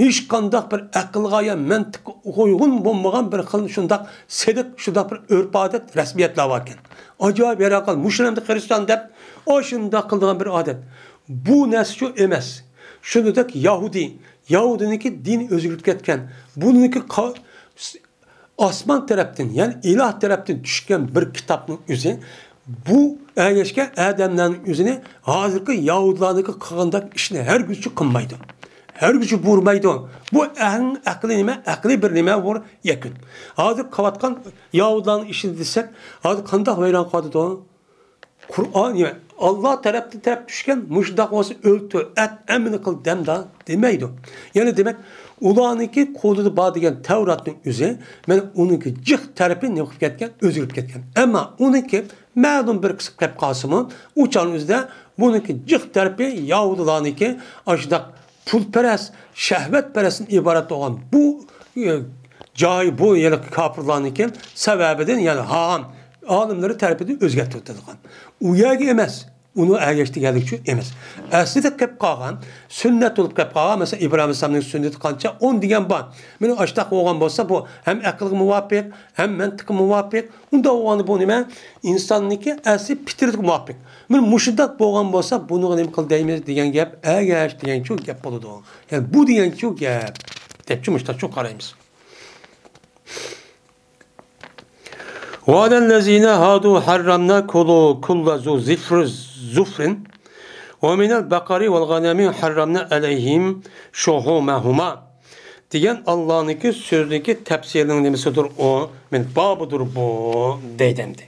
ھېچقانداق بىر ئەقىلگە يا مەنتىققە ئۇيغۇن بولمىغان بىر خىل شۇنداق سېلىق، شۇنداق بىر ئۆرپ-ئادەت، رەسمىيەتلەر باركەن. ئاجايىپ ھەيران قالدىم. مۇشۇنى ئەمدى خرىستىيان دەپ ئاشۇنداق قىلىدىغان بىر ئادەت. بۇ نەرسىچۇ ئەمەس. شۇنىڭدەك يەھۇدىي، يەھۇدىينىڭكى دىنى ئۆزگىرىپ كەتكەن. بۇنىڭكى قا-، ئاسمان تەرەپتىن، يەنى ئىلاھ تەرەپتىن چۈشكەن بىر كىتابنىڭ ئۆزى، بۇ ئەگەشكەن ئادەملەرنىڭ ئۆزىنى ھازىرقى يەھۇدىيلارنىڭكى قىلغاندەك ئىشنى ھەرگىزچە قىلمايدۇ. ھەرگىزچە بۇيرۇمايدۇ. بۇ ئەڭ ئەقلىي نېمە؟ ئەقلىي بىر نېمە بۇ يەكۈن. ھازىر قىلىۋاتقان يەھۇدىيلارنىڭ ئىشىنى دېسەك، ھازىر قانداق ۋەيران قىلىۋاتىدۇ؟ قۇرئان، يەنى ئاللا تەرەپتىن تەرەپ چۈشكەن مۇشۇنداق بولسا ئۆلتۈر، ئەت، ھەممىنى قىل دەمدا دېمەيدۇ. يەنى دېمەك، ئۇلارنىڭكى قولىدا بار دېگەن تەۋراتنىڭ ئۆزى، مانا ئۇنىڭكى جىق تەرىپى نېمە قىلىپ كەتكەن؟ ئۆزگىرىپ كەتكەن. ئەمما ئۇنىڭكى مەلۇم بىر قىسىم قېلىپ قالسىمۇ، ئۇ چاغنىڭ ئۆزىدە بۇنىڭكى جىق تەرىپى يەھۇدىيلارنىڭكى ئاشۇنداق پۇلپەرەس، شەھۋەتپەرەستىن ئىبارەت بولغان بۇ، ئى، جاھىل، بۇ يەنە كاپىرلارنىڭكى سەۋەبىدىن، يەنى ھاھام ئالىملىرى تەرىپىدىن ئۆزگەرتىۋېتىلغان. ئۇ يەرگە ئەمەس، ئۇنى ئەگەشتۈرگەنلىكچۇ ئەمەس. ئەسلىدە قېلىپ قالغان، سۈننەت بولۇپ قېلىپ قالغان، مەسىلەن، ئىبراھىم ئەلەيھىسسالامنىڭ سۈننىتى قانچە؟ ئون دېگەن بار. مانا ئاشتاق بولغان بولسا، بۇ ھەم ئەقىلگە مۇۋاپىق، ھەم مەنتىققە مۇۋاپىق. ئۇنداق بولغاندا بۇ نېمە؟ ئىنساننىڭكى ئەسلى پىترىتىگە مۇۋاپىق. مانا مۇشۇنداق بولغان بولسا، بۇنىڭغا نېمە قىل دەيمىز دېگەن گەپ، ئەگەش دېگەنچۇ گەپ بولىدۇ. يەنى بۇ دېگەنچۇ گەپ دەپچۇ مۇشتاقچۇ قارايمىز. وعلى الذين هادوا حرمنا كل، كل ذي ظفر، ظفر ومن البقر والغنم حرمنا عليهم شحومهما دېگەن ئاللانىڭكى سۆزىنىڭكى تەپسىرىنىڭ نېمىسىدۇر ئۇ؟ مانا بابىدۇر بۇ دەيدۇ ئەمدى.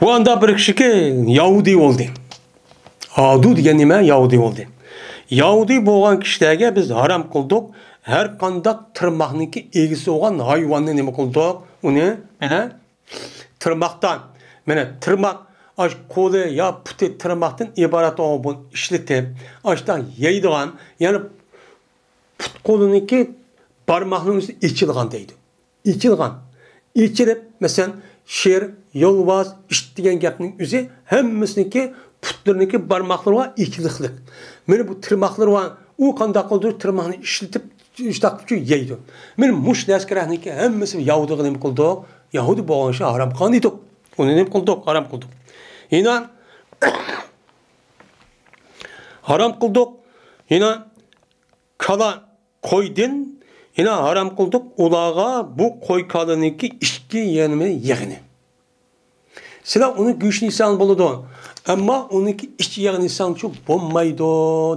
ئۇ ئاندا بىر كىشىكى يەھۇدىي بولدى. ھادۇ دېگەن نېمە؟ يەھۇدىي بولدى. يەھۇدىي بولغان كىشىلەرگە بىز ھارام قىلدۇق، ھەر قانداق تىرماقنىڭكى ئىگىسى بولغان ھايۋاننى نېمە قىلدۇق؟ ئۇنى مانا تىرماقتا، مانا تىرماق، ئاش قولى يا پۇتى تىرماقتىن ئىبارەت بولغان بۇنى ئىشلىتىپ، ئاشتا يەيدىغان، يەنى پۇت قولىنىڭكى بارماقنىڭ ئۆزى ئېچىلغان دەيدۇ. ئېچىلغان. ئېچىلىپ، مەسىلەن، شىر، يولۋاس، ئىت دېگەن گەپنىڭ ئۆزى ھەممىسىنىڭكى پۇتلىرىنىڭكى بارماقلىرى بار ئېچىلىقلىق. مانا بۇ تىرماقلىرى بار. ئۇ قانداق قىلىدۇ؟ تىرماقنى ئىشلىتىپ، ئىشلەپ يەيدۇ. مانا مۇشۇ نەرسىلەرنىڭكى ھەممىسى يەھۇدىيغا نېمە قىلدۇق؟ يەھۇدىي بولغان ئىشى ھارام قىلغان ئىدۇق. ئۇنى نېمە قىلدۇق؟ ھارام قىلدۇق. يەنە ھارام قىلدۇق. يەنە كالا، قويدىن يەنە ھارام قىلدۇق ئۇلارغا بۇ قوي كالىنىڭكى ئىككى يەنىمۇ يېغىنى. سىلەر ئۇنى گۆشىنى يېسەڭ بولىدۇ، ئەمما ئۇنىڭكى ئىچ يېغىنى يېسەڭچۇ بولمايدۇ،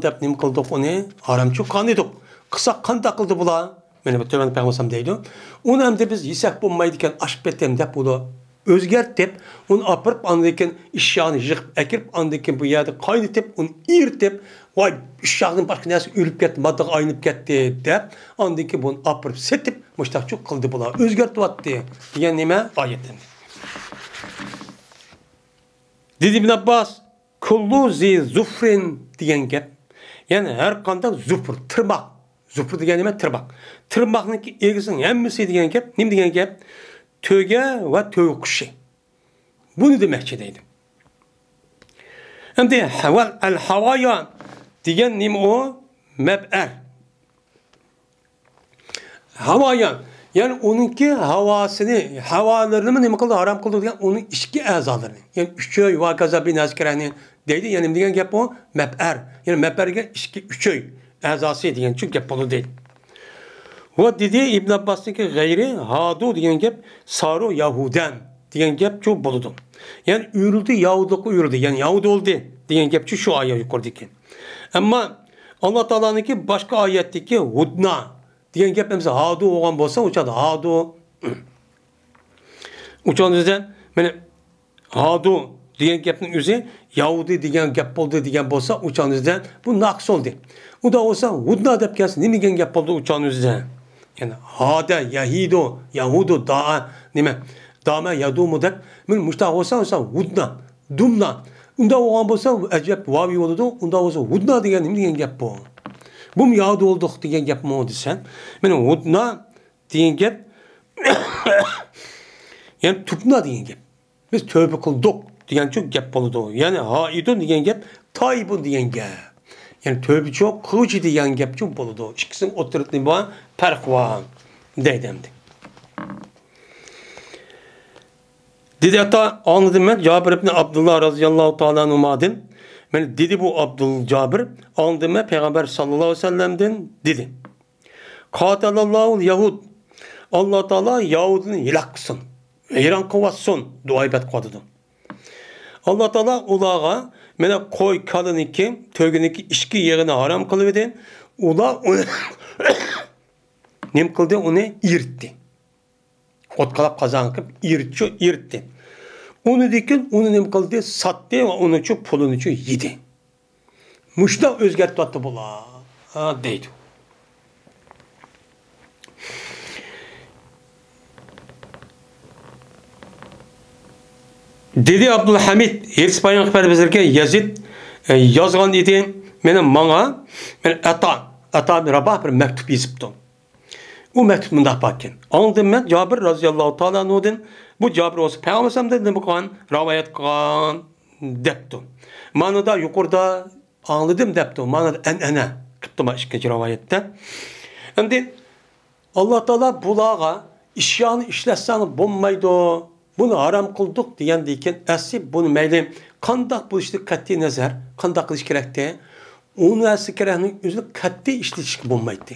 دەپ نېمە قىلدۇق ئۇنى؟ ھارامچۇ قىلغان ئىدۇق. قىلساق قانداق قىلدى بۇلار؟ مانا بۇ تۆۋەن پەيغەمبەر دەيدۇ. ئۇنى ئەمدى بىز يېسەك بولمايدىكەن، ئاشقا پېتىم دەپ ئۇنى ئۆزگەرتىپ، ئۇنى ئاپىرىپ، ئاندىن كېيىن ئىششاغىنى يىغىپ ئەكىرىپ، ئاندىن كېيىن بۇ يەردە قاينىتىپ، ئۇنى ئېرىتىپ، ۋاي، ئىششاغدىن باشقا نەرسە ئۆلۈپ كەتتى، ماددىغا ئايلىنىپ كەتتى، دەپ، ئاندىن كېيىن بۇنى ئاپىرىپ سېتىپ، مۇشتاقچۇ قىلدى بۇلار، ئۆزگەرتىۋەتتى دېگەن نېمە؟ ئايەت ئەمدى. دېدى ئىبن ئابباس، كۇللۇ زى زۇفرىن دېگەن گەپ. يەنى ھەر قانداق زۇفر، تىرماق. زۇفر دېگەن نېمە؟ تىرماق. تىرماقنىڭكى ئىگىسىنىڭ ھەممىسى دېگەن گەپ. نېمە دېگەن گەپ؟ تۆگە ۋە تۆگە قۇشى. بۇنى دېمەكچى دەيدۇ. ئەمدى ھەۋا، ئەل ھاۋايا دېگەن نېمە ئۇ؟ مەبئەر. ھاۋايا، يەنى ئۇنىڭكى ھاۋاسىنى، ھاۋالىرىنىمۇ نېمە قىلدى؟ ھارام قىلدى دېگەن ئۇنىڭ ئىچكى ئەزالىرىنى. يەنى ئۈچەي ۋە كازا بىنەسكىرەنى دەيدۇ. يەنى نېمە دېگەن گەپ ئۇ؟ مەبئەر. يەنى مەبئەرگە ئىچكى ئۈچەي ئەزاسى دېگەن چۈ گەپ بولىدۇ دەيدۇ. ۋە دېدى ئىبن ئابباسنىڭكى غەيرى ھادۇ دېگەن گەپ سارۇ يەھۇدەن دېگەن گەپچۇ بولىدۇ. يەنى ئۆرۈلدى، يەھۇدىيلىققا ئۆرۈلدى، يەنى يەھۇدىي بولدى دېگەن گەپچۇ شۇ ئايەت يۇقىرىدىكى. ئەمما ئاللا تائالانىڭكى باشقا ئايەتتىكى ھۇدنا دېگەن گەپ ئەمسە ھادۇ بولغان بولسا، ئۇ چاغدا ھادۇ، ئۇ چاغدا بىزدە مانا ھادۇ دېگەن گەپنىڭ ئۆزى يەھۇدىي دېگەن گەپ بولدى دېگەن بولسا، ئۇ چاغدا بىزدە بۇ ناقىس بولدى. ئۇنداق بولسا ھۇدنا دەپ كەلسە نېمە دېگەن گەپ بولدى ئۇ چاغدا بىزدە؟ يەنى ھادە، يەھىدۇ، يەھۇدۇ، دائە، نېمە؟ دامە، يەدۇمۇ دەپ، مانا مۇشتاق بولسا، بولسا ھۇدنا، دۇمنا. ئۇنداق بولغان بولسا ئەجەب ۋاۋى بولىدۇ. ئۇنداق بولسا ھۇدنا دېگەن نېمە دېگەن گەپ بۇ؟ بۇمۇ يەھۇدىي بولدۇق دېگەن گەپمۇ دېسە، مانا ھۇدنا دېگەن گەپ، يەنى تۇپنا دېگەن گەپ. بىز تۆبە قىلدۇق دېگەنچۇ گەپ بولىدۇ. يەنى ھائىدۇن دېگەن گەپ تائىبۇن دېگەن گەپ. يەنى تۆبىچۇ، قىلغۇچى دېگەن گەپچۇ بولىدۇ. ئىككىسىنىڭ ئوتتۇرىسىدا نېمە بار؟ پەرق بار دەيدۇ ئەمدى. دېدى ئاتا، ئاڭلىدىم مەن جابىر ئىبنى ئابدۇللا رازىياللاھۇ تائالا ئەنھۇمادىن. مانا دېدى بۇ ئابدۇل جابىر، ئاڭلىدىم مەن پەيغەمبەر ساللاللاھۇ ئەلەيھى ۋەسەللەمدىن دېدى. قاتەلەللاھۇل يەھۇد. ئاللا تائالا يەھۇدىينى ھالاك قىلسۇن، ۋەيران قىلىۋاتسۇن، دۇئا ئىبادەت قىلىۋاتىدۇ. ئاللا تائالا ئۇلارغا مانا قوي، كالىنىڭكى، تۆگىنىڭكى ئىچكى يېغىنى ھارام قىلىۋىدى. ئۇلار ئۇنى نېمە قىلدى؟ ئۇنى ئېرىتتى. ئوتقالاپ قازان قىلىپ ئېرىتچۇ، ئېرىتتى. ئۇنىدىن كېيىن ئۇنى نېمە قىلدى؟ ساتتى ۋە ئۇنىچۇ پۇلىنىچۇ يېدى. مۇشۇنداق ئۆزگەرتىۋاتتى بۇلار، ھە، دەيدۇ. دېدى ئابدۇلھەمىد، ھېرىس بايان خەۋەر بېزىركەن يەزىد، ئە، يازغان ئىدى. مېنى ماڭا، مېنى ئەتا، ئەتا بىن راباھ بىر مەكتۇپ يېزىپتۇ. ئۇ مەكتۇپتا مۇنداق باركەن. ئاڭلىدىم مەن جابىر رازىياللاھۇ تائالا ئەنھۇدىن، بۇ جابىر بولسا پەيغەمبەر ئەلەيھىسسالامدىن نېمە قىلغان؟ رىۋايەت قىلغان دەپتۇ. مانىدا يۇقىرىدا ئاڭلىدىم دەپتۇ. مانىدا ئەنئەنە قىپتۇ ما ئىككىنچى رىۋايەتتە. ئەمدى ئاللا تائالا بۇلارغا ئىششانى ئىشلەتسەڭ بولمايدۇ، بۇنى ھارام قىلدۇق دېگەندىن كېيىن، ئەسلى بۇنى مەيلى قانداق بولۇشىدىن قەتئىي نەزەر، قانداق قىلىش كېرەكتى؟ ئۇ نەرسە كېرەكنىڭ ئۆزىنى قەتئىي ئىشلىتىشكە بولمايتتى.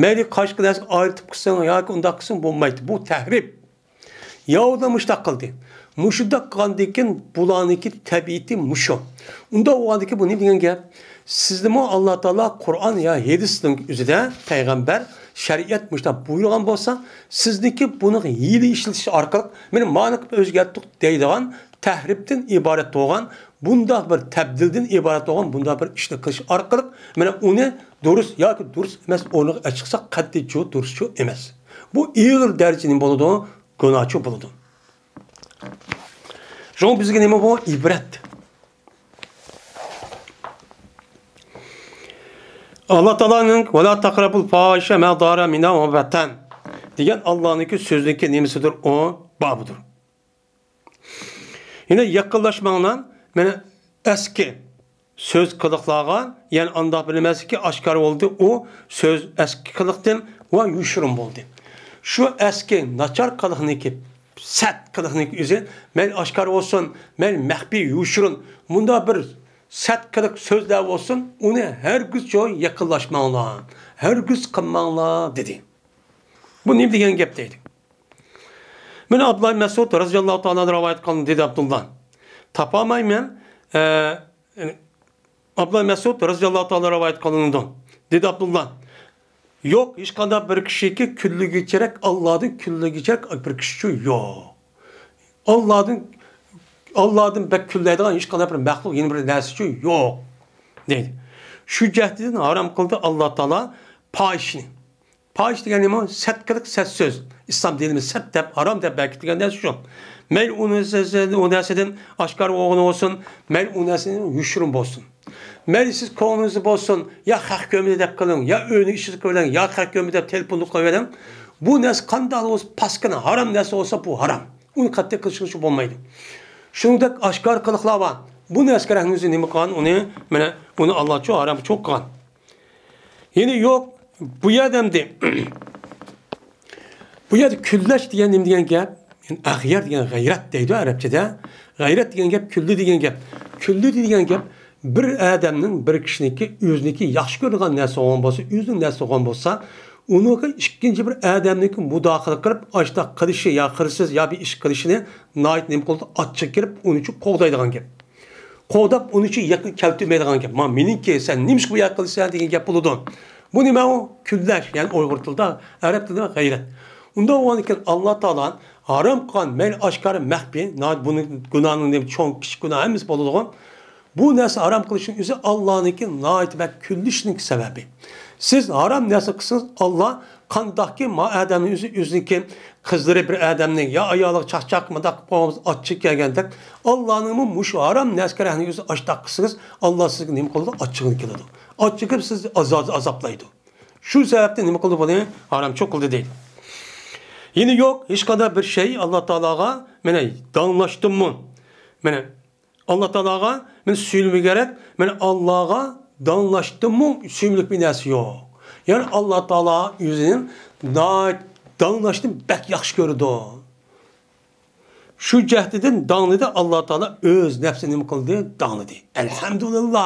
مەيلى قاشقا نەرسىگە ئايرىتىپ قىلسۇن ياكى ئۇنداق قىلسۇن بولمايتتى. بۇ تەھرىم. يەھۇدىيلار مۇشۇنداق قىلدى. مۇشۇنداق قىلغاندىن كېيىن بۇلارنىڭكى تەبىئىتى مۇشۇ. ئۇنداق بولغاندىن كېيىن بۇ نېمە دېگەن گەپ؟ سىزنىمۇ ئاللا تائالا قۇرئان يا ھەدىسنىڭ ئۆزىدە پەيغەمبەر شەرىئەت مۇشۇنداق بۇيرۇغان بولسا، سىزنىڭكى بۇنى ھىيلە ئىشلىتىش ئارقىلىق، مېنى مانا قىلىپ ئۆزگەرتتۇق دەيدىغان تەھرىپتىن ئىبارەت بولغان، بۇنداق بىر تەبدىلدىن ئىبارەت بولغان بۇنداق بىر ئىشنى قىلىش ئارقىلىق، مانا ئۇنى دۇرۇس ياكى دۇرۇس ئەمەس ئورنىغا ئەچىقساق قەتئىيچۇ دۇرۇسچۇ ئەمەس. بۇ ئېغىر دەرىجە نېمە بولىدۇ؟ گۇناھچۇ بولىدۇ. شۇڭا بىزگە نېمە بۇ؟ ئىبرەت. ئاللا تائالانىڭ «ۋەلا تەقرەبۇل فاھىشە ما زەھەرە مىنھا ۋە مە بەتەن» دېگەن ئاللانىڭكى سۆزىنىڭكى نېمىسىدۇر ئۇ؟ بابىدۇر. يەنە يېقىنلاشماڭلار، مانا ئەسكى سۆز قىلىقلارغا، يەنى ئانداق بىر نېمە ئەسكى ئاشكارا بولدى، ئۇ سۆز ئەسكى قىلىقتىن ۋە يوشۇرۇن بولدى. شۇ ئەسكى ناچار قىلىقنىڭكى، سەت قىلىقنىڭكى ئۆزى، مەيلى ئاشكارا بولسۇن، مەيلى مەخپىي، يوشۇرۇن، مۇنداق بىر سەت قىلىق سۆزلەر بولسۇن، ئۇنى ھەرگىزچۇ يېقىنلاشماڭلار، ھەرگىز قىلماڭلار، دېدى. بۇ نېمە دېگەن گەپ دەيدۇ. بۇنى ئابدۇللا مەسئۇد رەزىياللاھۇ تائالا ئەنھۇ رىۋايەت قىلغان، دېدى ئابدۇللا. تاپالمايمەن. ئە، ئابدۇللا مەسئۇد رەزىياللاھۇ تائالا رىۋايەت قىلىنىدۇ، دېدى ئابدۇللا. يوق، ھېچقانداق بىر كىشىكى كۈنلىگۈچىرەك، ئاللادىن كۈنلىگۈچىرەك بىر كىشىچۇ يوق. ئاللادىن، ئاللادىن بەك كۈنلەيدىغان ھېچقانداق بىر مەخلۇق، يەنە بىر نەرسىچۇ يوق، دەيدۇ. شۇ جەھەتتىن ھارام قىلدى ئاللا تائالا پاھىشىنى. پاھىش دېگەن نېمە؟ سەت قىلىق، سەت سۆز. ئىسلام دىنىمىز سەت دەپ، ھارام دەپ بەكىتكەن نەرسە شۇ. مەيلى ئۇ نەرسە، ئۇ نەرسىدىن ئاشكارا بولغىنى بولسۇن، مەيلى ئۇ نەرسىدىن يوشۇرۇن بولسۇن. مەيلى سىز كۆڭلىڭىزدە بولسۇن، يا خەق كۆرمىدى دەپ قىلىڭ، يا ئۆينىڭ ئىچىدە قىلىۋېلىڭ، يا خەق كۆرمىدى دەپ تېلېفوندا قىلىۋېلىڭ. بۇ نەرسە قانداق بولسا، پاسكىنا ھارام نەرسە بولسا، بۇ ھارام. ئۇنى قەتئىي قىلىشىڭىزچە بولمايدۇ. شۇنىڭدەك ئاشكارا قىلىقلار بار. بۇ نەرسىگە رەھمىڭىزنى نېمە قىلغان، ئۇنى، مانا، ئۇنى ئاللاچۇ ھارامچۇ قىلغان. يەنە يوق، بۇ يەردە ئەمدى، بۇ يەردە كۈنلەش دېگەن نېمە دېگەن گەپ؟ يەنى ئەغيار دېگەن غەيرەت دەيدۇ ئەرەبچىدە. غەيرەت دېگەن گەپ، كۈللى دېگەن گەپ. كۈللى دېگەن گەپ بىر ئادەمنىڭ، بىر كىشىنىڭكى ئۆزىنىڭكى ياخشى كۆرىدىغان نەرسە بولغان بولسا، ئۆزىنىڭ نەرسە بولغان بولسا، ئۇنىڭغا ئىككىنچى بىر ئادەمنىڭكى مۇداخىلە قىلىپ، ئاشۇنداق قىلىشى يا قىلسىز يا بىر ئىش قىلىشىنى ناھايىتى نېمە قىلىدۇ؟ ئاچچىق كىرىپ، ئۇنى چۇ قوغدايدىغان گەپ. قوغداپ، ئۇنى چۇ يېقىن كەلتۈرمەيدىغان گەپ. ما مېنىڭكى، سەن نېمىشقا بۇ يەر قىلىسەن دېگەن گەپ بولىدۇ. بۇ نېمە ئۇ؟ كۈنلەش، يەنى ئۇيغۇر تىلىدا، ئەرەب تىلىدا غەيرەت. ئۇنداق بولغاندىكىن، ئاللا تائالا ھارام قىلغان، مەيلى ئاشكارا، مەخپىي، ناھايىتى بۇنى گۇناھنىڭ نېمە چوڭ، كىچىك گۇناھ ھەممىسى بولىدىغۇ. بۇ نەرسە ھارام قىلىشنىڭ ئۆزى ئاللانىڭكى ناھايىتى بەك كۈنلىشىنىڭ سەۋەبى. سىز ھارام نەرسە قىلسىڭىز، ئاللا قانداقكى ما ئادەمنىڭ ئۆزى، ئۆزىنىڭكى قىزلىرى بىر ئادەمنىڭ يا ئايالىغا چاقچاق مۇنداق قىلىپ قويغان بولسا، ئاچچىق كەلگەندەك، ئاللانىڭمۇ مۇشۇ ھارام نەرسىگە رەھمىڭىز ئاشتاق قىلسىڭىز، ئاللا سىزگە نېمە قىلىدۇ؟ ئاچچىقىنى كېلىدۇ. ئاچچىقىپ سىز ئازاب، ئازابلايدۇ. شۇ سەۋەبتىن نېمە قىلدى بۇنى؟ ھارامچۇ قىلدى دەيدۇ. يەنە يوق، ھېچقانداق بىر شەي ئاللا تائالاغا، مانا، داڭلاشتىممۇ؟ مانا، ئاللا تائالاغا مانا سۆيۈلمىگۈدەك، مانا، ئاللاغا داڭلاشتىنمۇ سۆيۈملۈك بىر نەرسە يوق. يەنى ئاللا تائالا ئۆزىنى ناھايىتى داڭلاشنى بەك ياخشى كۆرىدۇ. شۇ جەھەتتىن داڭلىدى، ئاللا تائالا ئۆز نەپسىنى نېمە قىلدى؟ داڭلىدى. ئەلھەمدۇلىللا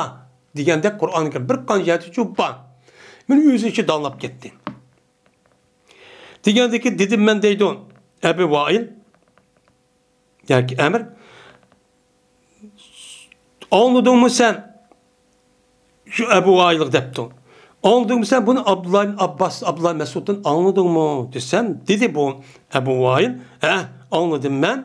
دېگەندەك قۇرئاندا بىر قانچە جەھەتتە بار. مانا ئۆزىچە داڭلاپ كەتتى. دېگەندىكىن دېدىم مەن دەيدۇ ئەبۇ ۋائىل. ياكى ئەمىر، ئاڭلىدىڭمۇ سەن؟ شۇ ئەبۇ ۋائىلغا دەپتۇ. ئاڭلىدىڭمۇ سەن بۇنى ئابدۇللا ئىبن ئابباس، ئابدۇللا مەسئۇدتىن ئاڭلىدىڭمۇ دېسەم، دېدى بۇ ئەبۇ ۋائىل، ھە، ئاڭلىدىم مەن.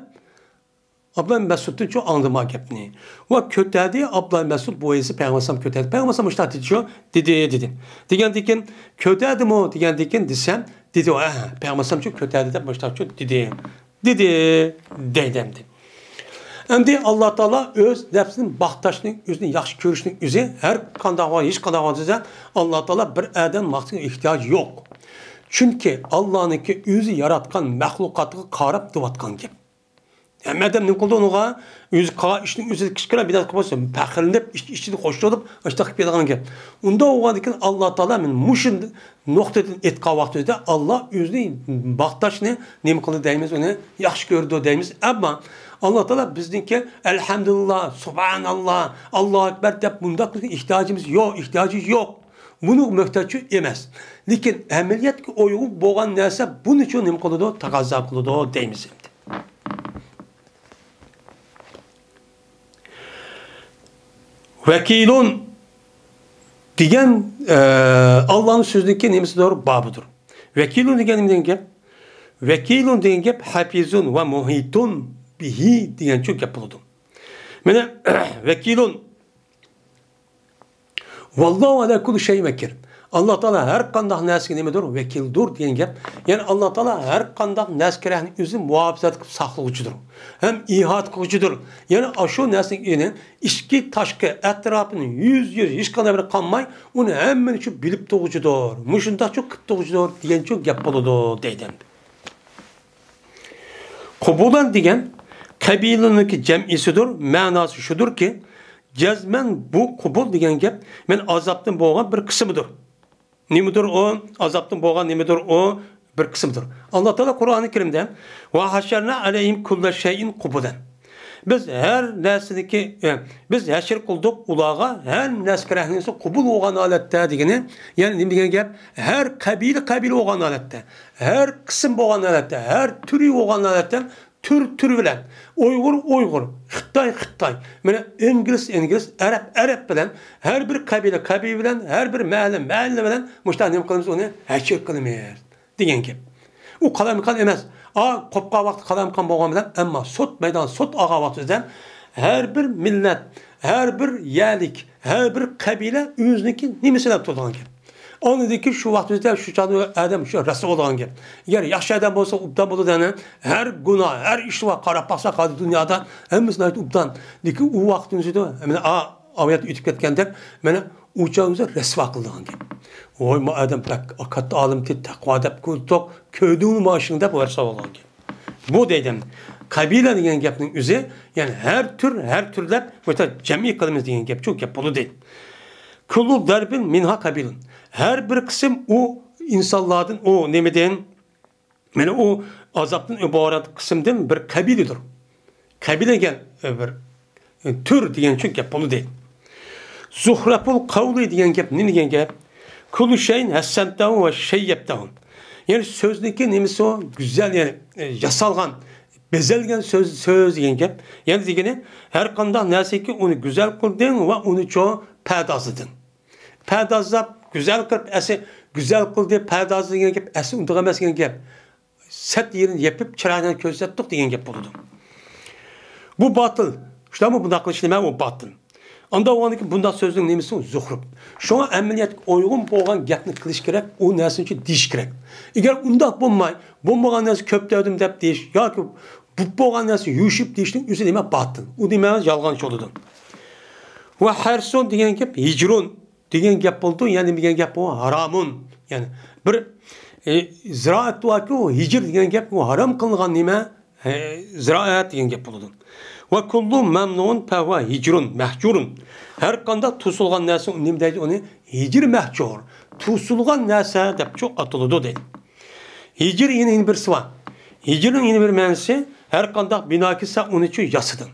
ئابدۇللا ئىبن مەسئۇدتىن شۇ ئاڭلىدىم ئا گەپنى. ۋە كۆتەردى ئابدۇللا ئىبن مەسئۇد بۇ ھەدىسنى پەيغەمبەر ئەلەيھىسسالام كۆتەردى. پەيغەمبەر ئەلەيھىسسالام مۇشۇنداق دېدى شۇ، دېدى، دېدى. دېگەندىكىن، كۆتەردىمۇ دېگەندىكىن دېسەم، دېدى، ھە، پەيغەمبەر ئەلەيھىسسالام شۇ كۆتەردى دەپ مۇشۇنداق شۇ دېدى. دېدى، دەيدۇ ئەمدى. ئەمدى ئاللا تائالا ئۆز نەپسىنى ماختاشنىڭ، ئۆزىنى ياخشى كۆرۈشنىڭ ئۆزى ھەر قانداق ۋاقىت، ھېچ قانداق ۋاقىت ئاللا تائالا بىر ئادەم ماختاشقا ئېھتىياجى يوق. چۈنكى ئاللانىڭكى ئۆزى ياراتقان مەخلۇقاتىغا قاراپ تۇرۇۋاتقان گەپ. ھەممە ئادەم نېمە قىلدى ئۇنىڭغا؟ ئۆزى قىلغان ئىشنىڭ ئۆزىدە كىچىككىنە بىر نەرسە بولسا پەخىرلىنىپ، ئىچ-، ئىچىنى قوشۇلۇپ، ئاشۇنداق قىلىپ كېتىدىغان گەپ. ئۇنداق بولغاندىكىن ئاللا تائالا مانا مۇشۇ نۇقتىدىن ئېيتقان ۋاقتىمىزدا ئاللا ئۆزىنى ماختاشنى نېمە قىلدى دەيمىز، ئۇنى ياخشى كۆرىدۇ دەيمىز. ئەمما ئاللا تائالا بىزنىڭكى ئەلھەمدۇلىللا، سۇبھاناللا، ئاللاھۇ ئەكبەر دەپ مۇنداق قىلىشقا ئېھتىياجىمىز يوق، ئېھتىياجى يوق. بۇنىڭغا موھتاجچۇ ئەمەس. لېكىن ئەمەلىيەتكە ئۇيغۇن بولغان نەرسە بۇنىچۇ نېمە قىلىدۇ؟ تەقەززا قىلىدۇ دەيمىز ئەمدى. ۋەكىلۇن دېگەن، ئە، ئاللانىڭ سۆزىنىڭكى نېمىسىدۇر؟ بابىدۇر. ۋەكىلۇن دېگەن نېمە دېگەن گەپ؟ ۋەكىلۇن دېگەن گەپ ھەپىزۇن ۋە مۇھىتۇن بىھى دېگەنچۇ گەپ بولىدۇ. مانا، ۋەكىلۇن. ۋاللاھۇ ئەلا كۇللى شەيئىن ۋەكىل. ئاللا تائالا ھەر قانداق نەرسىگە نېمىدۇر؟ ۋەكىلدۇر دېگەن گەپ. يەنى ئاللا تائالا ھەر قانداق نەرسىگە رەھنى ئۆزى مۇھاپىزەت قىلىپ ساقلىغۇچىدۇر. ھەم ئىھاتە قىلغۇچىدۇر. يەنى ئاشۇ نەرسىنى ئىچكى، تاشقى، ئەتراپىنى يۈز يۈز ھېچقانداق بىرى قالماي، ئۇنى ھەممىنى شۇ بىلىپ تۇرغۇچىدۇر. مۇشۇنداقچۇ قىلىپ تۇرغۇچىدۇر دېگەنچۇ گەپ بولىدۇ دەيدۇ ئەمدى. قۇبۇلەن دېگەن قەبىلىنىڭكى جەمئىسىدۇر، مەناسى شۇدۇركى، جەزمەن بۇ قۇبۇل دېگەن گەپ مەن ئازابتىن بولغان بىر قىسمىدۇر. نېمىدۇر ئۇ؟ ئازابتىن بولغان نېمىدۇر ئۇ؟ بىر قىسمىدۇر. ئاللا تائالا قۇرئانى كەرىمدە، ۋە ھەشەرنا ئەلەيھىم كۇللە شەيئىن قۇبۇلەن. بىز ھەر نەرسىنىڭكى، ئە، بىز ھەشر قىلدۇق ئۇلارغا ھەر نەرسە كېرەكلىكىنى قوبۇل بولغان ھالەتتە دېگىنى، يەنى نېمە دېگەن گەپ؟ ھەر قەبىلە قەبىلە بولغان ھالەتتە، ھەر قىسىم بولغان ھالەتتە، ھەر تۈرى بولغان ھالەتتە، تۈر تۈر بىلەن، ئۇيغۇر ئۇيغۇر، خىتاي خىتاي، مانا ئىنگلىز ئىنگلىز، ئەرەب ئەرەب بىلەن ھەر بىر قەبىلە قەبىلە بىلەن، ھەر بىر مەھەللە مەھەللە بىلەن مۇشۇنداق نېمە قىلىمىز، ئۇنى ھەشر قىلىمىز. دېگەن گەپ. ئۇ قالايمىقان ئەمەس. ئا، قوپقان ۋاقتى قالايمىقان بولغان بىلەن، ئەمما سوت مەيدانى سوت ئالغان ۋاقتىمىزدا ھەر بىر مىللەت، ھەر بىر يەرلىك، ھەر بىر قەبىلە ئۆزىنىڭكى نېمىسى دەپ تۇرىدىغان گەپ. ئاندىن كېيىن شۇ ۋاقتىمىزدا شۇ چاغدا ئادەم شۇ رەسۋا بولىدىغان گەپ. ئەگەر ياخشى ئادەم بولسا ئوبدان بولىدۇ، يەنى ھەر گۇناھ، ھەر ئىشقا قاراپ باقساق، ھازىر دۇنيادا ھەممىسى ناھايىتى ئوبدان. لېكىن ئۇ ۋاقتىمىزدا مانا ئا، ئاۋۇ يەردە ئۆتۈپ كەتكەندەك، مانا ئۇ چاغ ئۆزى رەسۋا قىلىدىغان گەپ. ۋاي، ما ئادەم بەك كاتتا ئالىمتى، تەقۋا دەپ كۆردۇق، كۆردۈڭمۇ ماشىنى دەپ رەسۋا بولغان گەپ. بۇ دەيدۇ. قەبىلە دېگەن گەپنىڭ ئۆزى، يەنى ھەر تۈر، ھەر تۈرلەپ بۇ يەردە جەمئىي قىلىمىز دېگەن گەپ، شۇ گەپ بولىدۇ. كۇللۇ دەربىن مىنھا قەبىلۇن. ھەر بىر قىسىم ئۇ ئىنسانلاردىن، ئۇ نېمىدىن، مانا ئۇ ئازابتىن ئىبارەت قىسىمدىن بىر قەبىلىدۇر. قەبىلە دېگەن، ئە، بىر، ئە، تۈر دېگەن ئۈچۈن گەپ بولىدۇ. زۇخرەپۇل قەۋلى دېگەن گەپ نېمە دېگەن گەپ؟ كۇللۇ شەيئىن ھەسسەنتەھۇ ۋە شەييەبتەھۇ. يەنى سۆزنىڭكى نېمىسى ئۇ؟ گۈزەل، يەنى، ئە، ياسالغان، بېزەلگەن سۆز، سۆز دېگەن گەپ. يەنى دېگىنى، ھەر قانداق نەرسىكى ئۇنى گۈزەل قىلدىڭ ۋە ئۇنى چوڭ پەردازلىدىڭ. پەردازلاپ، گۈزەل قىلىپ، ئەسلى گۈزەل قىلدى، پەردازلىدى دېگەن گەپ، ئەسلى ئۇنداق ئەمەس دېگەن گەپ. سەت يېرىنى يېپىپ، چىرايىنى كۆرسەتتۇق دېگەن گەپ بولىدۇ. بۇ باتىل. شۇنداقمۇ؟ بۇنداق قىلىش نېمە؟ ئۇ باتىل. ئاندا ئۇنىڭكى بۇنداق سۆزنىڭ نېمىسى؟ زۇخرۇپ. شۇڭا ئەمەلىيەتكە ئۇيغۇن بولغان گەپنى قىلىش كېرەك، ئۇ نەرسىنى دېيىش كېرەك. ئەگەر ئۇنداق بولماي، بولمىغان نەرسە كۆپ دەۋردىم دەپ دېيىش ياكى بولۇپ بولغان نەرسە يوشۇرۇپ دېيىشنىڭ ئۆزى نېمە؟ باتىل. ئۇ نېمە؟ يالغانچى بولىدۇ. ۋە ھەرسۇن دېگەن گەپ ھىجرۇن دېگەن گەپ بولىدۇ. يەنى دېگەن گەپ بۇ ھارامۇن. يەنى بىر، ئى، زىرائەت باركى، ئۇ ھىجر دېگەن گەپ، ئۇ ھارام قىلىنغان نېمە؟ ھە، زىرائەت دېگەن گەپ بولىدۇ. ۋە كۇللۇ مەمنۇئۇن پەھۇۋە ھىجرۇن مەھجۇرۇن. ھەر قانداق توسۇلغان نەرسە، نېمە دەيدۇ ئۇنى؟ ھىجر مەھجۇر. توسۇلغان نەرسە دەپچۇ ئاتىلىدۇ دەيدۇ. ھىجر يەنە، يەنە بىرسى بار. ھىجرنىڭ يەنە بىر مەنىسى، ھەر قانداق بىنا كەلسە، ئۇنىچۇ ياسىدىڭ.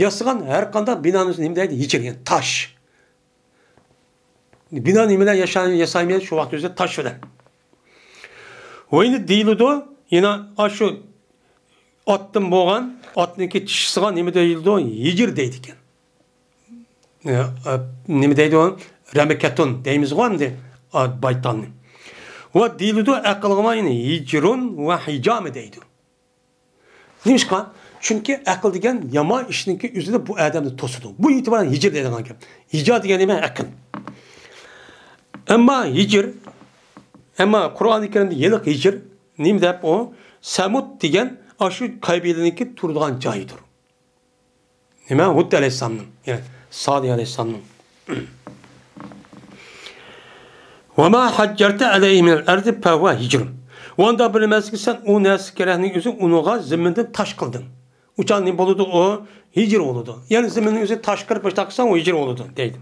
ياسىغان ھەر قانداق بىنانى نېمە دەيدۇ؟ ھىجر، يەنى تاش. بىنا نېمە بىلەن ياشا-، ياسايمەن؟ شۇ ۋاقىت ئۆزى تاش بىلەن. ۋە يەنە دېيىلىدۇ، يەنە ئاشۇ ئاتتىن بولغان، ئاتنىڭكى چىشىسىغا نېمە دېيىلىدۇ؟ ھىجىر دەيدىكەن. ئە، ئە، نېمە دەيدۇ؟ رەمىكەتۇن دەيمىزغۇ ئەمدى، ئا، بايتالنى. ۋە دېيىلىدۇ، ئەقىلغىمۇ يەنە ھىجرۇن ۋە ھىجامە دەيدۇ. نېمىشقا؟ چۈنكى ئەقىل دېگەن يامان ئىشنىڭكى ئۆزىدە بۇ ئادەمنى توسىدۇ. بۇ ئېتىبارەن ھىجىر دەيدىغان گەپ. ھىجا دېگەن نېمە؟ ئەقىل. ئەمما ھىجىر، ئەمما قۇرئانى كەرىمدە ھېلىقى ھىجىر نېمە دەپ ئۇ؟ سەمۇد دېگەن ئاشۇ قەبىلىنىڭكى تۇرىدىغان جايىدۇر. نېمە؟ ھۇد ئەلەيھىسسالامنىڭ، يەنى سالىھ ئەلەيھىسسالامنىڭ. ۋە ما ھەججەرتە ئەلەيھى مىنەل ئەرزى فەھۇۋە ھىجرۇن. ئۇندا بىلمەسلىككە سەن ئۇ نەرسە كېرەكنىڭ ئۆزى ئۇنىڭغا زىممىدىن تاش قىلدىڭ. ئۇ چاغ نېمە بولىدۇ ئۇ؟ ھىجىر بولىدۇ. يەنى زىممىدىن ئۆزى تاش قىلىپ مۇشتاق قىلساڭ ئۇ ھىجىر بولىدۇ دەيدۇ.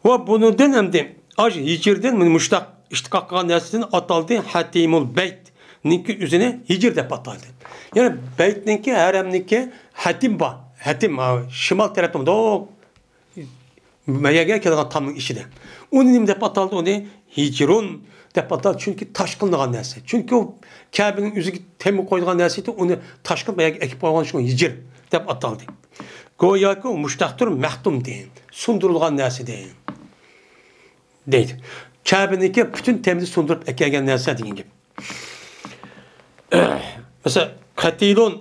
ۋە بۇنىڭدىن ئەمدى ئاش ھىجىردىن مۇشتاق ئىشتىقاق قىلغان نەرسىدىن ئاتالدى ھەتىمۇل بەيت. نىڭكى ئۆزىنى ھىجىر دەپ ئاتايدۇ. يەنى بەيتنىڭكى، ھەرەمنىڭكى ھەتىم بار. ھەتىم، ھا، شىمال تەرەپتە مۇنداق مەيەگە كېلىدىغان تامنىڭ ئىچىدە. ئۇنى نېمە دەپ ئاتالدى؟ ئۇنى ھىجرۇن دەپ ئاتالدى. چۈنكى تاش قىلىنغان نەرسە. چۈنكى ئۇ كەبىنىڭ ئۆزىگە تېمىپ قويىدىغان نەرسە ئىدى. ئۇنى تاش قىلىپ مەيەگە ئەكىپ قويغان، شۇڭا ھىجىر دەپ ئاتالدى. گوياكى ئۇ مۇشتاقتۇر مەختۇمدىن، سۇندۇرۇلغان نەرسىدىن. دەيدۇ. كەبىنىڭكى پۈتۈن تېمىنى سۇندۇرۇپ ئەكەلگەن نەرسە دېگەن گەپ. مەسىلەن، قەتىلۇن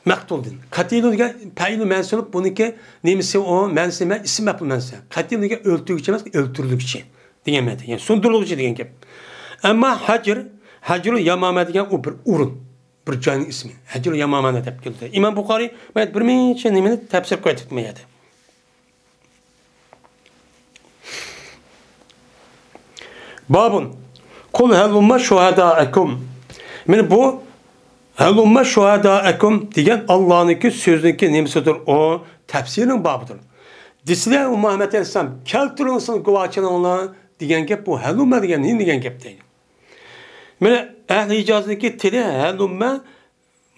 مەقتۇلدىن. قەتىلۇن دېگەن پەئىلۇ مەنسۇب، بۇنىڭكى نېمىسى ئۇ؟ مەنىسى نېمە؟ ئىسىم مەپئۇل مەنىسى. قەتىلۇن دېگەن ئۆلتۈرگۈچى ئەمەس، ئۆلتۈرۈلگۈچى دېگەن مەنىدە. يەنى سۇندۇرۇلغۇچى دېگەن گەپ. ئەمما ھەجر، ھەجرۇل يامامە دېگەن ئۇ بىر ئورۇن. بىر جاينىڭ ئىسمى. ھەجرۇل يامامە دەپ كېلىدۇ. ئىمام بۇخارىي مانا بىر نەچچە نېمىنى تەپسىر قىلىۋېتىپتۇ مانا يەردە. بابۇن. قۇل ھەلۇممە شۇھەدائەكۇم. مانا بۇ ھەلۇممە شۇھەدائەكۇم دېگەن ئاللانىڭكى سۆزىنىڭكى نېمىسىدۇر؟ ئۇ تەپسىرىنىڭ بابىدۇر. دېسىلە، ئۇ مۇھەممەد ئەلەيھىسسالام، كەلتۈرۈڭ سىلەر گۇۋاھچىلىرىڭلار دېگەن گەپ، بۇ ھەلۇممە دېگەن نېمە دېگەن گەپ دەيدۇ. مانا ئەھلى ھىجازنىڭكى تىلى ھەلۇممە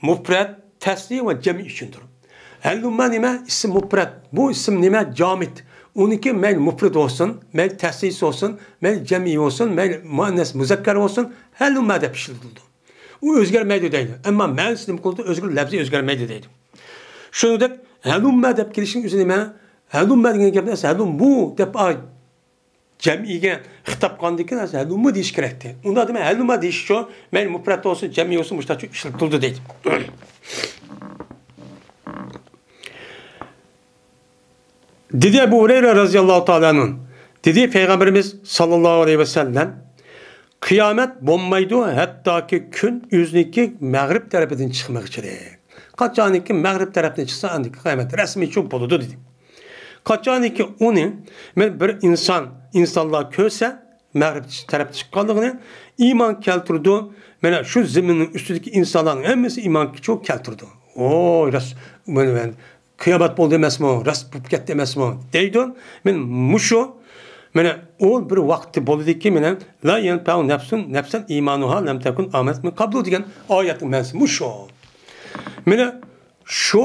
مۇپرەت، تەسنىيە ۋە جەمئىي ئۈچۈندۇر. ھەللۇمما نېمە؟ ئىسىم مۇپرەت. بۇ ئىسىم نېمە؟ جامىت. ئۇنىڭكى مەيلى مۇپرەت بولسۇن، مەيلى تەسنىيە بولسۇن، مەيلى جەمئىي بولسۇن، مەيلى مۇئەننەس مۇزەككەر بولسۇن، ھەللۇمما دەپ ئىشلىتىلىدۇ. ئۇ ئۆزگەرمەيدۇ دەيدۇ. ئەمما مەنىسى نېمە قىلىدۇ؟ ئۆزگىرىدۇ، لەپزى ئۆزگەرمەيدۇ دەيدۇ. شۇنىڭدەك ھەلۇممە دەپ كېلىشنىڭ ئۆزى نېمە؟ ھەلۇممە دېگەن گەپنى ئەسلى ھەلۇممۇ دەپ، ئا، جەمئىيگە خىتاب قىلغاندىن كېيىن ئەسلى ھەلۇممۇ دېيىش كېرەكتى. ئۇنداق دېمەي، ھەلۇممە دېيىشچۇ، مەيلى مۇپرەت بولسۇن، جەمئىي بولسۇن، مۇشۇنداق ئىشلىتىلىدۇ دەيدۇ. دېدى ئەبۇ ھۇرەيرە رەزىياللاھۇ تائالا ئەنھۇ، دېدى پەيغەمبىرىمىز ساللاللاھۇ ئەلەيھى ۋەسەللەم، قىيامەت بولمايدۇ، ھەتتاكى كۈن ئۆزىنىڭكى مەغرىب تەرىپىدىن چىقمىغىچىلىك. قاچانكى مەغرىب تەرەپتىن چىقسا، ئاندىن قىيامەت رەسمىي چوپ بولىدۇ، دېدى. قاچانكى ئۇنى، مەن بىر ئىنسان، ئىنسانلار كۆرسە، مەغرىب تەرەپتە چىققانلىقىنى ئىمان كەلتۈرىدۇ. مانا شۇ زېمىننىڭ ئۈستىدىكى ئىنسانلارنىڭ ھەممىسى ئىمان كەلتۈرىدۇ. ۋوي، راست، مانا مەن قىيامەت بولدى ئەمەسمۇ، راست بولۇپ كەتتى ئەمەسمۇ دەيدۇ. مەن مۇشۇ، مانا ئۇ بىر ۋاقتى بولىدىكى، مانا لا يەنفەئۇ نەفسۇن نەفسەن ئىمانۇھا لەم تەكۇن ئامەنەت مىن قەبلۇ دېگەن ئايەتنىڭ مەنىسى مۇشۇ. مانا شۇ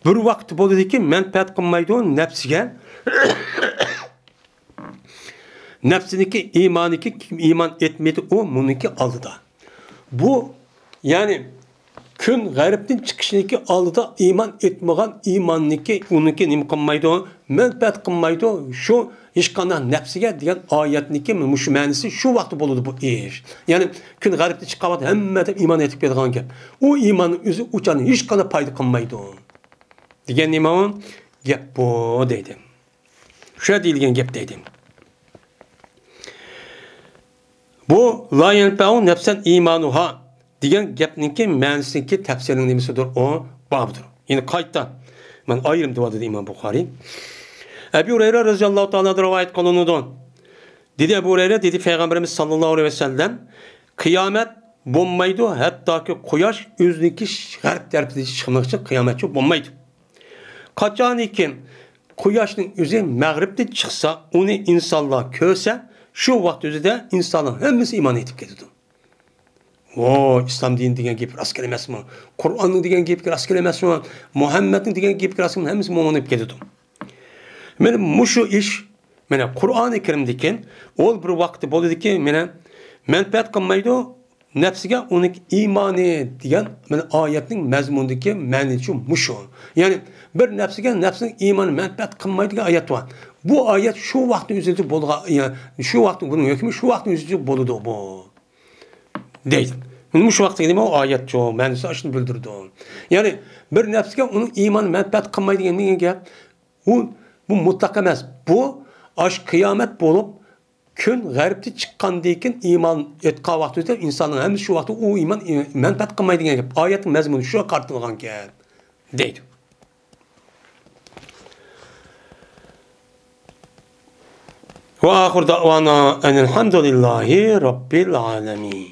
بىر ۋاقتى بولىدىكى، مەنپەئەت قىلمايدۇ نەپسىگە، نەپسىنىڭكى ئىمانىكى، ئىمان ئېيتمىدى ئۇ مۇنىڭكى ئالدىدا. بۇ، يەنى كۈن غەربتىن چىقىشنىڭكى ئالدىدا ئىمان ئېيتمىغان ئىماننىڭكى، ئۇنىڭكى نېمە قىلمايدۇ؟ مەنپەئەت قىلمايدۇ شۇ ھېچقانداق نەپسىگە دېگەن ئايەتنىڭكى مۇشۇ مەنىسى، شۇ ۋاقىتتا بولىدۇ بۇ ئىش. يەنى كۈن غەربتىن چىققان ۋاقىتتا ھەممە ئادەم ئىمان ئېيتىپ كېتىدىغان گەپ. ئۇ ئىماننىڭ ئۆزى ئۇ چاغدا ھېچقانداق پايدا قىلمايدۇ. دېگەن نېمە ئۇ؟ گەپ بۇ دەيدۇ. شۇ دېيىلگەن گەپ دەيدۇ. بۇ لا يەنفەئۇ نەفسەن ئىمانۇھا دېگەن گەپنىڭكى مەنىسىنىڭكى تەپسىرىنىڭ نېمىسىدۇر؟ ئۇ بابىدۇر. يەنى قايتا، مەن ئايرىم دېۋاتىدۇ ئىمام بۇخارىي. ئەبۇ ھۇرەيرە رەزىياللاھۇ تائالا ئەنھۇدىن رىۋايەت قىلىنىدۇ. دېدى ئەبۇ ھۇرەيرە، دېدى پەيغەمبىرىمىز ساللاللاھۇ ئەلەيھى ۋەسەللەم، قىيامەت بولمايدۇ، ھەتتاكى قۇياش ئۆزىنىڭكى غەرب تەرىپىدىن چىقمىغۇچە قىيامەتچۇ بولمايدۇ. قاچانكى قۇياشنىڭ ئۆزى مەغرىبتىن چىقسا، ئۇنى ئىنسانلار كۆرسە، شۇ ۋاقىت ئۆزىدە ئىنسانلار ھەممىسى ئىمان ئېيتىپ كېتىدۇ. ۋوي، ئىسلام دىنى دېگەن گېپى راست كېلەمەسمۇ؟ قۇرئاننىڭ دېگەن گېپى راست كېلەمەسمۇ؟ مۇھەممەدنىڭ دېگەن گېپى راست كېلەمەسمۇ؟ ھەممىسى مۇڭلىنىپ كېتىدۇ. مانا مۇشۇ ئىش، مانا قۇرئانى كەرىمدىكى ئۇ بىر ۋاقتى بولىدىكى، مانا مەنپەئەت قىلمايدۇ نەپسىگە ئۇنىڭ ئىمانى دېگەن مانا ئايەتنىڭ مەزمۇنىدىكى مەنىسى مۇشۇ. يەنى بىر نەپسىگە نەپسىنىڭ ئىمانى مەنپەئەت قىلمايدۇ دېگەن ئايەت بار. بۇ ئايەت شۇ ۋاقىتنىڭ ئۆزىدە بولغان، يەنى شۇ ۋاقىتنىڭ، بۇنىڭ ھۆكمى شۇ ۋاقىتنىڭ ئۆزىدە بولىدۇ بۇ. دەيدۇ. مۇشۇ ۋاقىتتىكى نېمە؟ ئۇ ئايەت شۇ، مەنىسى ئاشۇنى بىلدۈرىدۇ. يەنى بىر نەپسكە ئۇنىڭ ئىمانى مەنپەئەت قىلمايدۇ دېگەن گەپ، ئۇ، بۇ مۇتلەق ئەمەس. بۇ ئاش قىيامەت بولۇپ، كۈن غەربتە چىققاندىن كېيىن ئىمان ئېيتقان ۋاقتىدا ئىنساننىڭ ھەممىسى شۇ ۋاقىتتا ئۇ ئىمان، ئى، مەنپەئەت قىلمايدۇ دېگەن گەپ. ئايەتنىڭ مەزمۇنى شۇ قارىتىلغانكەن. دەيدۇ. وآخر دعوانا أن الحمد لله رب العالمين.